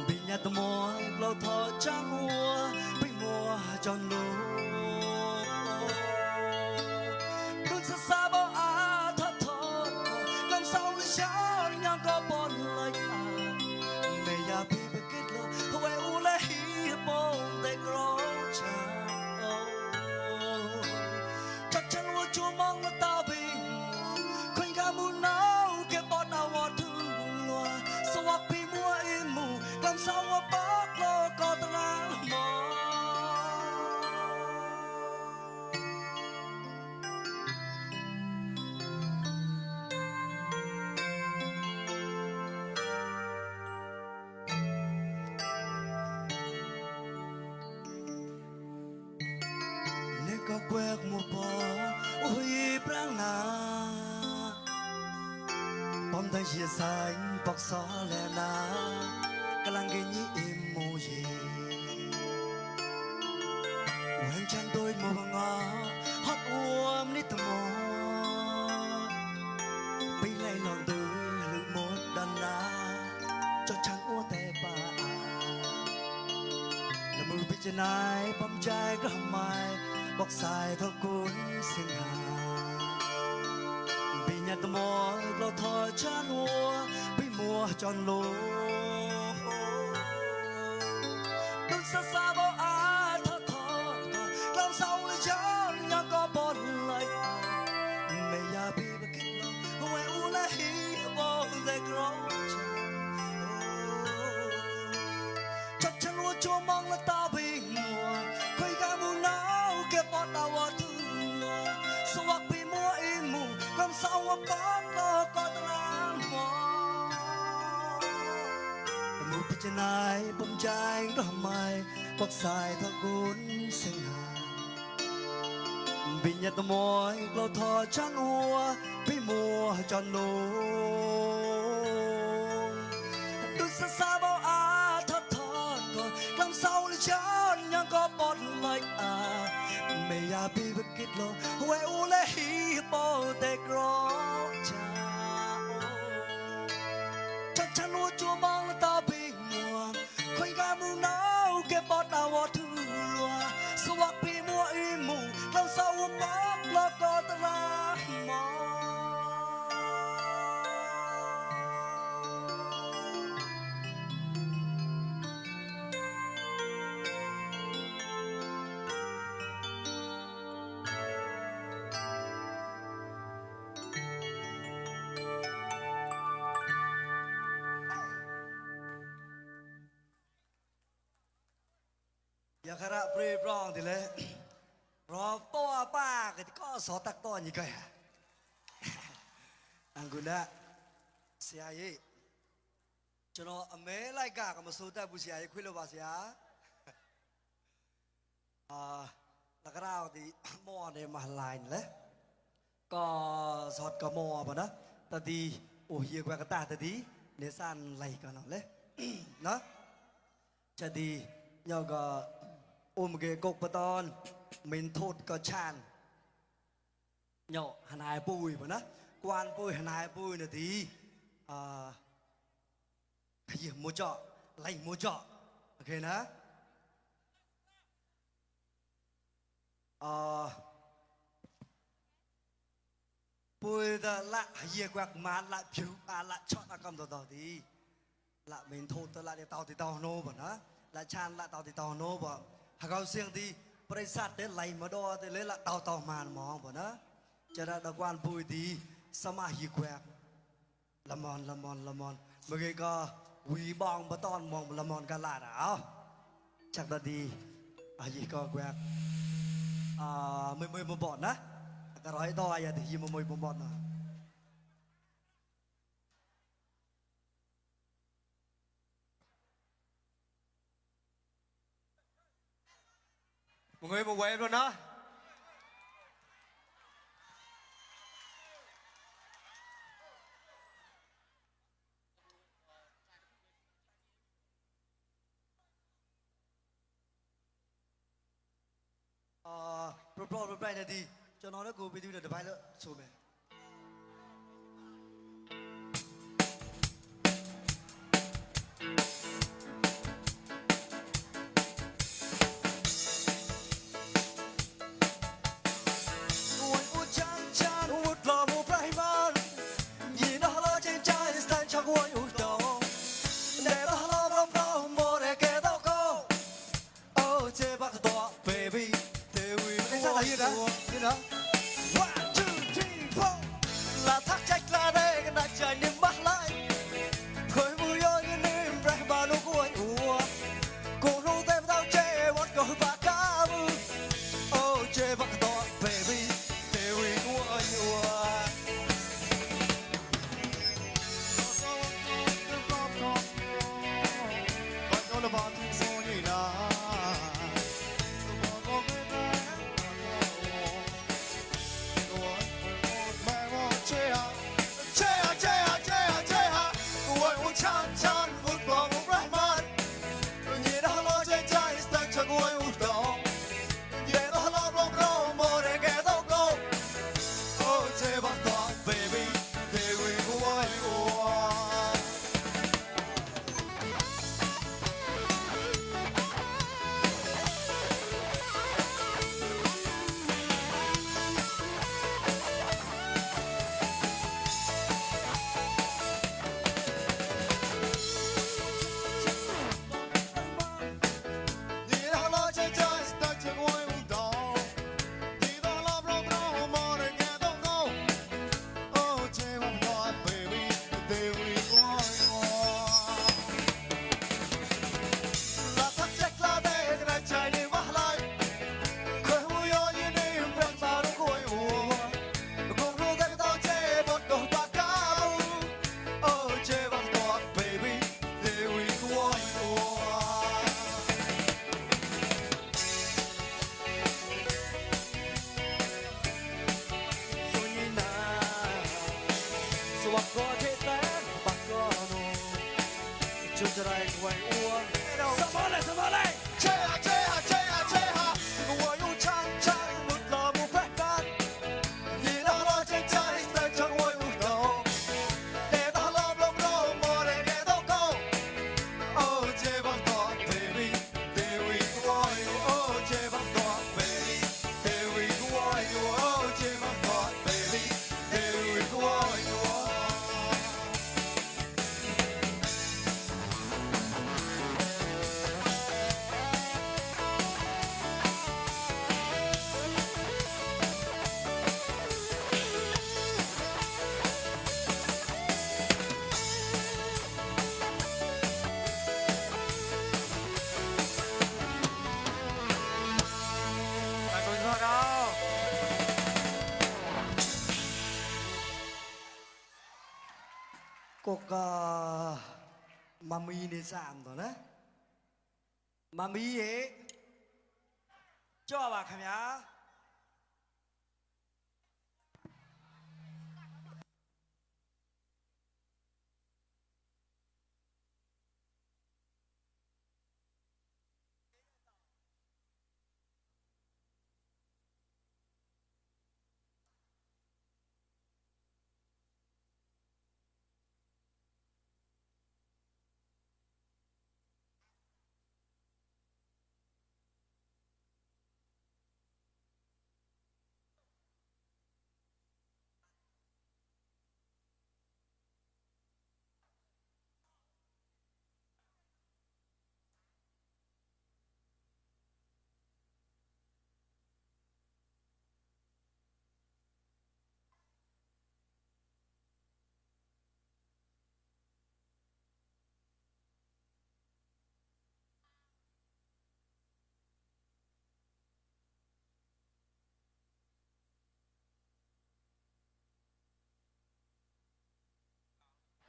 Speaker 4: bị nhạt mùa lâu thọ trắng mùa bị mùa tròn lúa đừng xa xa bao à thất thọ làm sao để chán nhang có bon lại à mẹ ya bị bị kết lo huệ u lê hi bông để grow cha chắc chắnว่าchúวมองแล้วตาบิงคนกามูนาวเก็บบอลเอาวัดถึงลัวสวักปีมัวอิมูลำสาวปักโลก็ตระหมอนี่ก็แควกมัวปอโอ้ยปรางนาป้อมทั้งเชียร์สายปอกซอแลนากำลังกินยี่อิมโมยีแหวงฉันโดยมัวงอฮอตอวมนิตมอปีไล่นอนดูหรือหมดดันนาจดฉันอ้วแต่ป่าและมือพิจารณาป้อมใจกระหมายบอกสายเท่ากุนสิงหาปีnhạt mùa lâu thọ chán mùa bị mùa tròn lúa đừng xa xa bao à thọ thọ làm sao để chán nhang có bon lại mẹ ya bị bị kết lo huệ u lê hi bông để grow chắc chắnว่าchúวมองแล้วตาบิงมัวคุยกันมูนาวเก็บบอลเอาวัดถึงลัวสวักปีมัวอิมูลำสาวปักโลก็ตระหมอมือพิจารณาบ่มใจทำไมปักสายทอกุนเส้นหาบินยาตมอยเราทอช่างหัวพี่มัวจอนลูดูซาซาบ่อาทอดก็ลำเศร้าในฉันยังก็ปอดเลยไม่อยากbị bất kết lo huệ u lê hi bao để grow cha chắc chắnว่าchúวมองแล้วตาบิงมัวคนกามูนาวเก็บบอลเอาวัดถึงลัวสวักปีมัวอิมูลำสาวปักโลก็ตระหมอ อย่าคาระเปรียบร้องทีเลยรอตัวป้าก็สอตักต้อนยี่ก็อังกุนะเสียยี่จนอเมริกาก็มาสู้แต่บุษยาคุยแล้วว่าเสียแล้วก็เราที่มอในมหาลัยนี่แหละก็สอดก็มอป่ะนะแต่ดีโอ้ยกว่ากระตาแต่ดีเนสันไหลกันเอาเลยนะจะดีเนาะก็เกกกปะตอนมินโทษก็ชานเนาะหนายปุยป่ะนะกวนปุยหนายปุยเนี่ยดีขยิบมูเจาะไหลมูเจาะโอเคนะปุยแต่ละเยี่ยกวักมาละผิวละช็อตกำต่อดีละมินโทษแต่ละเดี๋ยวเต่าโน่ป่ะนะละชานละเต่าโน่ป่ะหากเราเสียงดีบริษัทเดินไหลมาดอแต่เลยละเต่ามานมองป่ะนะจะได้ดอกวันปุยดีสมาหิกแวกละมอนเมื่อกี้ก็วีบองมาตอนมองละมอนกันละเอาจากตาดียี่ก็แวกมือมาบอดนะก็ร้อยต่ออย่าที่มือมาบอดนะ
Speaker 5: mọi người một quay luôn đó
Speaker 4: pro này đi cho nó cô bị được bài nữa xuống về là như đó như đó one two three four là thác trách là đây cái đại trời niềm bắt lại khơi mùi ơi như niềm rẽ bà nô của anh ủa cô rô tem tao chê một câu và cá mư oh chê bắt to baby baby của anh ủa All about things on you now. Cuộc mami này giảm rồi đấy mami ấy cho bà khám nhá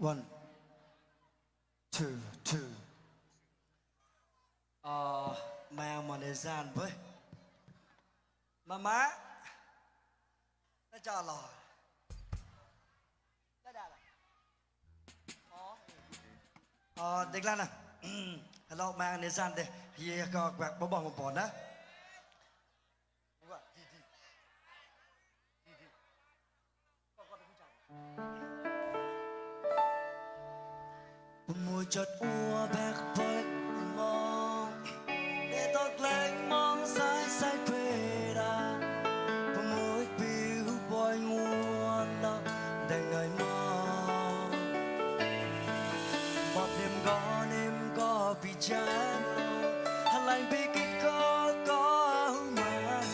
Speaker 4: one two two mang mà để gian với má nó cho lò địch lan à hello mang để gian đây gì có quẹt bó bò một bò đó mùi chợt ua bạc vơi mong để tóc lạnh mong sai sai về đà mùi biu bòi nguồn đó để ngày mong một đêm có bị chán hành lạnh bị kít có màn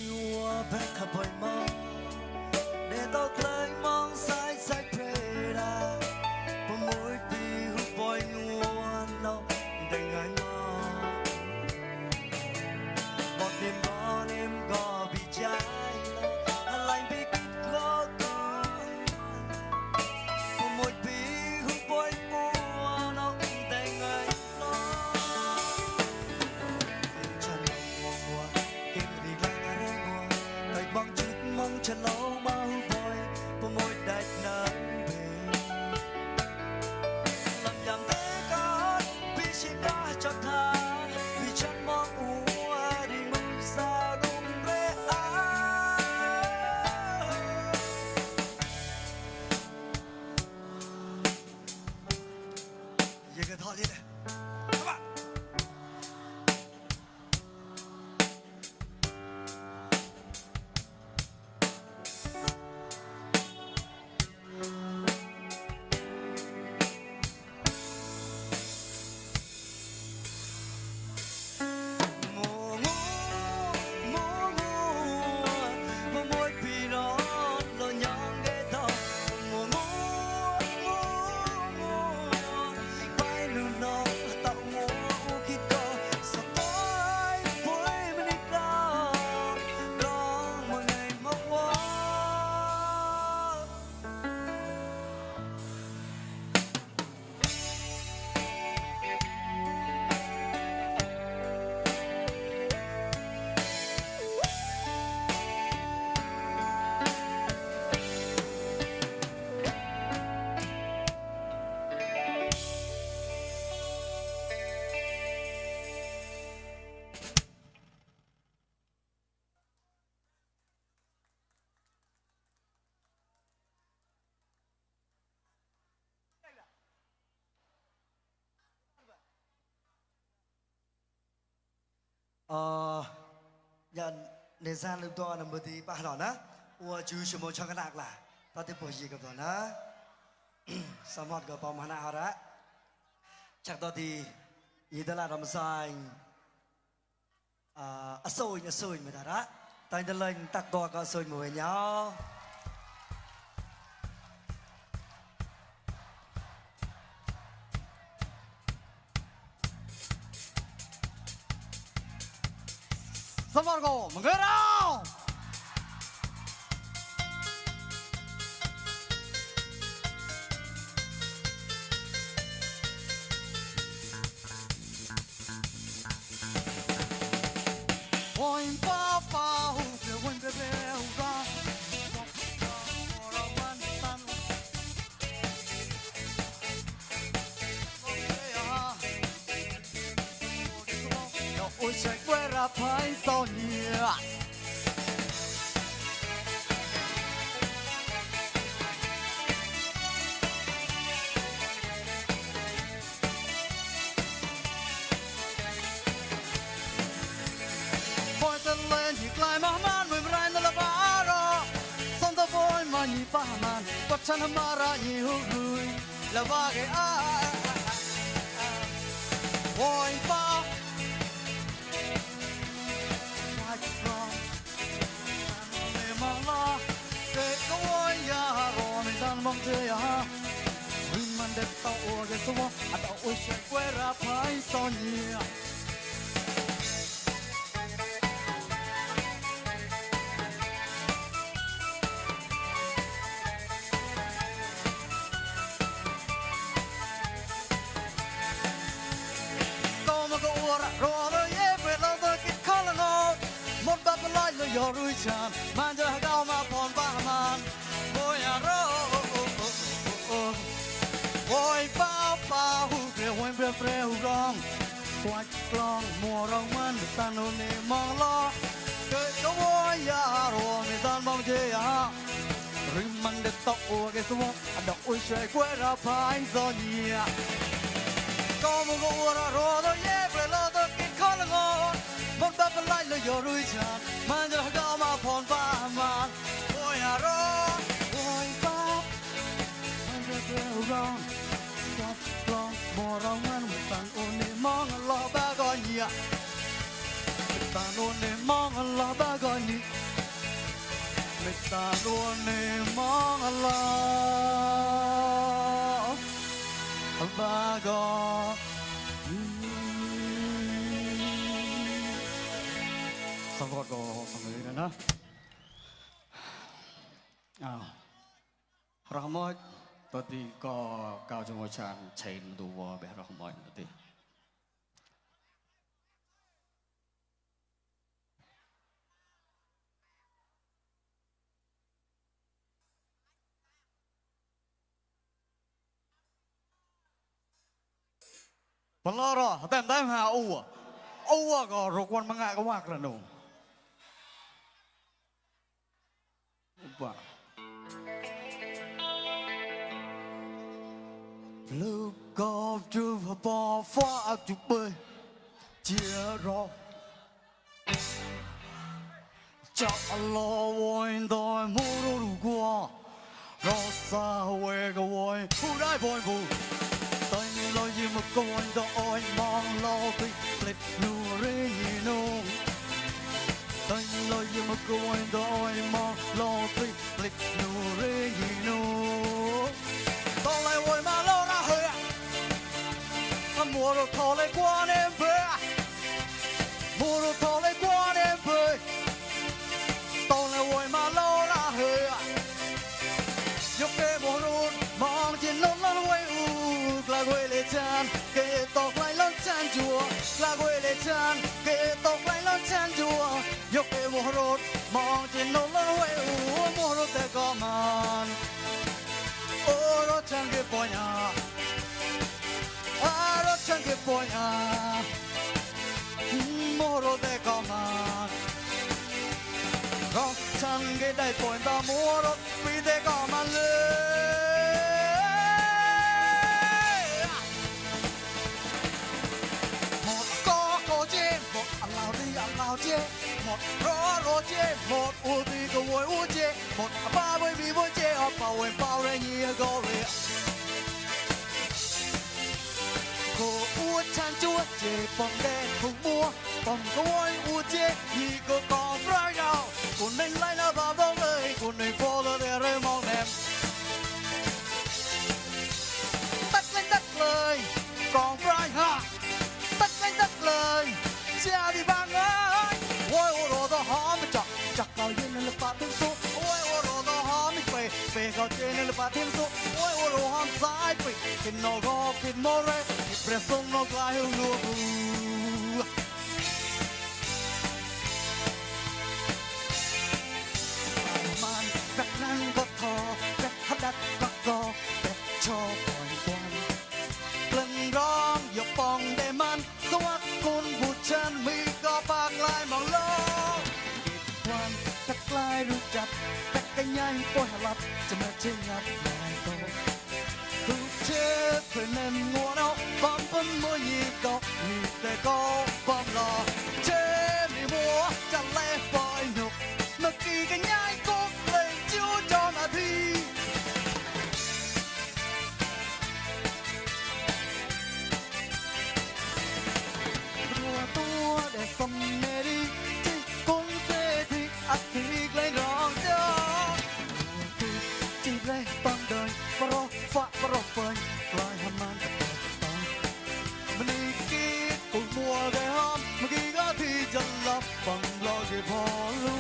Speaker 4: งัวแพ้ขับไปมองเดินต่อเคยมองซ้ายซ้ายเพลดาพอมวยปีหุบปล่อยงัวนกได้ไงมองบอกเดิมก็บิใจอะไรไม่คิดก็ก่อนพอมวยปีหุบปล่อยงัวนกได้ไงมองฉันมองว่าเก่งดีกลางอะไรงัวแต่บางจุดมองฉันเรามาหุบปล่อยพอมวยได้นั้น làm nhầm thế con vì chỉ có cho thà vì chẳng mong ua đi mong xa đúng lẽ vậy cái thôi đi này các bạn nhận để ra lưu to là một tí ba đỏ ná ua chú chỉ một cho cái lạc là ta tiếp bộ gì gặp rồi ná sao một cái bom hana hả đó chắc đó thì ý đó là làm sai sôi mà đó tay ta lên tắc to có sôi mùi nhau
Speaker 8: Sắp vào cổ, mọi người nào. Ôi ba ba hu bê hu ra. Ôi trời quê ra phải sao nhỉ Voi ta lên thì lại mà man mình rai nó là ba rồi Xong ta voi mà nhị ba man Bắt chân mà ra nhị hú người là ba cái Voi ba mong chơi à mình đẹp tao ua cái số à tao ui sẽ quay ra phải sao nhỉ câu mà câu ua ra rồi rồi về lâu tôi kít khó là ngon một bắp lại là gió rui tràn mang cho cao mà còn ba màn ôi à rồi Ôi ba ba hu bê hoen bê phê hu rong Quạch lòng mùa rong mân tan hôn nê mong lo Cười có ôi ya rùa mê tan mong chê ya Rinh măng đẹp tóc ua cái xuống Đọc ôi trời quê ra phải gió nhẹ Có một gỗ ua ra rùa tôi nhé Về lo tôi kít khó là ngon Một bắp lại là gió rui tràn Mang cho cao mà phòn ba màn Ôi à rô Ôi ba hoen bê phê hu rong Long mùa rong ăn tàn ôn nề mong lo ba gọi nhỉ tàn ôn nề mong lo ba gọi nhỉ ta luôn nề mong lo và gò sao gọi gò người nữa đó rahmat tadi ko kau cuma chan chain dua be rahmat tadi Pelora, tem ha uwa ko rukwan mga kawak na no. Upa. Look off to the bar, far to play. Cheer up. Chọc lo voin đôi mũ đủ qua. Rosa huê cái voin, phụ đại voin phụ. Tay lo gì mà coi đôi mong lo bị lệch nụ rê nụ. Tay lo gì mà coi đôi mong lo bị lệch nụ rê nụ. Tao lại vội mà lo ra hơi. Mùa rồi thò lại qua đêm về. Mùa rồi thò lại qua đêm về. Tao lại vội mà lo ra hơi. Dốc kê mùa rồi mong trên nón lăn quay là quê lệ chan kê tóc lại lăn chan chùa là quê lệ chan kê tóc lại lăn chan chùa dốc kê mùa rồi mong trên nón lăn quay mùa rồi tê có màn ô rồi chan kê bò nhà à rồi chan kê bò nhà mùa rồi tê có màn rồi chan kê đại bò ta mùa rồi vì tê có màn lên lao chê một rô chê một u đi個會烏chê một ba mươi bị vui chê ở bao em bao ra nhiều個rịa cô u chan chúa chê bom đen không mua bom có ôi u chê thì cô còn phải đâu cô nên lấy nó vào đâuเลยcô nên phố đó để rơi mong em tắt lên tắt lời còn phải ha tắt lên tắt lời cha đi bạn ơi ôi ô đồ đó hó mà chặt cao yên là ba tiếng số ôi ô đồ đó hó mình về cao trên là ba tiếng số ôi ô đồ hó sai về cái nó gò cái mồ rê cái bè sông nó gai hương lúa man bẹt năng có thò bẹt hất đắt có co bẹt cho bòi quan lần rong dọc bong để man sông ác côn bụt chân mi có bạc lại mong lo quan cắt lại rút chặt cắt cái nhanh bôi hà lấp cho mẹ trên nhặt lại tôi tu chết phải nên ngua đâu bám phân môi nhịp cọc nhịp để có bom lò chế mi mua chặt lẽ bòi nhục nó kỳ cái nhanh cốt lên chiếu cho mà thi tua để xâm mê đi thì cũng dễ thì ắt thì lấy rong cho chỉ lấy bằng đời và rô phơi loài hàm man tập tông mình đi kia cùng mùa về hôm mà khi có thì chân lấp bằng lo kịp họ lui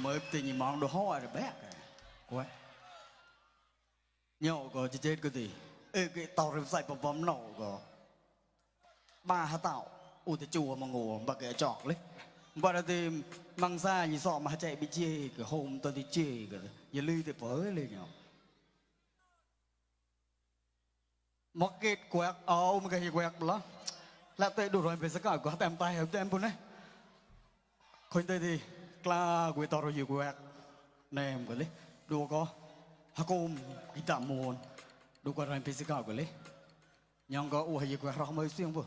Speaker 8: mới tình mong đồ hoa rồi bé quay nhậu có chết cái gì ê cái tàu rừng sậy bom nổ có ba hạt tàu ủa thì chùa mà ngủ bà cái chọc lấy bà đã thì mang ra như sọ mà chạy bị chê cái hôm tôi thì chê cái giờ ly thì phới lên nhau mắc cái quẹt một cái quẹt đó là tôi đủ rồi về sẽ cả có tem tay hợp tem bốn đấy khuyên tôi thì kla gue taro yu gue nem gue le du ko hakum kita mon du ko ran physical gue le nyong ko u hayu gue rah mai siang bu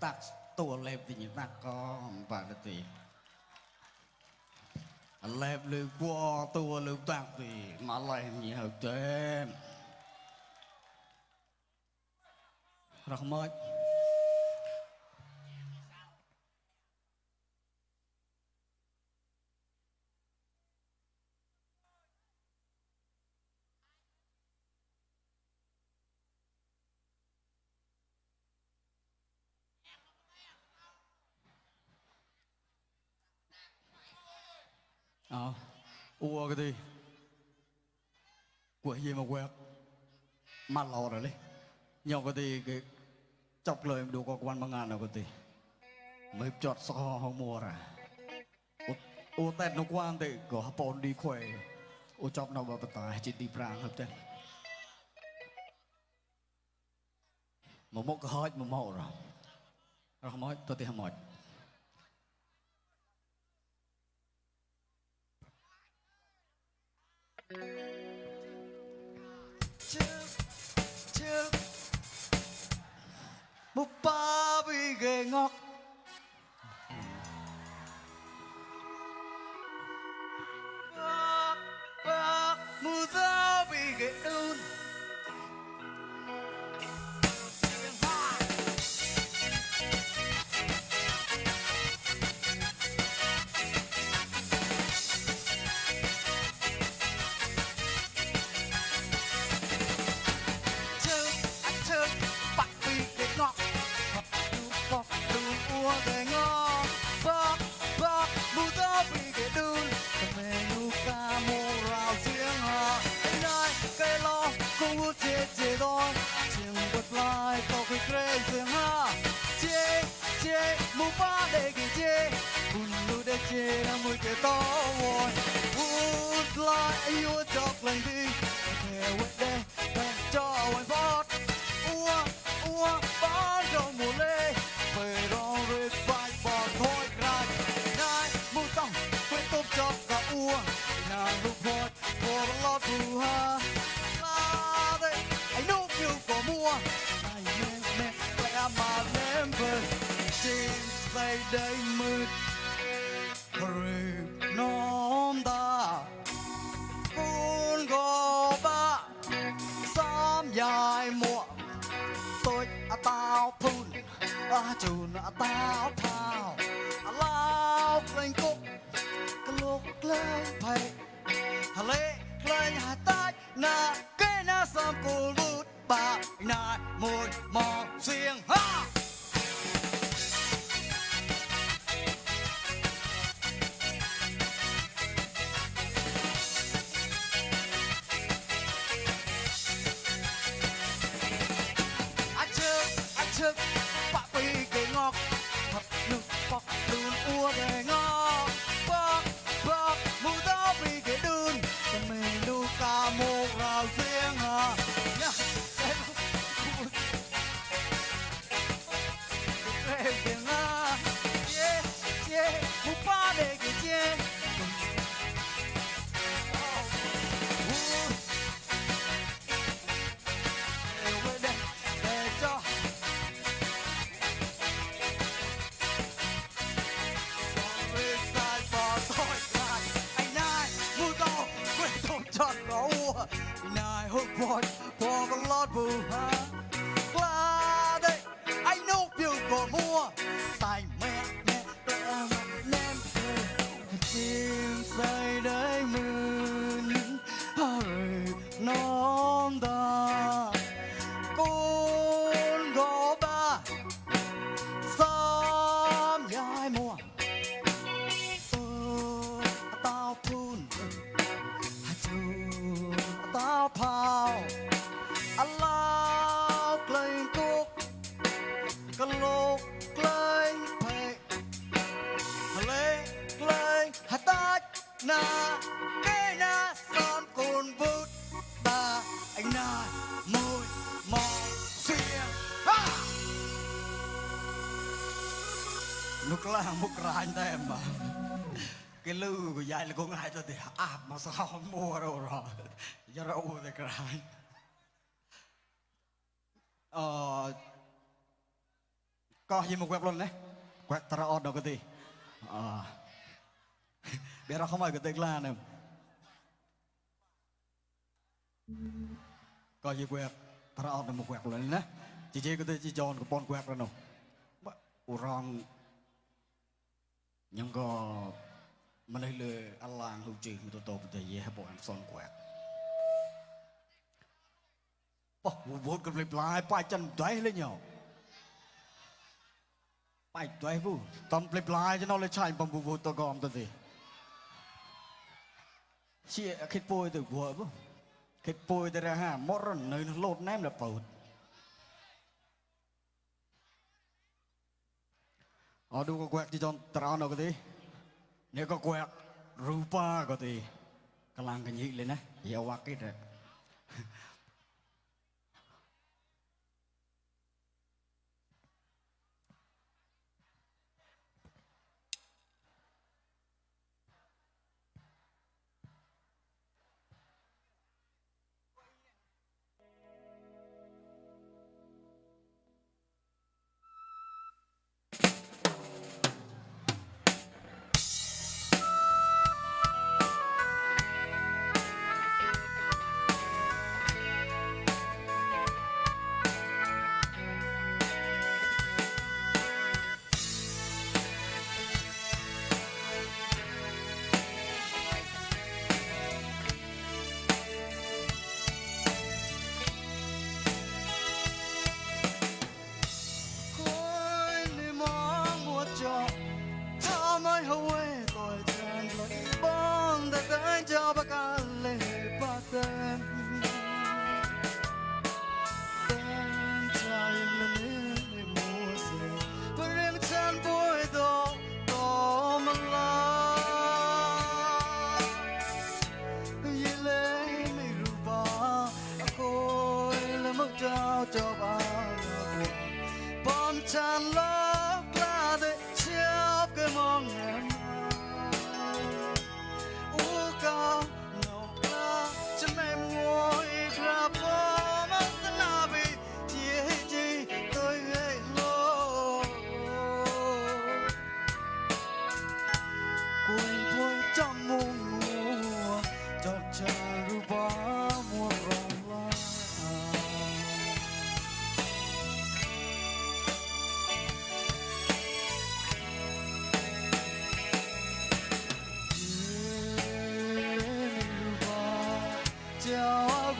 Speaker 8: ตักตัวเล็บที่ตักก็ปกติเล็บหรือกัวตัวหรือตักตีมาอะไรมีเหตุเต็มรักมากua cái gì quậy gì mà quẹt mặt lò rồi đấy nhau cái gì cái chọc lời đủ có quan bằng ngàn nào cái gì mới chọt so không mua ra ô tết nó quan thì có hấp bồn đi khỏe ô chọc nào vào tài chỉ đi prang hợp tên một cái hơi một màu rồi không nói tôi thì không nói một ba bị ghê ngọc bạc mù da bị ghê ơn là mùi kề to vội hút lại yêu chọc lành đi theo quên đê bèn cho hoài vót ua bán trong mùa lê về đó về vai bỏ thôi ra nai mùi tông quên tốt chọc cả ua nàng lúc vót vót lót phù ha la đây anh núp yêu của mua này mẹ lẽ mà ném về trên dây đây mưa nóm ta cuốn gò ba xóm dài muộn tôi tao phun chùn tao thao lao lên cúc cái lúc lên thầy lệ lên hà tai na cái na xóm cô bút bà na môi mò xiềng ha trước bạ bì cái ngọc thật nước bọc đun ua để ngọc bọc mù đó vì cái đun cho mình đu ca mô rào riêng hả nhá em tiếng à yeah mù ba để cái chê nài hút vội bỏ con lót bù ha qua đây anh nấu biểu của mua tay mẹ nem chim say đấy mừng hơi non ta con gò ba xóm dài mùa tao phun tao phao lao lên cúc cái lục lên phê lên hạt tách na cái na son cồn vút ta anh na môi mò xiềng lúc là một rài tem mà cái lư của dạy là con ai cho thì áp mà sao không mua đâu rồi giờ đâu thì cái có gì một quẹt luôn đấy quẹt tao ở đâu cái gì biết nó không phải cái tên là này có gì quẹt tao ở đâu một quẹt luôn đấy chỉ cái tên chỉ tròn của con quẹt rồi nào rong nhưng có mà đây là anh làng hữu trì mà tôi bây giờ hay bộ anh son quẹt vốn cầm lệp lại bài chân trái lên nhau bài trái vu tầm lệp lại cho nó lên chạy bằng vụ tôi gom tôi gì chị khít bôi từ vợ vu khít bôi từ ra ha mót rồi nơi nó lột ném là phụt đu có quẹt chỉ cho tao nào cái gì nếu có quẹt rupa có gì cái làng cái gì lên á dạo qua cái đấy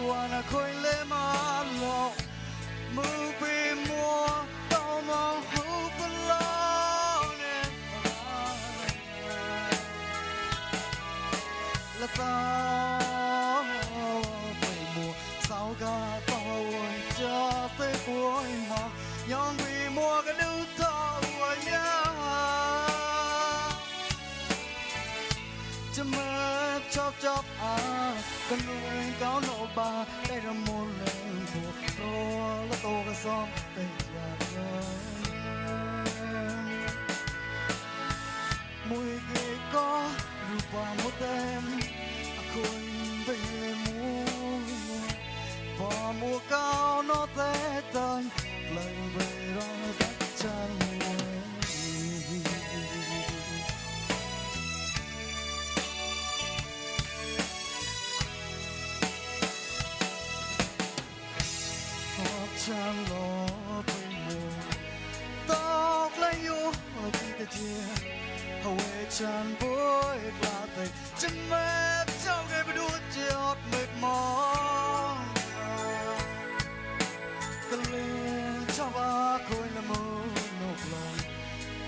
Speaker 8: qua là khơi lê mà lộ mưa bị mùa đau mong hữu bên lo nên là tao về mùa sao cả tao cho tới cuối mà nhon vì mùa cái đứa thọ của nhá chop chop con người cáo nộ bà đây là một lời buộc tôi là tôi cái xóm đây là mùi ghê có rượu và một đêm khôi về mùa cao nó té tay lời về đó tất chân chan lo bên mùa tóc lấy yêu đi tới chia hầu chan bối là tay chân mệt trong ngày bên đuôi chiều mệt mỏi cần lên cho ba khôi là mơ nộp lòng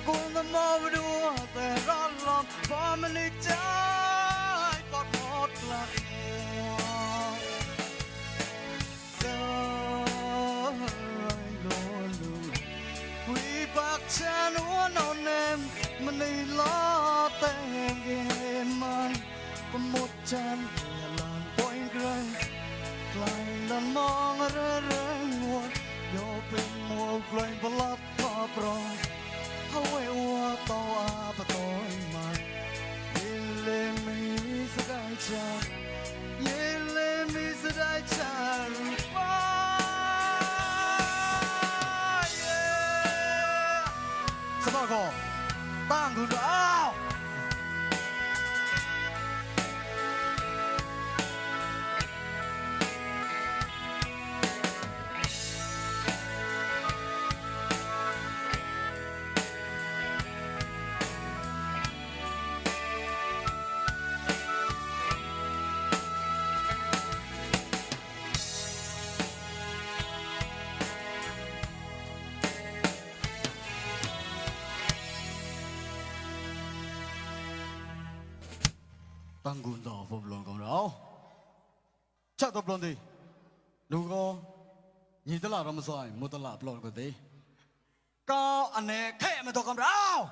Speaker 8: con là mơ bên đuôiแต่ร้อนร้อนพอมันในใจปอดหมดหลักcha núa non em mình đi lo tên ghê man có một chân làn bôi gray lại lần mong rơi nguồn vô bên mùa gray và lót thọ pro hãy ua to và tôi mà đi lên mi sẽ đại cha đi lên mi sẽ đại cha Sabago, tanggung jawab. tăng quân đỏ phục lòng còn đâu chắc tập lòng đi đúng không nhìn tới là làm sao một tới là lòng cái gì có anh này khẽ mà tôi cầm đâu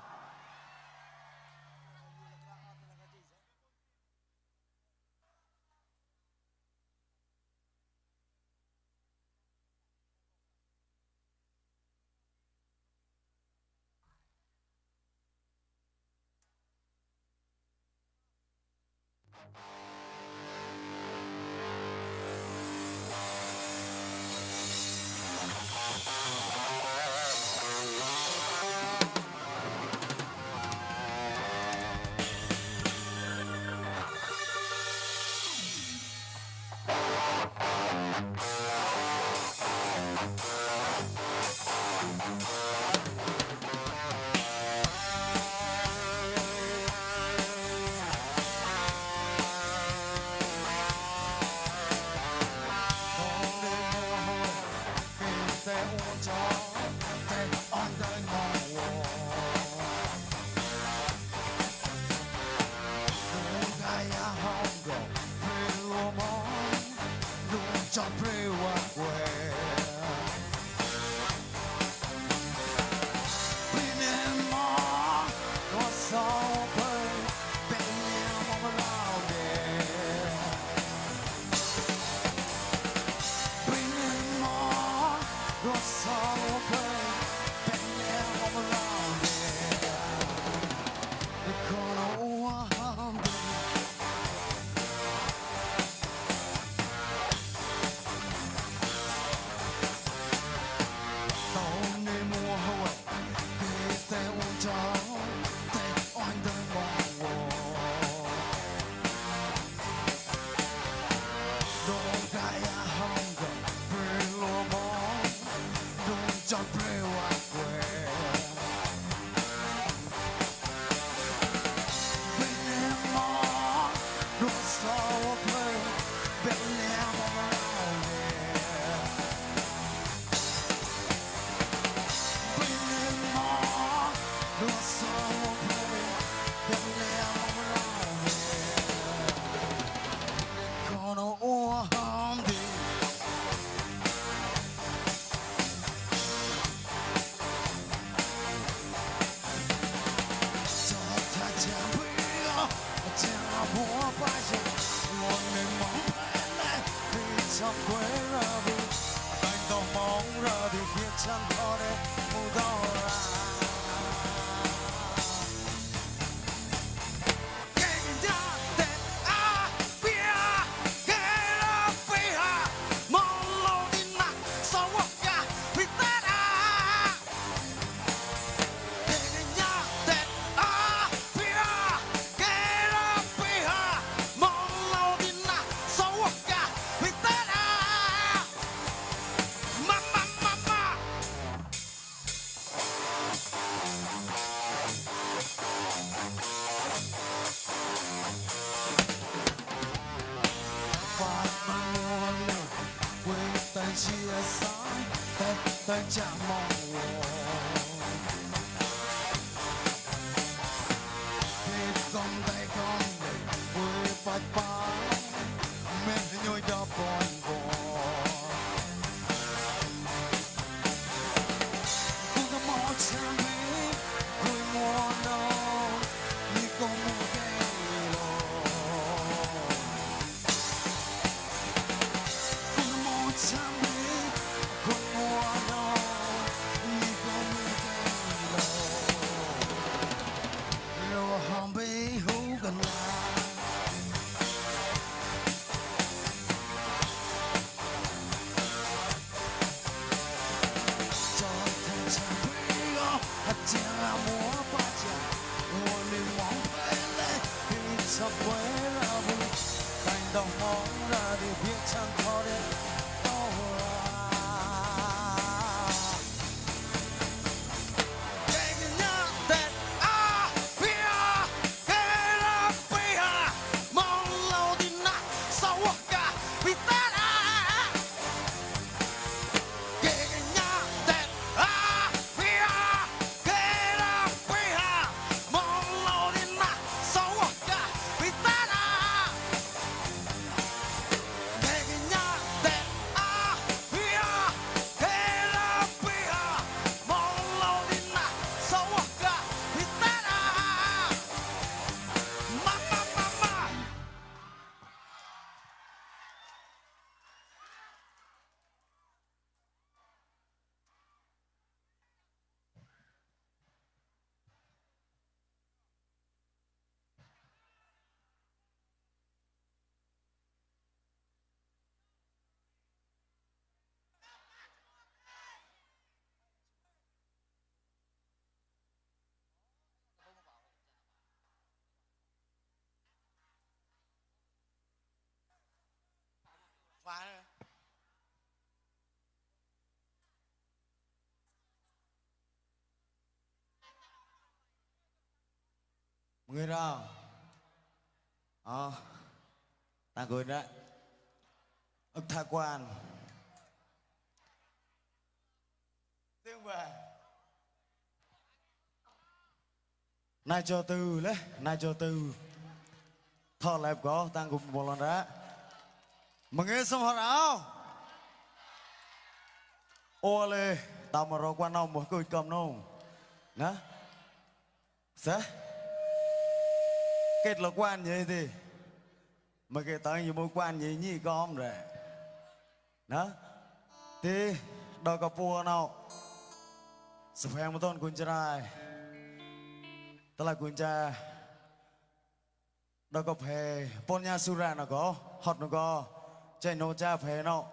Speaker 8: tay chạm mong hết con tay con vui bát bát mẹ nhoi đau buồn buồn cũng có một chẳng biết vui mùa đâu như có một cái lò cũng có một chẳng biết vui mùa đâu như có một cái lò rồi hòm bê hú gần lại Hãy người nào ta cười đấy ức tha quan tiếng về nay cho từ đấy nay cho từ thọ lại có tăng cùng một lần đó mà nghe xong họ nào ô lê tao mà rồi qua nào một cười cầm nông nè sẽ kết là quan vậy thì mà cái tới như mối quan gì nhỉ con rồi đó thì đòi cặp bùa nào sập hàng một tôn quân trai tức là quân trai đòi cặp hè pon nhà sura nó có hot nó có chạy nô cha hè nó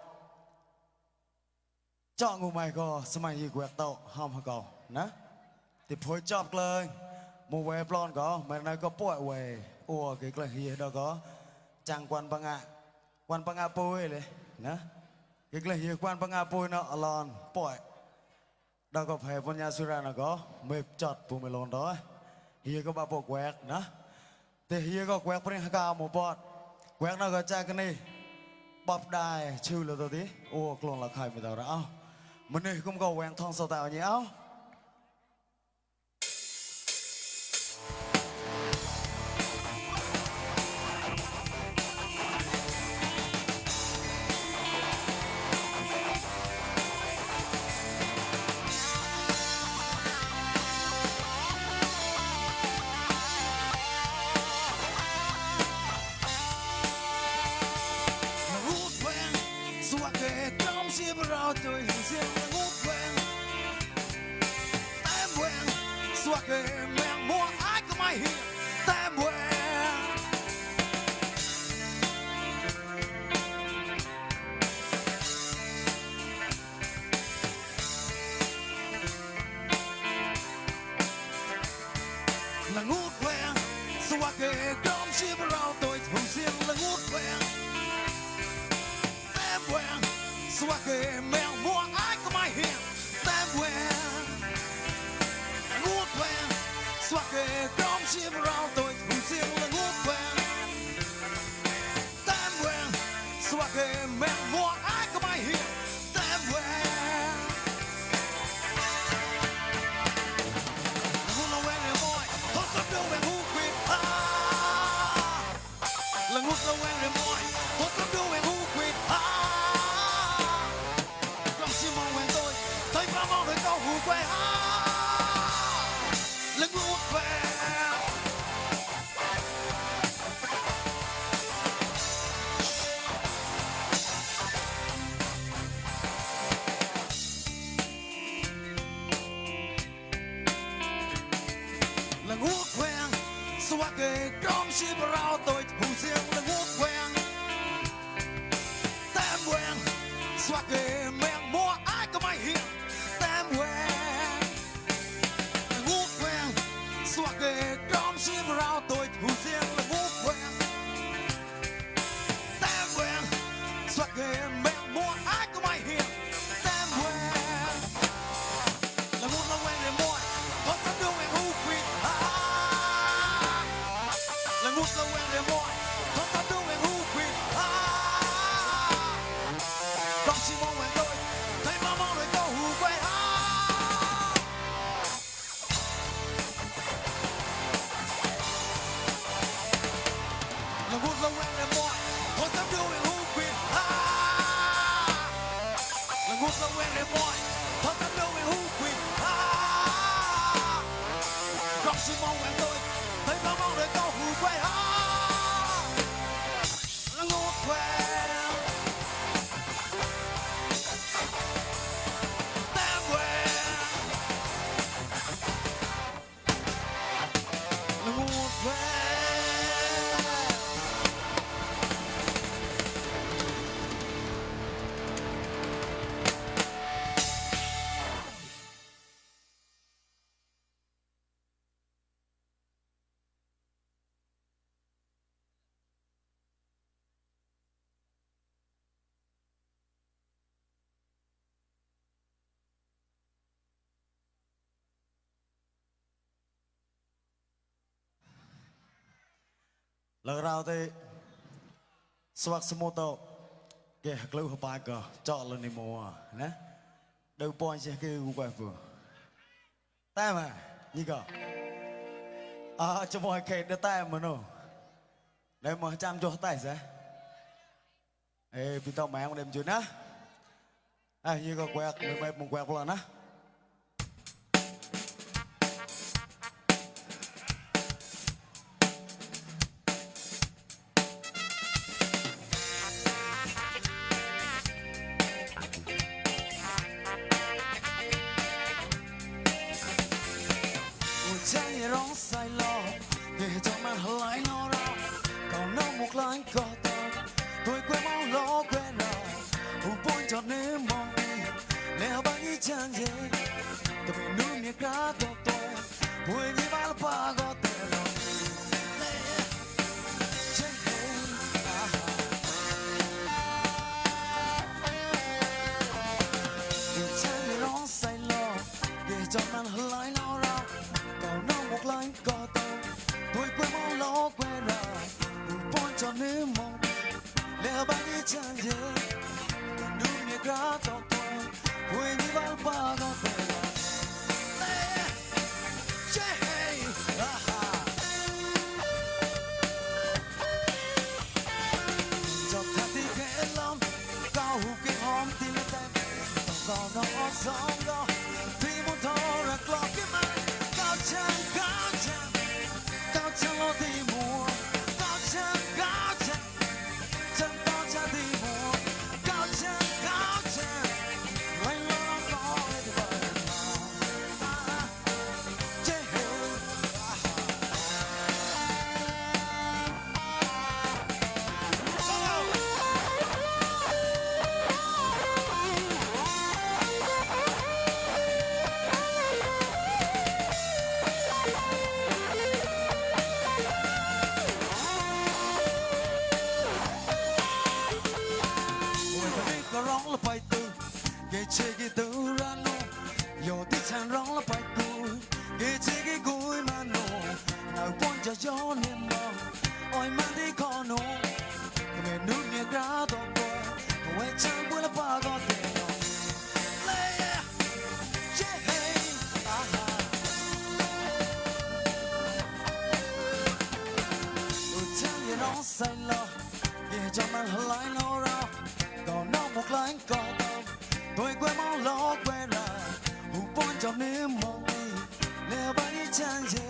Speaker 8: chọn ngủ mày có sớm mai gì quẹt tàu hòm hả cậu nè thì phối chọc lên một vé plon có mà nó có bội về ủa cái là gì đó có trang quan băng ạ bôi đấy nè cái là gì quan băng ạ bôi nó lon bội đó có phải von nhà sura nó có mệt chọt bùi mày lon đó hier có ba bộ quẹt nè thì hier có quẹt bên cao một bọt quẹt nó có cha cái này bắp đài chư là tôi tí ủa còn là khai mày tao đó mình này không có quen thong sao tao nhỉ tôi hình riêng ngút quen tem quen xóa kề mèn mua ai có mai hiện tem quen là ngút quen xóa kề đom chia vào tôi hình riêng là ngút quen tem quen xóa kề mèn mua ai có mai hiện tem quen ngút quen xóa kề đom chia vào tôi hình riêng là ngút quen tem quen xóa kề mèn mua ai có mai hiện tem quen
Speaker 5: ngút lâu em để mỏi tôi sắp đưa em hú quỵt lòng xin mong em tôi thấy bao mong đợi câu hú quê là ngút về là ngút quen xóa kề đom chỉ bao tôi hù riêng là ngút quen tem quen xóa kề mèn mua ai có may hiện tem quen là ngút quen xóa kề đom chỉ bao tôi hù riêng là ngút quen tem quen xóa kề mèn mua ai có may hiện tem quen là ngút lâu quen để mua có sắp đưa em hú quỵt là ngút lâu quen để mua có sắp đưa em hú quỵt con chỉ mong em tôi thấy mong mong đợi câu hú quê là ngút lâu quen để mua có sắp đưa em hú quỵt là ngút lâu quen để mua có sắp đưa em hú quỵt con chỉ mong em tôi thấy mong mong đợi câu hú quê là ngút quen tem quen là ngút quen
Speaker 8: lần nào thì swag smoto cái lưu hợp bài cờ chọn lần này mùa nè đầu point sẽ cái quay vừa tay mà như cờ cho mọi cái đưa tay mà nó đây mà chăm cho tay sẽ ê bị tao mẹ đem chuyện á như cờ quẹt được mày một quẹt lần á
Speaker 4: Hãy subscribe cho kênh Ghiền Mì Gõ để không bỏ say lo choมันหลายเราเราก็น้องบอกหลายก็ต้องตัวกล้วยมองล้อเวลาหูปนจอมนิ้วมองดีแล้วไปฉันเย่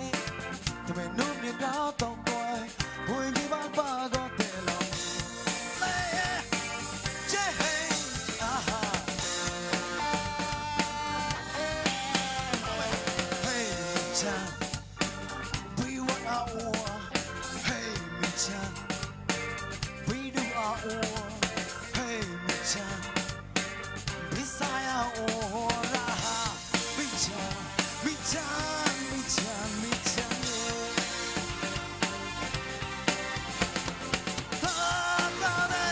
Speaker 4: ทำไมนุ่มยังก้าวต้องกล้วยผู้หญิงบ้านป้าก็เตะลงเล่เจ้เฮอาฮาเฮ้ยฉัน we want our war hey มิฉัน we do our war hey มิฉัน Desire or raha Michan, Michan, Michan, Michan Kakade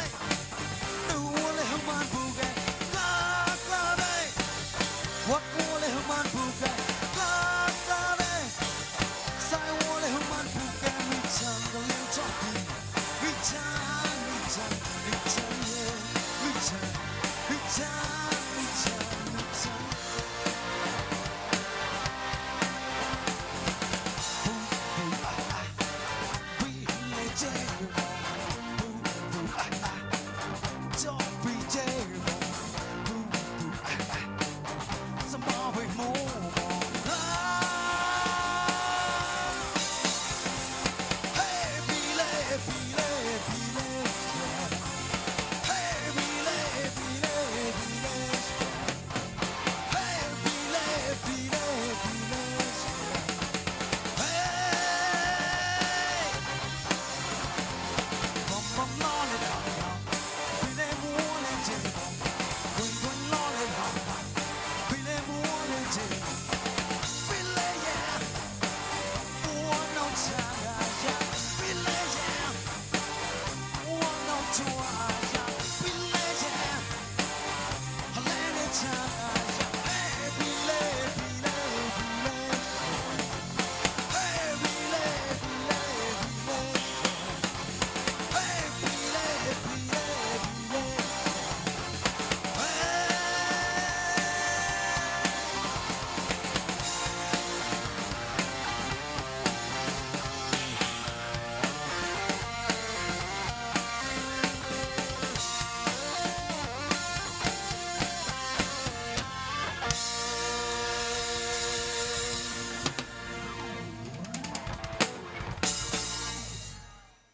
Speaker 4: Nuole human buge Kakade What wole human buge Kakade Sai wole human buge Michan, the little jockey Michan, Michan, Michan, Michan, Michan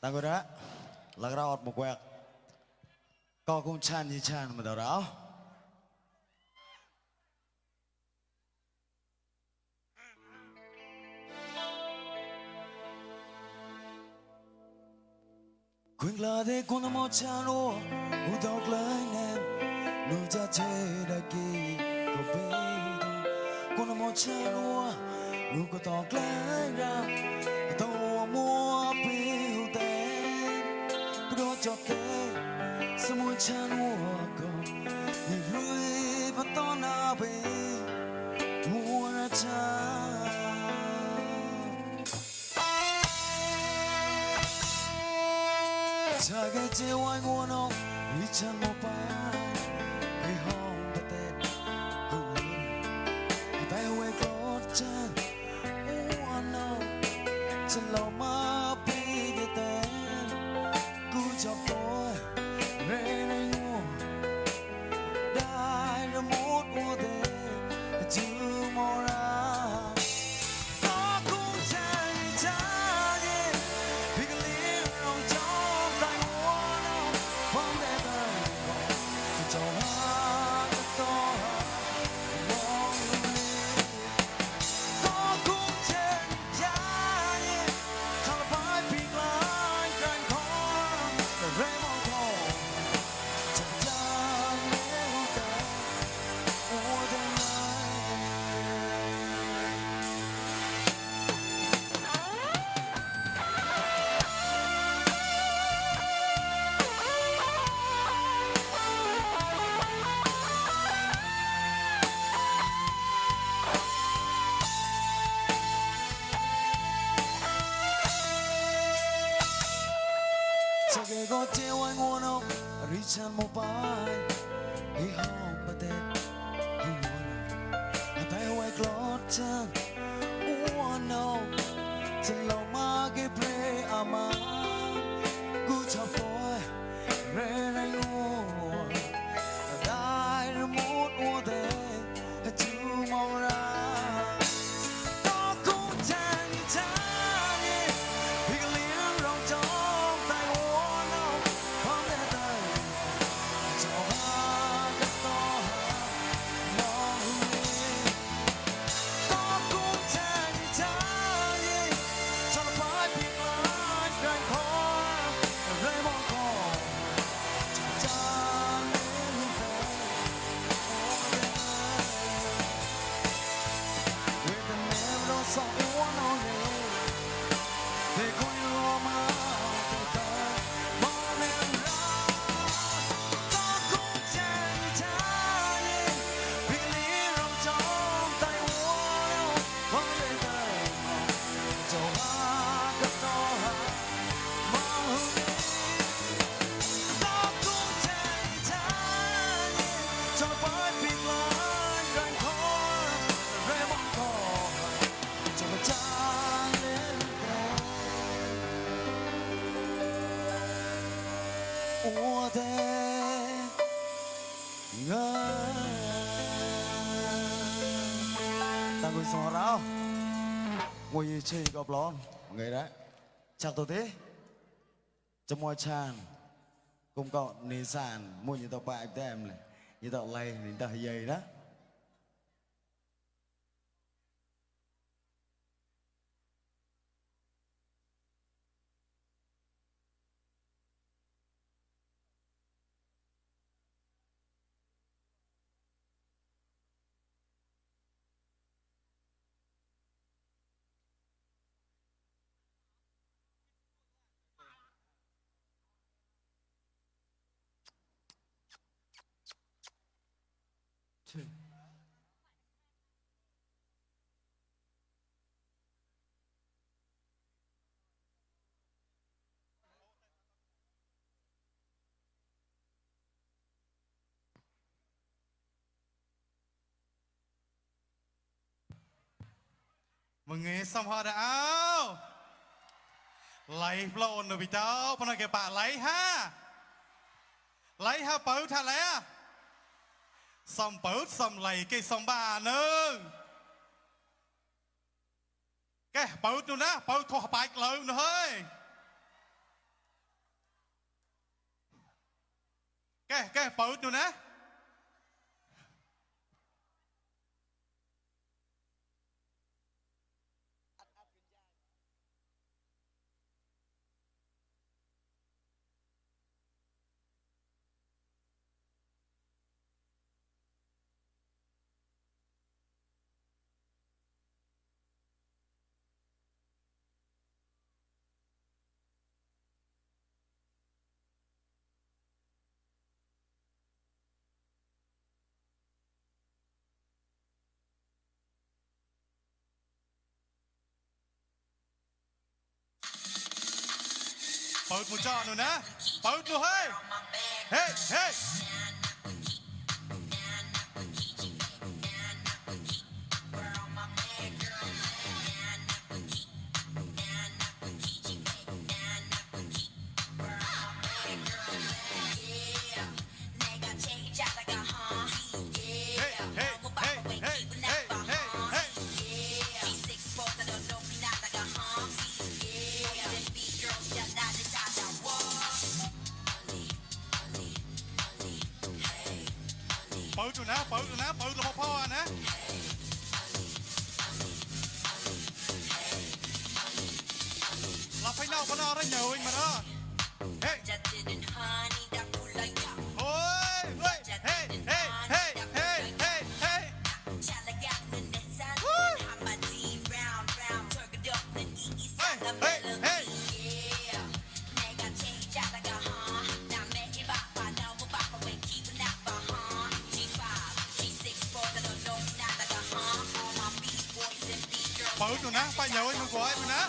Speaker 4: Tanggo dah, lagra out mukwek. Kau kum chan ni chan madara. Quên là thế con nó mau chan ô, u đọc lời nem, nu cha che đã kì, cô bé đâu. Con nó mau chan ô, nu có đọc lời ra, tao mua piu tê. Đó cho thế, sao muốn chan mua con, đi lui bắt to na về, mua ra chan. Cha cái chiều ai mua nó, đi chan mua bay, cái hông bắt tết, tay huề cột chan, oh no, chan lâu mà pi cái tên. Cho tôi về đây ngủ đại ra một mùa thế chưa mò ra có cũng chạy cha đi vì cái lý lòng trong tay mua nó không để tay cho hát to mong đi có cũng chạy cha đi thằng phải bị lại cảnh khó Cái gót treo anh muốn không, Richard Mobile, đi home mà tên, không muốn, tay hoài clot chân, oh no, chân lòng mà cái play ama, cú chào phôi, 我的ta ngồi xò ráo ngồi chơi gọp lon người đấy chắc tôi thế cho mọi chàng cùng cậu nề sàn mua những tàu bạc em này những tàu lay những tàu dày đó
Speaker 3: มึงเงี้ยสมพอดเอาไหลโปรนหนูพี่เจ้าพนักเก็บปะไหลฮะไหลฮะเปิดท่าแล้วสมเปิดสมไหลกี่สมบาหนึ่งแกเปิดดูนะเปิดขอไปเลยนะเฮ้ยแกเปิดดูนะ เปิดมือจ่อหนูนะเปิดดูเฮ้ยเฮ้ยเฮ้ยเปิดดูนะเปิดดูนะเปิดดูพ่อๆนะเราไปนอกพนอได้เหนียวเองมาเนาะเฮ้ยโอ้ยเฮ้ยเฮ้ยเฮ้ยเฮ้ยเฮ้ยเฮ้ยเฮ้ยเปิดดูนะไปเหนียวเองมึงกลัวไอ้มึงนะ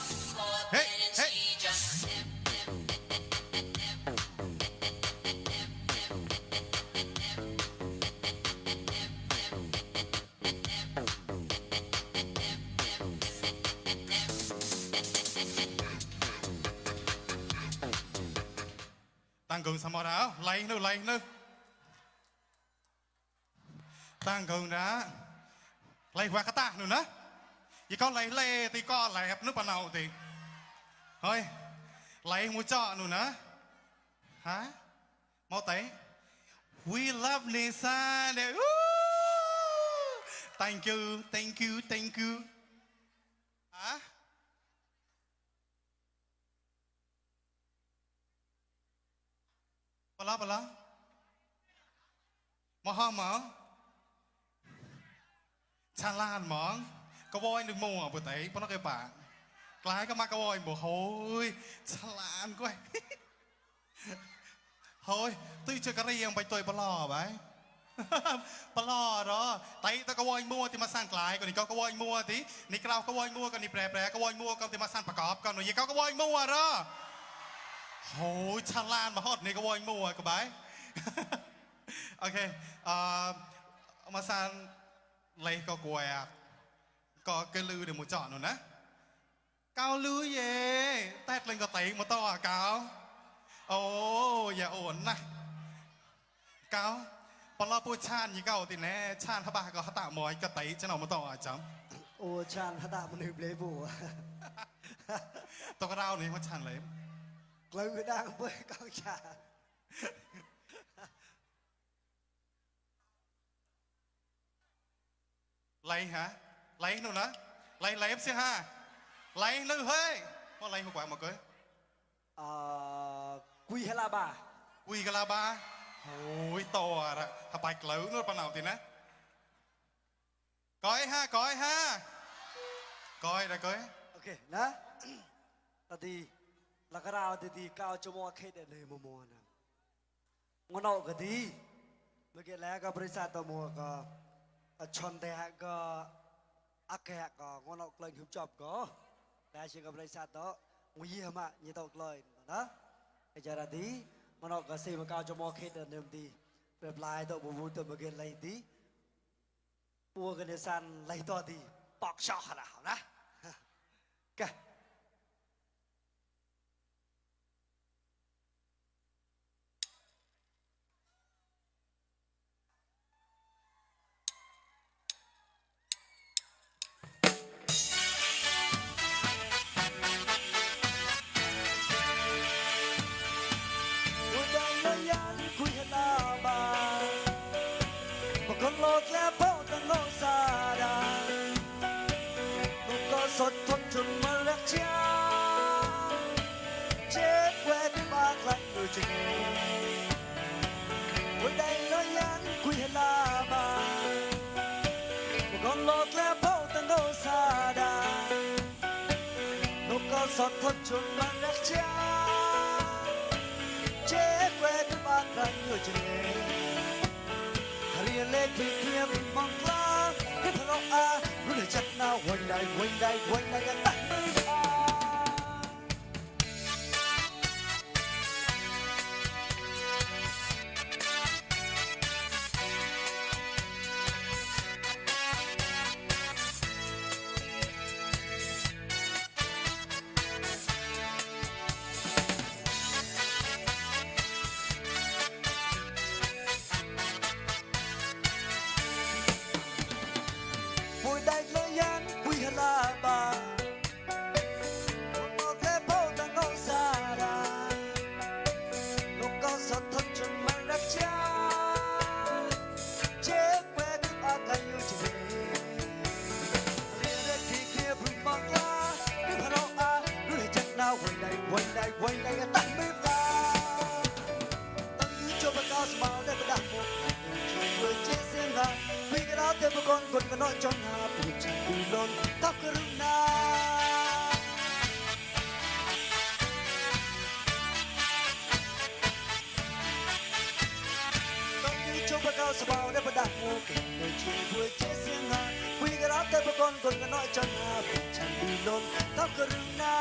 Speaker 3: เฮ้ยเฮ้ยตั้งกึ่งสมอดาวไล่นึตั้งกึ่งนะไล่หัวกระตากหนูนะยี่ก็ไล่เล่ตีก็ไล่ครับนึกปะเนาตีเฮ้ยไล่หัวเจาะหนูนะฮะมอเต๋ we love Nissan เด้อ thank you ฮะปะละมาห้องหมอชาลานหมองกระวอยหนึ่งโมงอ่ะปุตไตเพราะนักเก็บปากกลายก็มากระวอยบอกโฮ้ยชาลานก้อยเฮ้ยตุ้ยเจอกระเรียงไปตัวปลอไปปลอเหรอไตตะกระวอยมัวที่มาสร้างกลายก่อนนี่ก็กระวอยมัวที่นี่กล่าวกระวอยมัวก่อนนี่แปรกระวอยมัวก่อนที่มาสร้างประกอบก่อนหนูยี่ก็กระวอยมัวเหรอโหชาลานมาฮอดนี่กระวอยมัวกับไปโอเคมาสร้างเลยก็กลัวก็เกลือเดี๋ยวมูเจาะหนูนะเกาลือเย่แตกเล่นก็เตะมาต่อเกา โอ้อย่าโอนนะเก้าปลอปูชานยี่เก้าติแน่ชานทบาก็ฮัตตามอยก็ไตจะเอามาต่อจ
Speaker 4: โอ้ชานฮัตตามันหืบเลยบัว
Speaker 3: ำตัวกระเรานี่มันชานเลย
Speaker 4: กลืนไปดังเปื่อยกองชา
Speaker 3: ไล่ฮะไล่หนูนะไล่เอฟซีห้าไล่นึงเฮ้ยว่าไล่หัวกว่ามาเกย
Speaker 4: กุยเฮลาบา
Speaker 3: อุยกะลาบาโอ้ยโตอะถ้าไปเกลือนู่นปะหนาวตินะก้อยห้าก้อยนะก้อย
Speaker 4: โอเคนะตอนที่ลักราวตีก้าวจมูกเคดเลยมัวนะงอนอกก็ดีเมื่อกี้แล้วก็บริษัทตัวมัวก็ชนแต่ก็อักแกก็งอนอกเลยหุบจอบก็แต่เชื่อกับบริษัทตัวงุยฮะมายี่ตกเลยนะไอ้จาระดีงอนอกก็ซีมันก้าวจมูกเคดเดิมดีเปรียบลายตัวบุบตัวเมื่อกี้เลยดีปัวกันในสันเลยตัวดีปอกช็อกขนาดนะแก สดทนจนมาเลือกเช้าเช็คแวดบ้านหลังดูจริงวันใดน้อยยันคุยลาบาก่อนโลกแล้วเผาตั้งโนซาดานกก็สดทนจนมาเลือกเช้าเช็คแวดบ้านหลังดูจริงเรียนเล็กเพียงมองกลางให้พเราอารู้เลยจัดหน้าวันใดกันตั้งมืออาวันใดก็ตั้งไม่พลาตั้งยืนจบประกาศมาได้ประดับหมดช่วยเจเสียงหาวิ่งกันเอาเต็มก่อนคนกันน้อยจนหาผู้ชายดูล้นทับกรุณาตั้งยืนจบประกาศมาได้ประดับหมดช่วยเจเสียงหาวิ่งกันเอาเต็มก่อนคนกันน้อยจนหาผู้ชายดูล้นทับกรุณา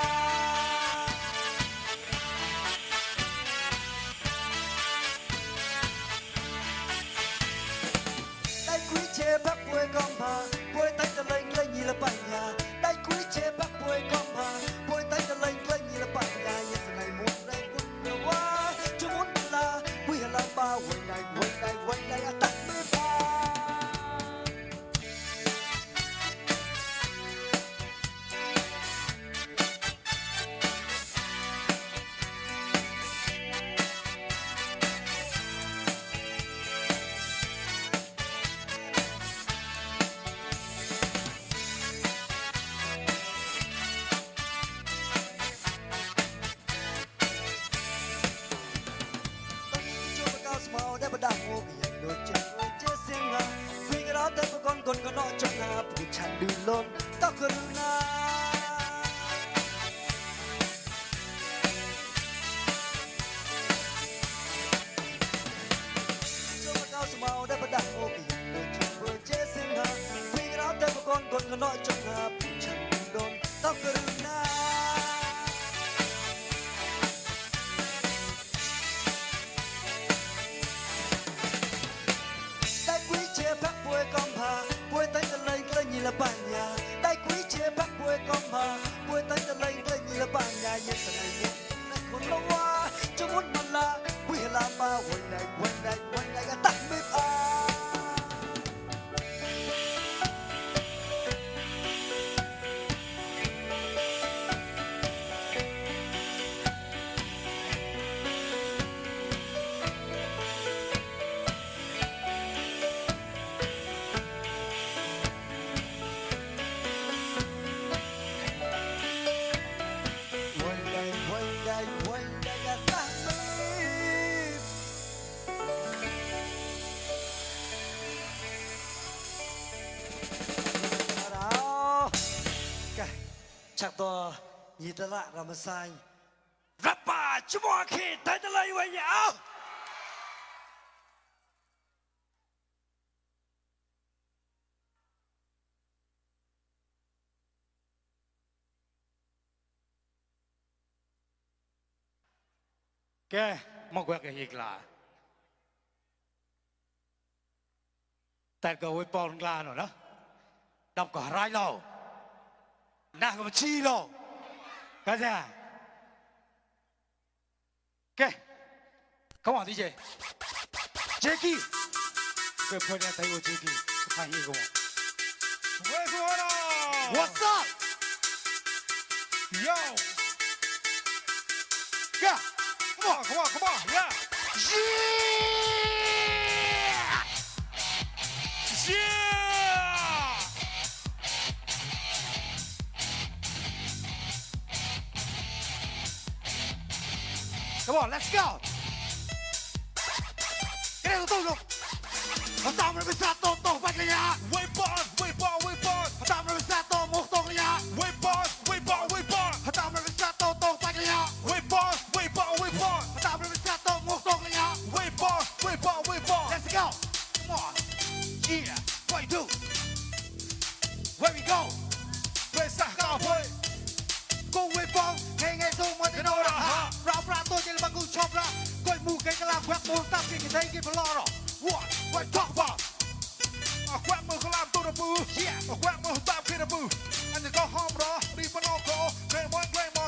Speaker 4: พักป่วยกองพาป่วยตั้งแต่เลยใกล้ยีละปัญญาได้คุยเชพักป่วยกองพาป่วยตั้งแต่เลยใกล้ยีละปัญญายังสนายมุดแรงกุนเมื่อว่าจะมุดลาคุยละบ้าวันใดตั้งไม่พาคนก็น้อยจนหาผู้ฉันดูล้นต้องกรุณาจนมาก้าวสมาได้ประดับโอ้ยโดยจุดเบอร์เจสิงหาวิ่งราวแต่พวกคนก็น้อยจนหาผู้ฉันดูล้นต้องกรุณาได้คุยเชื่อพักป่วยกองพาป่วยตั้งแต่เลยใกล้ยีละปัญญาได้คุยเชื่อพักป่วยกองพาป่วยตั้งแต่เลยใกล้ยีละปัญญายังสนายมุดนักคนละว่าจะมุดมา ยีตละรามาไซ
Speaker 9: รับป่าชั่วโมงขีดได้เลยไว้ยาว
Speaker 8: แกมากกว่าแกอีกล่ะแต่ก็ไว้ปอนกลาหน่อยนะดับก็ร้ายเราหน้าก็มาชี้เราก็จะแกเขาว่าที่เจเจกี้เกิดเพื่อนไทยว่าเจกี้ใครอีกคน
Speaker 2: Where's water?
Speaker 8: What's up
Speaker 2: Yo!
Speaker 8: Yeah
Speaker 2: Come on, come on, come on, yeah!
Speaker 8: Yeah
Speaker 2: Yeah!
Speaker 8: Come on, let's go. Cái này tôi rồi. Họ tao mới biết sát tổ bạch lên nhà.
Speaker 2: Way bond, way bond, way bond!
Speaker 8: Họ tao mới biết sát tổ một tổ lên nhà.
Speaker 2: Way bond, way bond, way bond!
Speaker 8: Họ tao mới biết sát tổ bạch lên nhà.
Speaker 2: Way bond, way bond, way bond!
Speaker 8: Họ tao mới biết sát tổ một tổ lên nhà.
Speaker 2: Way bond, way bond, way bond!
Speaker 8: Let's go. Come on. Yeah. What you do? Where we go?
Speaker 2: Way sa cao way!
Speaker 8: Cùng với bóng ngày ngày sâu mà nó đã hạ. Rao ra tôi chỉ là bằng cung chọc ra. Coi mù cái làm quét bốn tắp thì thấy cái lo rồi. What talk about?
Speaker 2: Quét mưa không làm tôi đập bư!
Speaker 8: Yeah.
Speaker 2: Quét mưa tạm khi đập bư! Anh đừng có hôm đó, đi vào nó cổ! Về môi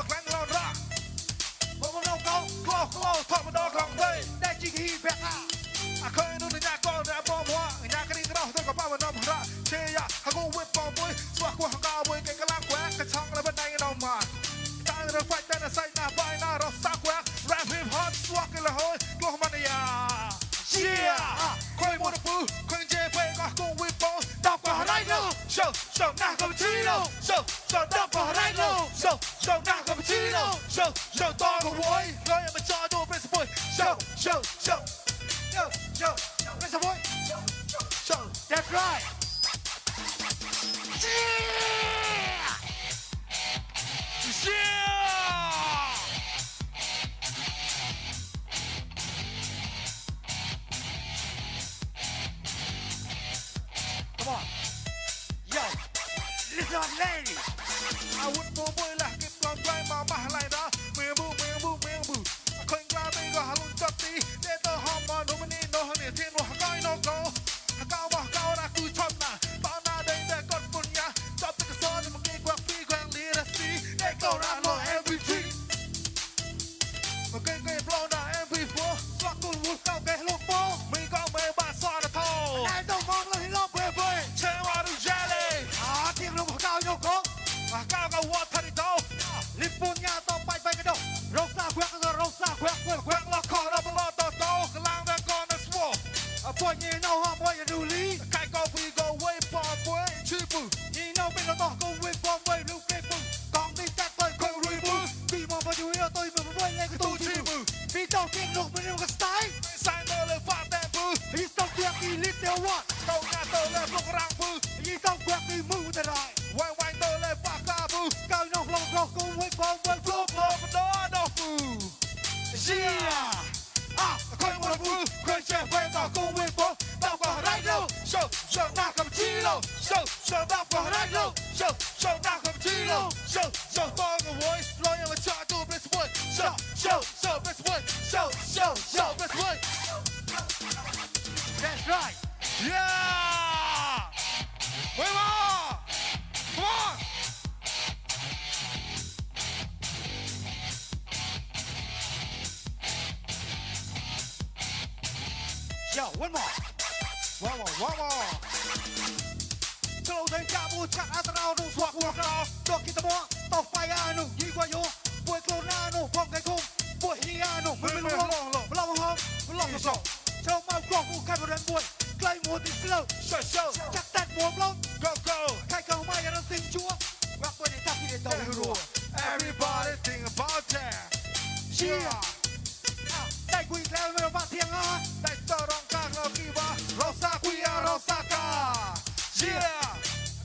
Speaker 2: gánh lo ra!
Speaker 8: Một con đâu câu.
Speaker 2: Close, thật mà đo lòng đây!
Speaker 8: Đây chỉ khi vẹn hạ.
Speaker 2: Khơi nó từ nhà con đã bom hoa nhà cái đi cái đâu tôi có bao nhiêu năm ra chê ya hàng ngô whip bom bơi xoa qua hàng cao bơi cái lang quét cái trong là bên đây cái đầu mà ta được phải tên là say na bay na rồi xa quét rap hip hop xoa cái là hơi lo mà này à yeah khơi một bự khơi chê phê có cùng whip bom đọc vào đây luôn show na không chi đâu show đọc vào đây luôn show na không chi đâu show to của vui rồi mà cho tôi bên sôi show
Speaker 8: Yo, yo, let's go.
Speaker 2: show
Speaker 8: That's right.
Speaker 2: Yeah! Yeah!
Speaker 8: Come on. Yo, listen up, ladies.
Speaker 2: อาวุธตัวมวยแหละเก็บกองไว้มาอะไรนะเมียบูคนกล้าตีก็หาลุงจับตีเดตเตอร์ฮอมมาโนมันนี่โนฮันเนี่ยเทียนว่าฮักก้อยโนโกฮักก้าวว่าฮักก้าวรักกูชอบนะตอนหน้าเดินแต่กดปุ่นยาจับตะกซ้อนมันกี่กว่าปีแขวงลีระสีเด็กก็รักโล MVP มันเก่งโปรนะ MP4 สวักกุลวุฒิเก้าเกลูกโป้มีกองเบย์บาซอนนะโท
Speaker 8: Này đâu mong là thì lo bê bê.
Speaker 2: เชวาดูเจเล่
Speaker 8: Tiếng lùng cao nhau không.
Speaker 2: ฮักก้าวกับวอทาริโต
Speaker 8: Lip phun nhà to bay bay cái đâu. Râu xa quẹt rồi râu xa quẹt.
Speaker 2: แขวงละครเราบลอต่อโตกำลังแรงก่อนนะสวอ
Speaker 8: Bôi nhì nào hoa bôi nhà đủ lý.
Speaker 2: ใครก็วีก็เว้ยปอมเว้ยชื่อปืน
Speaker 8: Nhì nào bên nó to công viên bom bay lúc cây bưng. Còn đi tát tôi không rùi bưng. Vì mà bà chú ý tôi mà bôi ngay cái
Speaker 2: ตู้
Speaker 8: tù
Speaker 2: ชื่อ
Speaker 8: chim.
Speaker 2: ปืน
Speaker 8: Vì tao kinh lục bên yêu cái style.
Speaker 2: ใส่เนอเลยฟาดแต่ปืน
Speaker 8: Vì tao quẹt đi lít đeo what.
Speaker 2: โตงานเตอเลยพวกรังปืน
Speaker 8: Vì tao quẹt đi mưu tại lại.
Speaker 2: ไวเตอเลยปากกาปืน
Speaker 8: Cao nhau lòng lòng công viên bom bay
Speaker 2: โล
Speaker 8: flop.
Speaker 2: กโลกมันโดนดอกปืน
Speaker 8: Yeah.
Speaker 2: คอยมันปืนคอยแช่ไฟต่อกูเว้ยปอดาวก็ไรโลโชว์หน้ากับชีโลโชว์ดาวก็ไรโลโชว์หน้ากับชีโลโชว์บอลกับโวยลอยยังมาชาตัวเบสบอลโชว์เบสบอลโชว์เบสบอล
Speaker 8: That's right.
Speaker 2: Yeah! Way more! Come on!
Speaker 8: Yo, one more.
Speaker 2: One more!
Speaker 8: Châu thấy cha bu chặt áo tao nụ xoạc buộc nó. Đọc kita mua, tao phải anu, đi qua yo. Buổi clone anu, phong cái cung. Buổi hi anu, mình long, long hông, long sổ. Châu mau quăng u khai một lần buổi. Clay mùa thì slow,
Speaker 2: Show!
Speaker 8: chắc tắt mùa long.
Speaker 2: Go!
Speaker 8: Khai cầu mai nó sinh chúa. Quắc tôi để tao khi để tao hero.
Speaker 2: Everybody think about that!
Speaker 8: Yeah. Đây quỳ theo với bạn thiêng á.
Speaker 2: ได้เจอรองกลางเรากี่ว่าเราซากุยาเราซากา Yeah!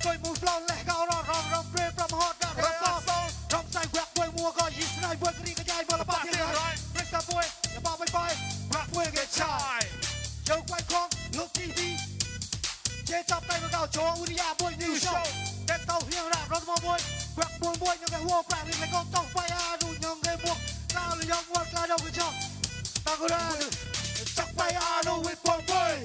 Speaker 8: Tôi mù flon lẻ cao nó rong rong pre from hot ra
Speaker 2: เรา
Speaker 8: ra
Speaker 2: ซา
Speaker 8: so.
Speaker 2: ซอง
Speaker 8: Rong sai quẹt quay กูได้จักไปอาโนวิปองเว้ย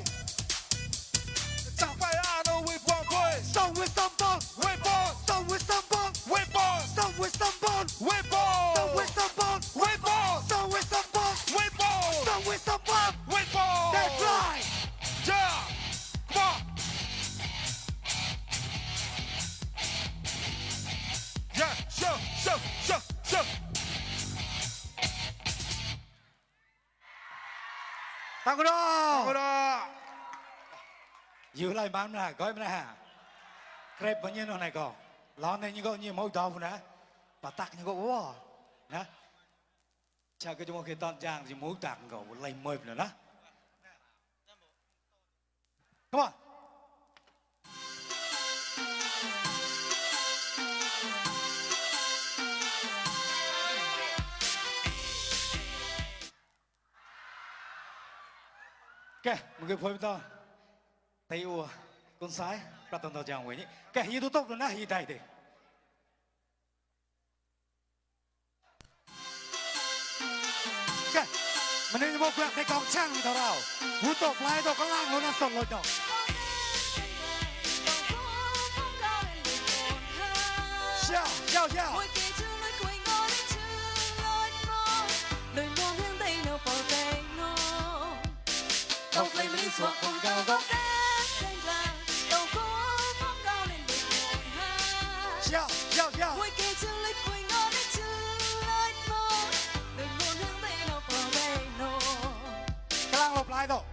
Speaker 8: จักไปอาโนวิปองเว้ย Song with some bone, with bone. Song with some bone, with bone. Song with some bone, with bone. Song with some bone, with bone. Song with some bone, with bone. Song with some bone, with bone. That's right. Yeah, come on. Yeah, show. Tăng đó. Dù lại bán ra, coi mà nè. Krep bao nhiêu nó này có. Lon này như có nhiều mẫu tàu nè. Bà tắc như có quá. Nè. Chào cái chúng cái toàn trang thì mẫu tạc có lấy mời nữa nè. Come on. Ok, một cái phơi to. Tay ua, con sái, bắt đầu chàng với nhỉ. Cái gì tốt rồi nè, gì đây đi. Ok, mình nên một việc để con trang thì đâu. Hú tốt lại đâu có lang luôn nó sồn rồi đâu. Yeah. Không lấy mình xuống con cao gốc. Yeah.
Speaker 7: Mỗi kỳ chương lịch quay ngó đến chương lết mơ. Đừng buồn hướng tay nào bỏ tay nô.
Speaker 8: Cái lang lộp lại đâu.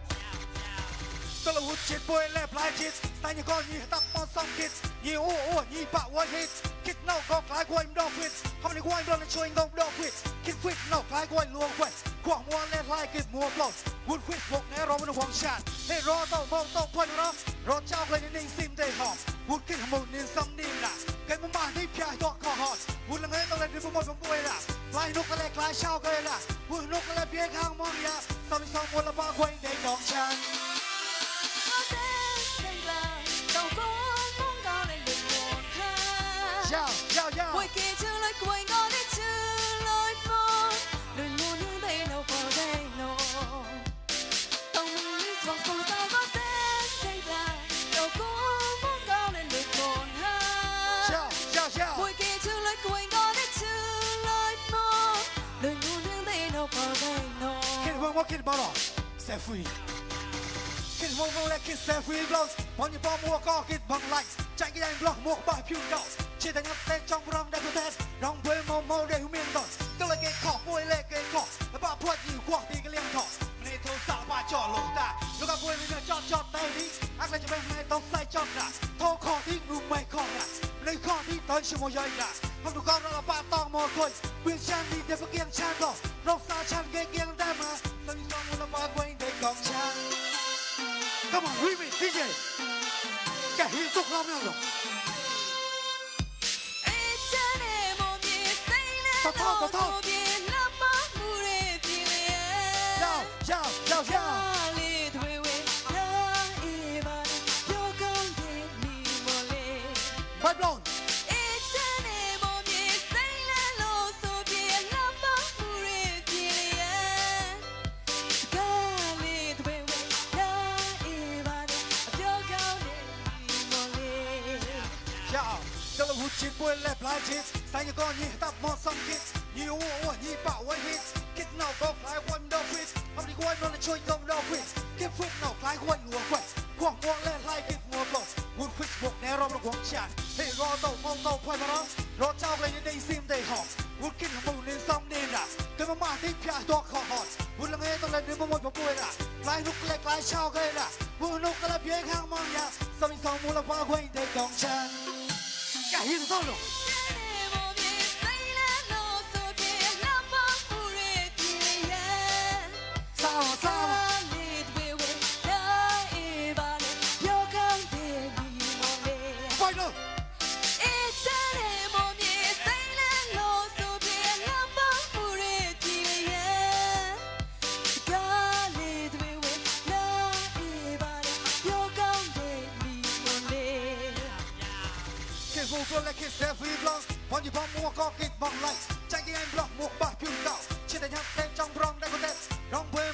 Speaker 8: Tôi là hút chết bôi lẹp lại chết. Tay như con như tắp mòn xong kít. Như ua như bạo one hit. Kít nào có cái của anh đo quýt. Không đi của anh đo lên chơi anh không đo quýt. Kít quýt nào cái của anh luôn quýt. Quảng mua lên lại kít mua blot. Wood quýt vọng nè rô bên hoàng chán. Hê rô tàu mong tàu quên nó. Rô trao lên ninh sim đầy hòm. Wood kít hầm mùn nên xâm đi nà. Cái mông mà đi phía tọa khó hòn. Wood là nghe tàu lên đi bộ môi bóng bôi nà. Lại nút cái lẹ cái trao cái nà. Wood nút cái lẹ phía khang mong ya. Sau đi xong muôn là ba quanh để đón chán. Yeah.
Speaker 7: Mỗi kỳ chương lịch quay ngó đến chương lối mơ. Đừng buồn hướng tay nào bỏ tay nô. Tông mình đi xuống cùng tao có tên đây là. Đâu có muốn cao lên được một ha. Mỗi kỳ chương lịch quay ngó đến chương lối mơ. Đừng buồn hướng tay nào bỏ tay nô.
Speaker 8: Kid one more kid ball set free. Kid one more let kid set free blows. Bọn như bom mua co kid bằng lạnh. Chạy cái anh block mua bài phiêu đậu. Chỉ ta nhấp tên trong rong đã có tên. Rong với màu để hữu miên rồi. Tức là cái khỏ vui lệ cái khỏ. Và bà phượt như khoảng thì cái liêng thỏ. Nên thôi xạo bà trò lỗ ta. Lúc gặp vui mình chọn tay đi. Ác lên cho bên này tóc say chọn ra. Thô khỏ thì ngủ mày khỏ ra. Nên khỏ thì tới chưa một giây ra. Không đủ con đó là bà to một thôi. Quyền chan đi để có kiêng chan rồi. Rong xa chan ghê kiêng ta mà. Tân xong một là bà quanh để gọng chan. Come on, remix DJ. Cái hiên tục lắm nhau rồi. Tao thao. Bye blonde. Đó là hút chết bôi lẹp lại chết. Sai như con như tắp mòn xong kít. Như ua như bạo one hit. Kít nào có cái của anh đo quýt. Không đi của anh nó là chơi không đo quýt. Kít quýt nào cái của anh lùa quýt. Quảng mua lên lại kít mua blot. Wood quýt buộc nè rong nó quảng chán. Hê rô tàu mong tàu quay mà nó. Rô trao lên những đây sim đầy hòm. Wood kít hầm mù nên xong nên là. Cái mà mà thích phía tọa khó hòn. Wood là nghe tàu lên đến một môi bóng bôi là. Lại nút lẹ lại trao gây là. Wood nút cái là phía khang mong ya. Sau mình xong mua là ba quanh để gọng chán. Cái hiên tốt rồi. Sao quay nữa. Kid vô cơ lại kid set free block. Bọn như bom mua co kid bằng lạnh. Chạy cái anh block một bài phiêu đậu. Chỉ để nhắc tên trong rong đã có tên. Rong với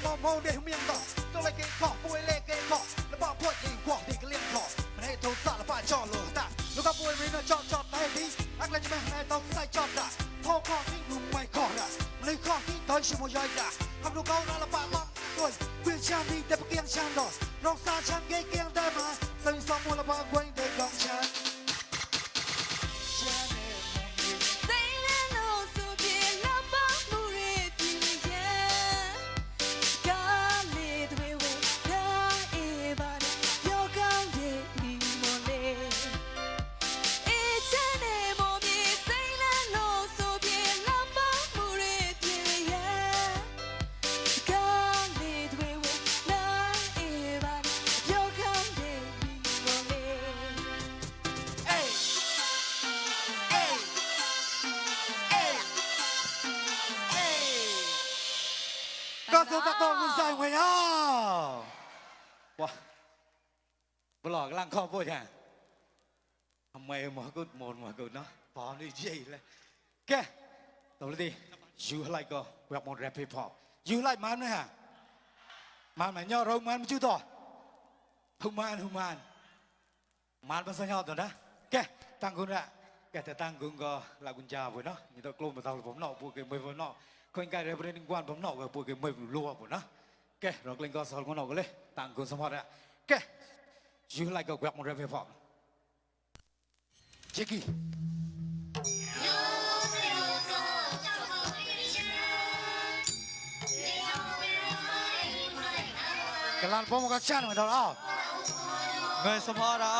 Speaker 4: 什么压压，他们都高拿了把忙对，变相你得不给相的，让沙场给给的嘛，生意上莫了把关的钢枪。
Speaker 7: 虽然老苏别拉巴木瑞比耶，咖喱的味味那一把的有感的你莫嘞，一切的莫比虽然老苏别拉巴木瑞比耶，咖喱的味味那一把的有感的你莫嘞。
Speaker 4: 哎哎哎哎，告诉大家们再会啊！
Speaker 8: ว้าบลอกล่างข้อพูดแทนทำไมหมอกุดมนหมอกุดเนาะปอนี่เย่เลยแกตัวดียูอะไรก็เวกมนแรปฮิปฮอปยูอะไรมันไหมฮะมันไหมย่อเรามันไม่ชื่อต่อหุมันมันเป็นสัญญาตัวนะแกตั้งคุณละแกแต่ตั้งคุณก็ลากุญจาไปเนาะนี่ตัวกลุ่มตัวผมเนาะพวกเกมไม่ผมเนาะคนใกล้เรื่องประเด็นกวนผมเนาะพวกเกมไม่รู้ว่าผมเนาะแกเราเล่นก็สอนคนเนาะก็เลยตั้งคุณสมบัติอะแกยูอะไรก็เวกมนแรปฮิปฮอปเจ๊กี้กำลังพบกับฉันเหมือนเดิม
Speaker 5: เงยสมพอเรา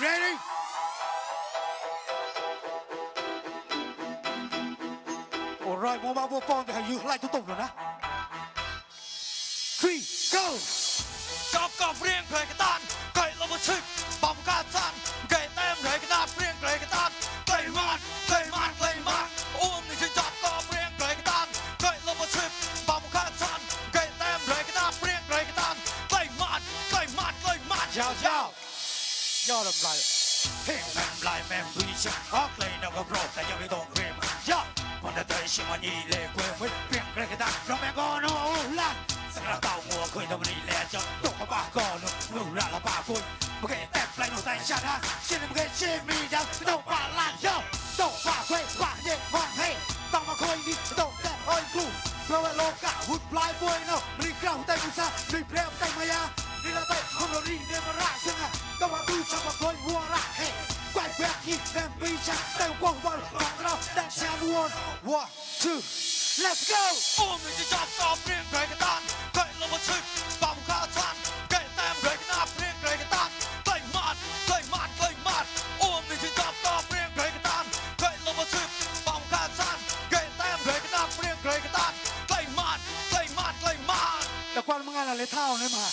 Speaker 8: Ready? Alright, มองมาบัวปอนไปหายูไล่ตุ๊บๆเลยนะ Three, go!
Speaker 5: จับกับเรียงเพลงกันตันไก่ละมาชึกปั๊มกาซันไก่เต็มเพลงกันตันเรียงเพลงกันตันไก่มันอุ้มนี่ฉันจับกับเรียงเพลงกันตันไก่ละมาชึกปั๊มกาซันไก่เต็มเพลงกันตันเรียงเพลงกันตันไก่มัน
Speaker 8: ยาวย่อลำลายเฮ้ยแม่มลายแม่มดุยช่างออกเลยนะก็โปรแต่ยังไม่ต้องเรียมย่อมันจะเตยชิมันยี่เล่เว้ยเพียงเกรกตันเราแม่ก็โน่ละสักระเต่างัวคุยทำมันนี่แหละจะตกมาบ้าก็นู่นละละบ้าคุยไม่เคยแต่ปลายหนูแต่ชาติเชื่อไม่เคยเชื่อมีดังต้องบ้าล้านย่อต้องบ้าคุยบ้าเย่มองให้ต้องมาคุยนี่ต้องแต่อ้อยกลุ่มเพราะว่าโลกะหุ่นปลายป่วยเนาะรีกล้าหุ่นใจมุสารีเพลวใจมายานี่เราเตะคนเรารีเนมราซึ่งอ่ะต้องมาดูชาวบ้านคอยวัวระเฮ้กวาดแบกยิงแม่ปีชาแต่กวางวันของเราแต่ชาวน one two let's go
Speaker 5: อุ้มนี่ฉันจับกับเรียงเพลงกันตันไก่ละมาชึกปั๊มกาซันไก่เต็มเพลงกันตันเรียงเพลงกันตันไก่มันอุ้มนี่ฉันจับกับเรียงเพลงกันตันไก่ละมาชึกปั๊มกาซันไก่เต็มเพลงกันตันเรียงเพลงกันตันไก่มัน
Speaker 8: แต่กวนมึงงานอะไรเท่าเนี่ยมา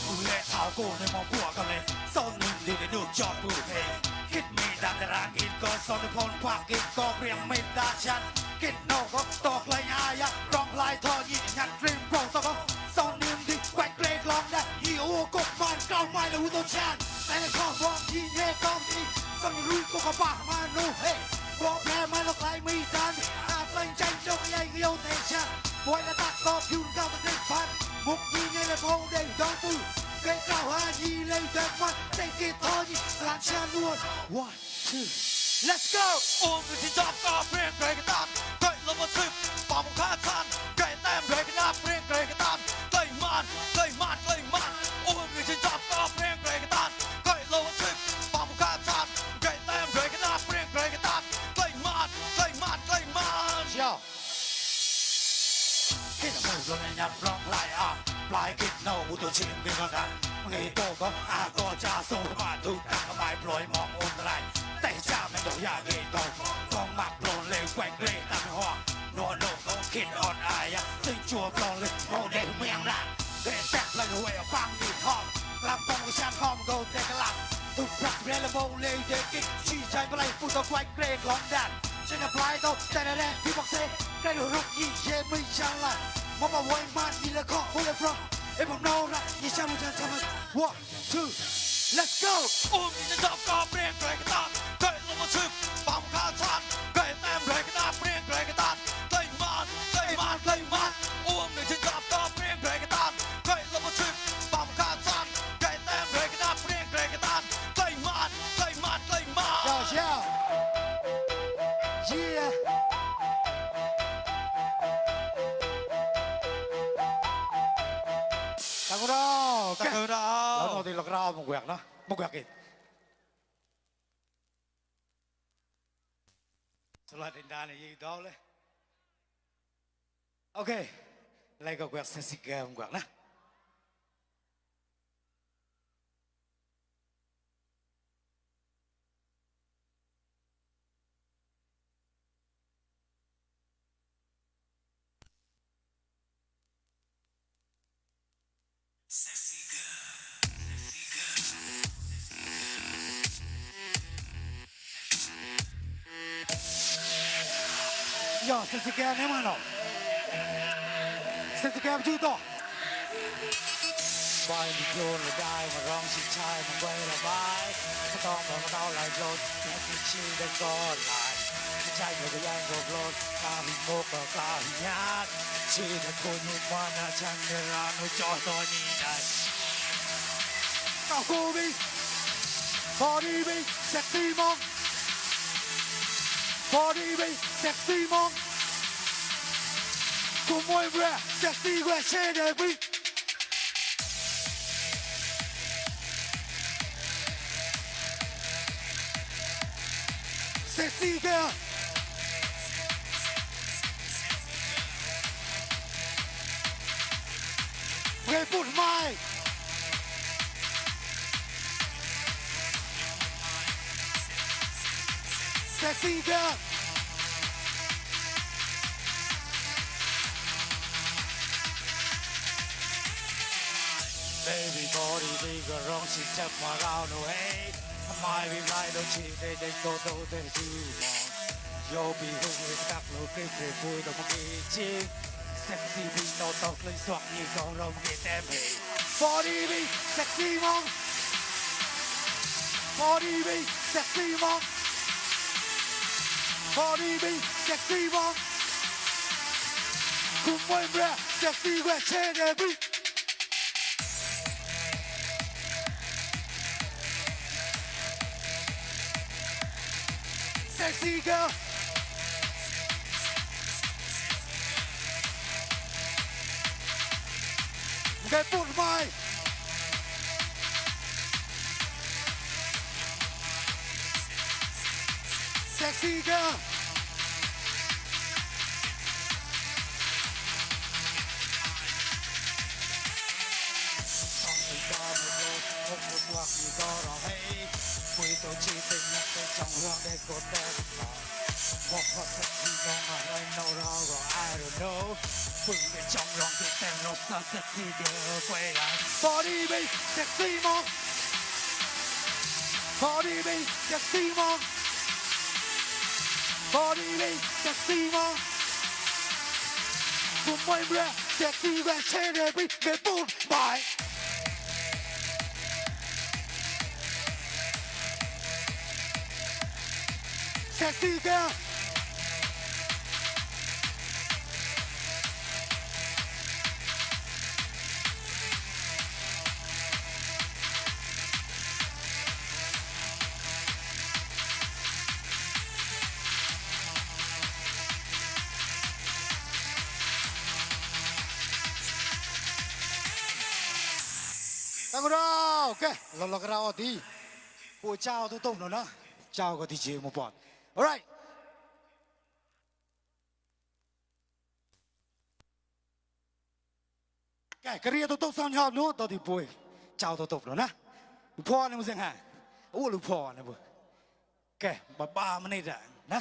Speaker 8: กูเล่เท่ากูในมองพวกกันเลยซ้อนหนึ่งดีได้ดูจอดพูดเพลงคิดมีดังแต่รางกินก็ซ้อนในพลควักกินก็เปรียงไม่ได้ฉันกินนอกก็ตอกเลยอายะร้องลายทอยิงงัดริมโปร่งตอกซ้อนหนึ่งดีแกว่งเกรงลองได้ยี่โอ้กบมันเก้าไม้แล้วหูตัวฉันแต่ในข้อบอกยี่เย่ต้องดีซ้อนรุ่ยก็กระบะมาโน่เฮ้บอกแพ้มาแล้วใครไม่ทันอาจเป็นใจเจ้าใหญ่เดียวแต่ฉันบอยและตัดต่อพิวก้าวตะเกียบพันมุกยี่ไงและโพงเด้งดองปูเกยก้าวหายี่เลยเด็กมันเตะกีทอยี่หลังชานวน one two let's go
Speaker 5: อุ้มนี่ฉันจับกับเรียงเพลงกันตันไก่ละมาชึกปั๊มกาซันไก่เต็มเพลงกันตันเรียงเพลงกันตันไก่มันอุ้มนี่ฉันจับกับเรียงเพลงกันตันไก่ละมาชึกปั๊มกาซันไก่เต็มเพลงกันตันเรียงเพลงกันตันไก่มัน
Speaker 8: เจ้าคิดว่ามึงจะยัดร้องลายอ่ะปลายคิดโน้ตตัวชิมกันกันมึงไอ้โตก็อาก็จะส่งมาทุกทางไม่ปล่อยมองอุ่นไรแต่จ้าไม่ต้องอยากเกยโตกองหมักโปรเลวแกว่งเกรตามหัวโน่ก็คิดอ่อนอายซึ่งจัวปลองเลยโมเดลเมียงละเกยแตกเลยหัวฟังดีห้องลำปองฉันห้องโกเตกลังทุกพระเรลโมเลวเด็กกิ๊กชี้ใจไปเลยผู้ต่อแกว่งเกรกลองดันฉันจะปลายโตแต่ในแรกที่บอกเซ่ใกล้รุ่งยิ่งเย่ไม่ช่างละมองมาไว้มันนี่ละข้อหัวเลยเพราะเอ้ผมโน่ละยิ่งช่างมันจะทำมัน one two let's go
Speaker 5: อุ้มนี่ฉันจับกับเรียงเพลงกันตันไก่ละมาชึกปั๊มกาซันไก่เต็ม
Speaker 8: tao có đâu
Speaker 5: ta cơ
Speaker 8: nó
Speaker 5: đâu
Speaker 8: thì lọc rau một quẹt nó một quẹt kì số loại đền đà này gì đó đấy ok lại có quẹt xịt kèm một quẹt nè giờ xịt kèm nếu mà nó xịt kèm chưa to vai đi vô là đai mà rong xin trai mà quay là vai cái to mà đau lại rồi cái chi đã có lại cái trai người cái anh gồm lột ta bị một và ta bị nhát chỉ để cô như mà na chẳng để là nó cho tôi nhìn này tao cô đi body đi sexy mong body đi sexy mong cùng môi bre sexy bre che để đi sexy girl người phút mai sexy girl baby body bigger wrong she check my round away mai bị lại đôi chỉ để cô đâu để chú mong yo bị hung người các lối cây phê vui đâu một cái chi sexy bị đầu tóc lên xoạc như con rồng cái tem hề body bị sexy mong body bị sexy mong body bị sexy mong cùng với bre sexy bre che để bị sexy girl cái phút mai sexy girl không một hoặc gì đó rõ hay quý tôi chỉ tình nhắc tới trong hương để cô tên một hoặc thật gì đó mà anh know đâu rồi I don't know phương bên trong lòng thì tên nó sao sexy girl quay lại body be sexy mong body be sexy mong body be sexy mong cùng với bre sexy bre che để bị cái phút bài sexy girl Tao đâu, ok, lo cái rau tí, buổi chào tôi tôm rồi đó, chào có tí chế một bọn, alright. Cái ria tôi tôm xong nhọt nữa, tôi thì buổi chào tôi tôm rồi nè,พ่อเนี่ยมึงเสียงหายโอ้ลูกพ่อเนี่ยบุแกบ้ามันนี่แหละนะ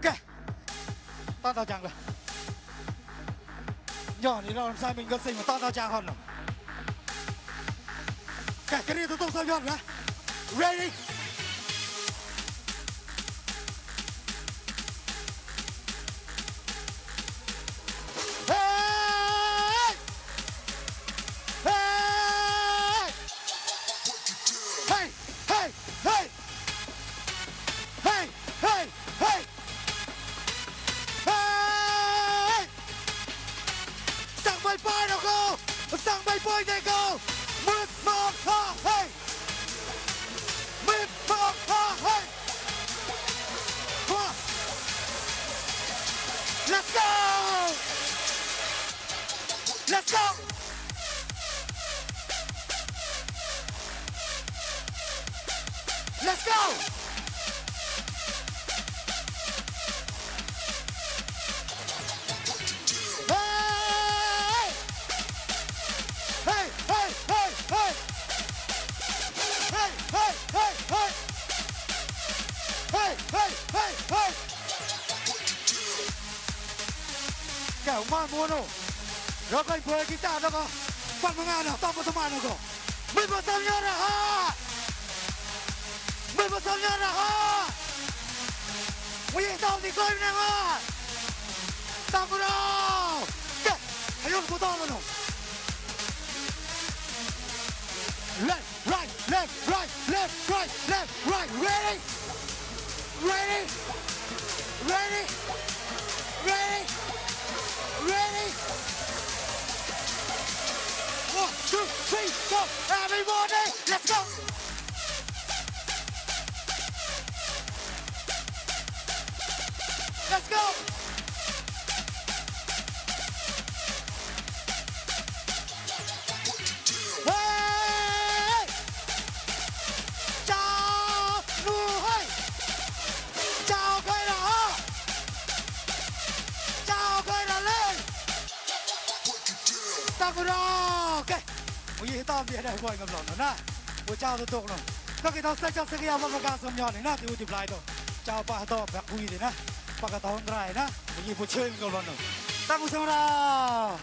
Speaker 8: แกต้อนรับจังเลยย่อนี่เราใส่เป็นกระสิงต้อนรับจังคนหนึ่งcái này tôi tung sao nhọn nhá ready hey hey hey hey hey hey hey hey sang bay bay đâu cô sang bay bay đây cô mượt mọt ha hey mượt mọt ha hey let's go let's go let's go hey hey hey hey hey hey hey hey hey hey hey hey kẻo mai mua đâu rồi cái bơi guitar đó có quan mang nào tao có thằng nào có mình có sao nhớ ra ha mình có sao nhớ ra ha mình tao thì coi nè ha tao có đâu cái hay không có tao đâu left right left right left right left right ready ready ready ready ready 1 2 3 go everybody let's go let's go hey chào nu hey chào cây đỏ chào cây đỏ lên tao có đâu ok một gì tao bị đây quay ngầm lỏng nữa nè một chào tôi tục rồi các cái tao sẽ cho cái mà cái sầm nhọn này nè thì chụp lại rồi chào bà to bạc vui thì nè bà cái tao không ra nè một gì một chơi ngầm lỏng nữa tao cũng xem nào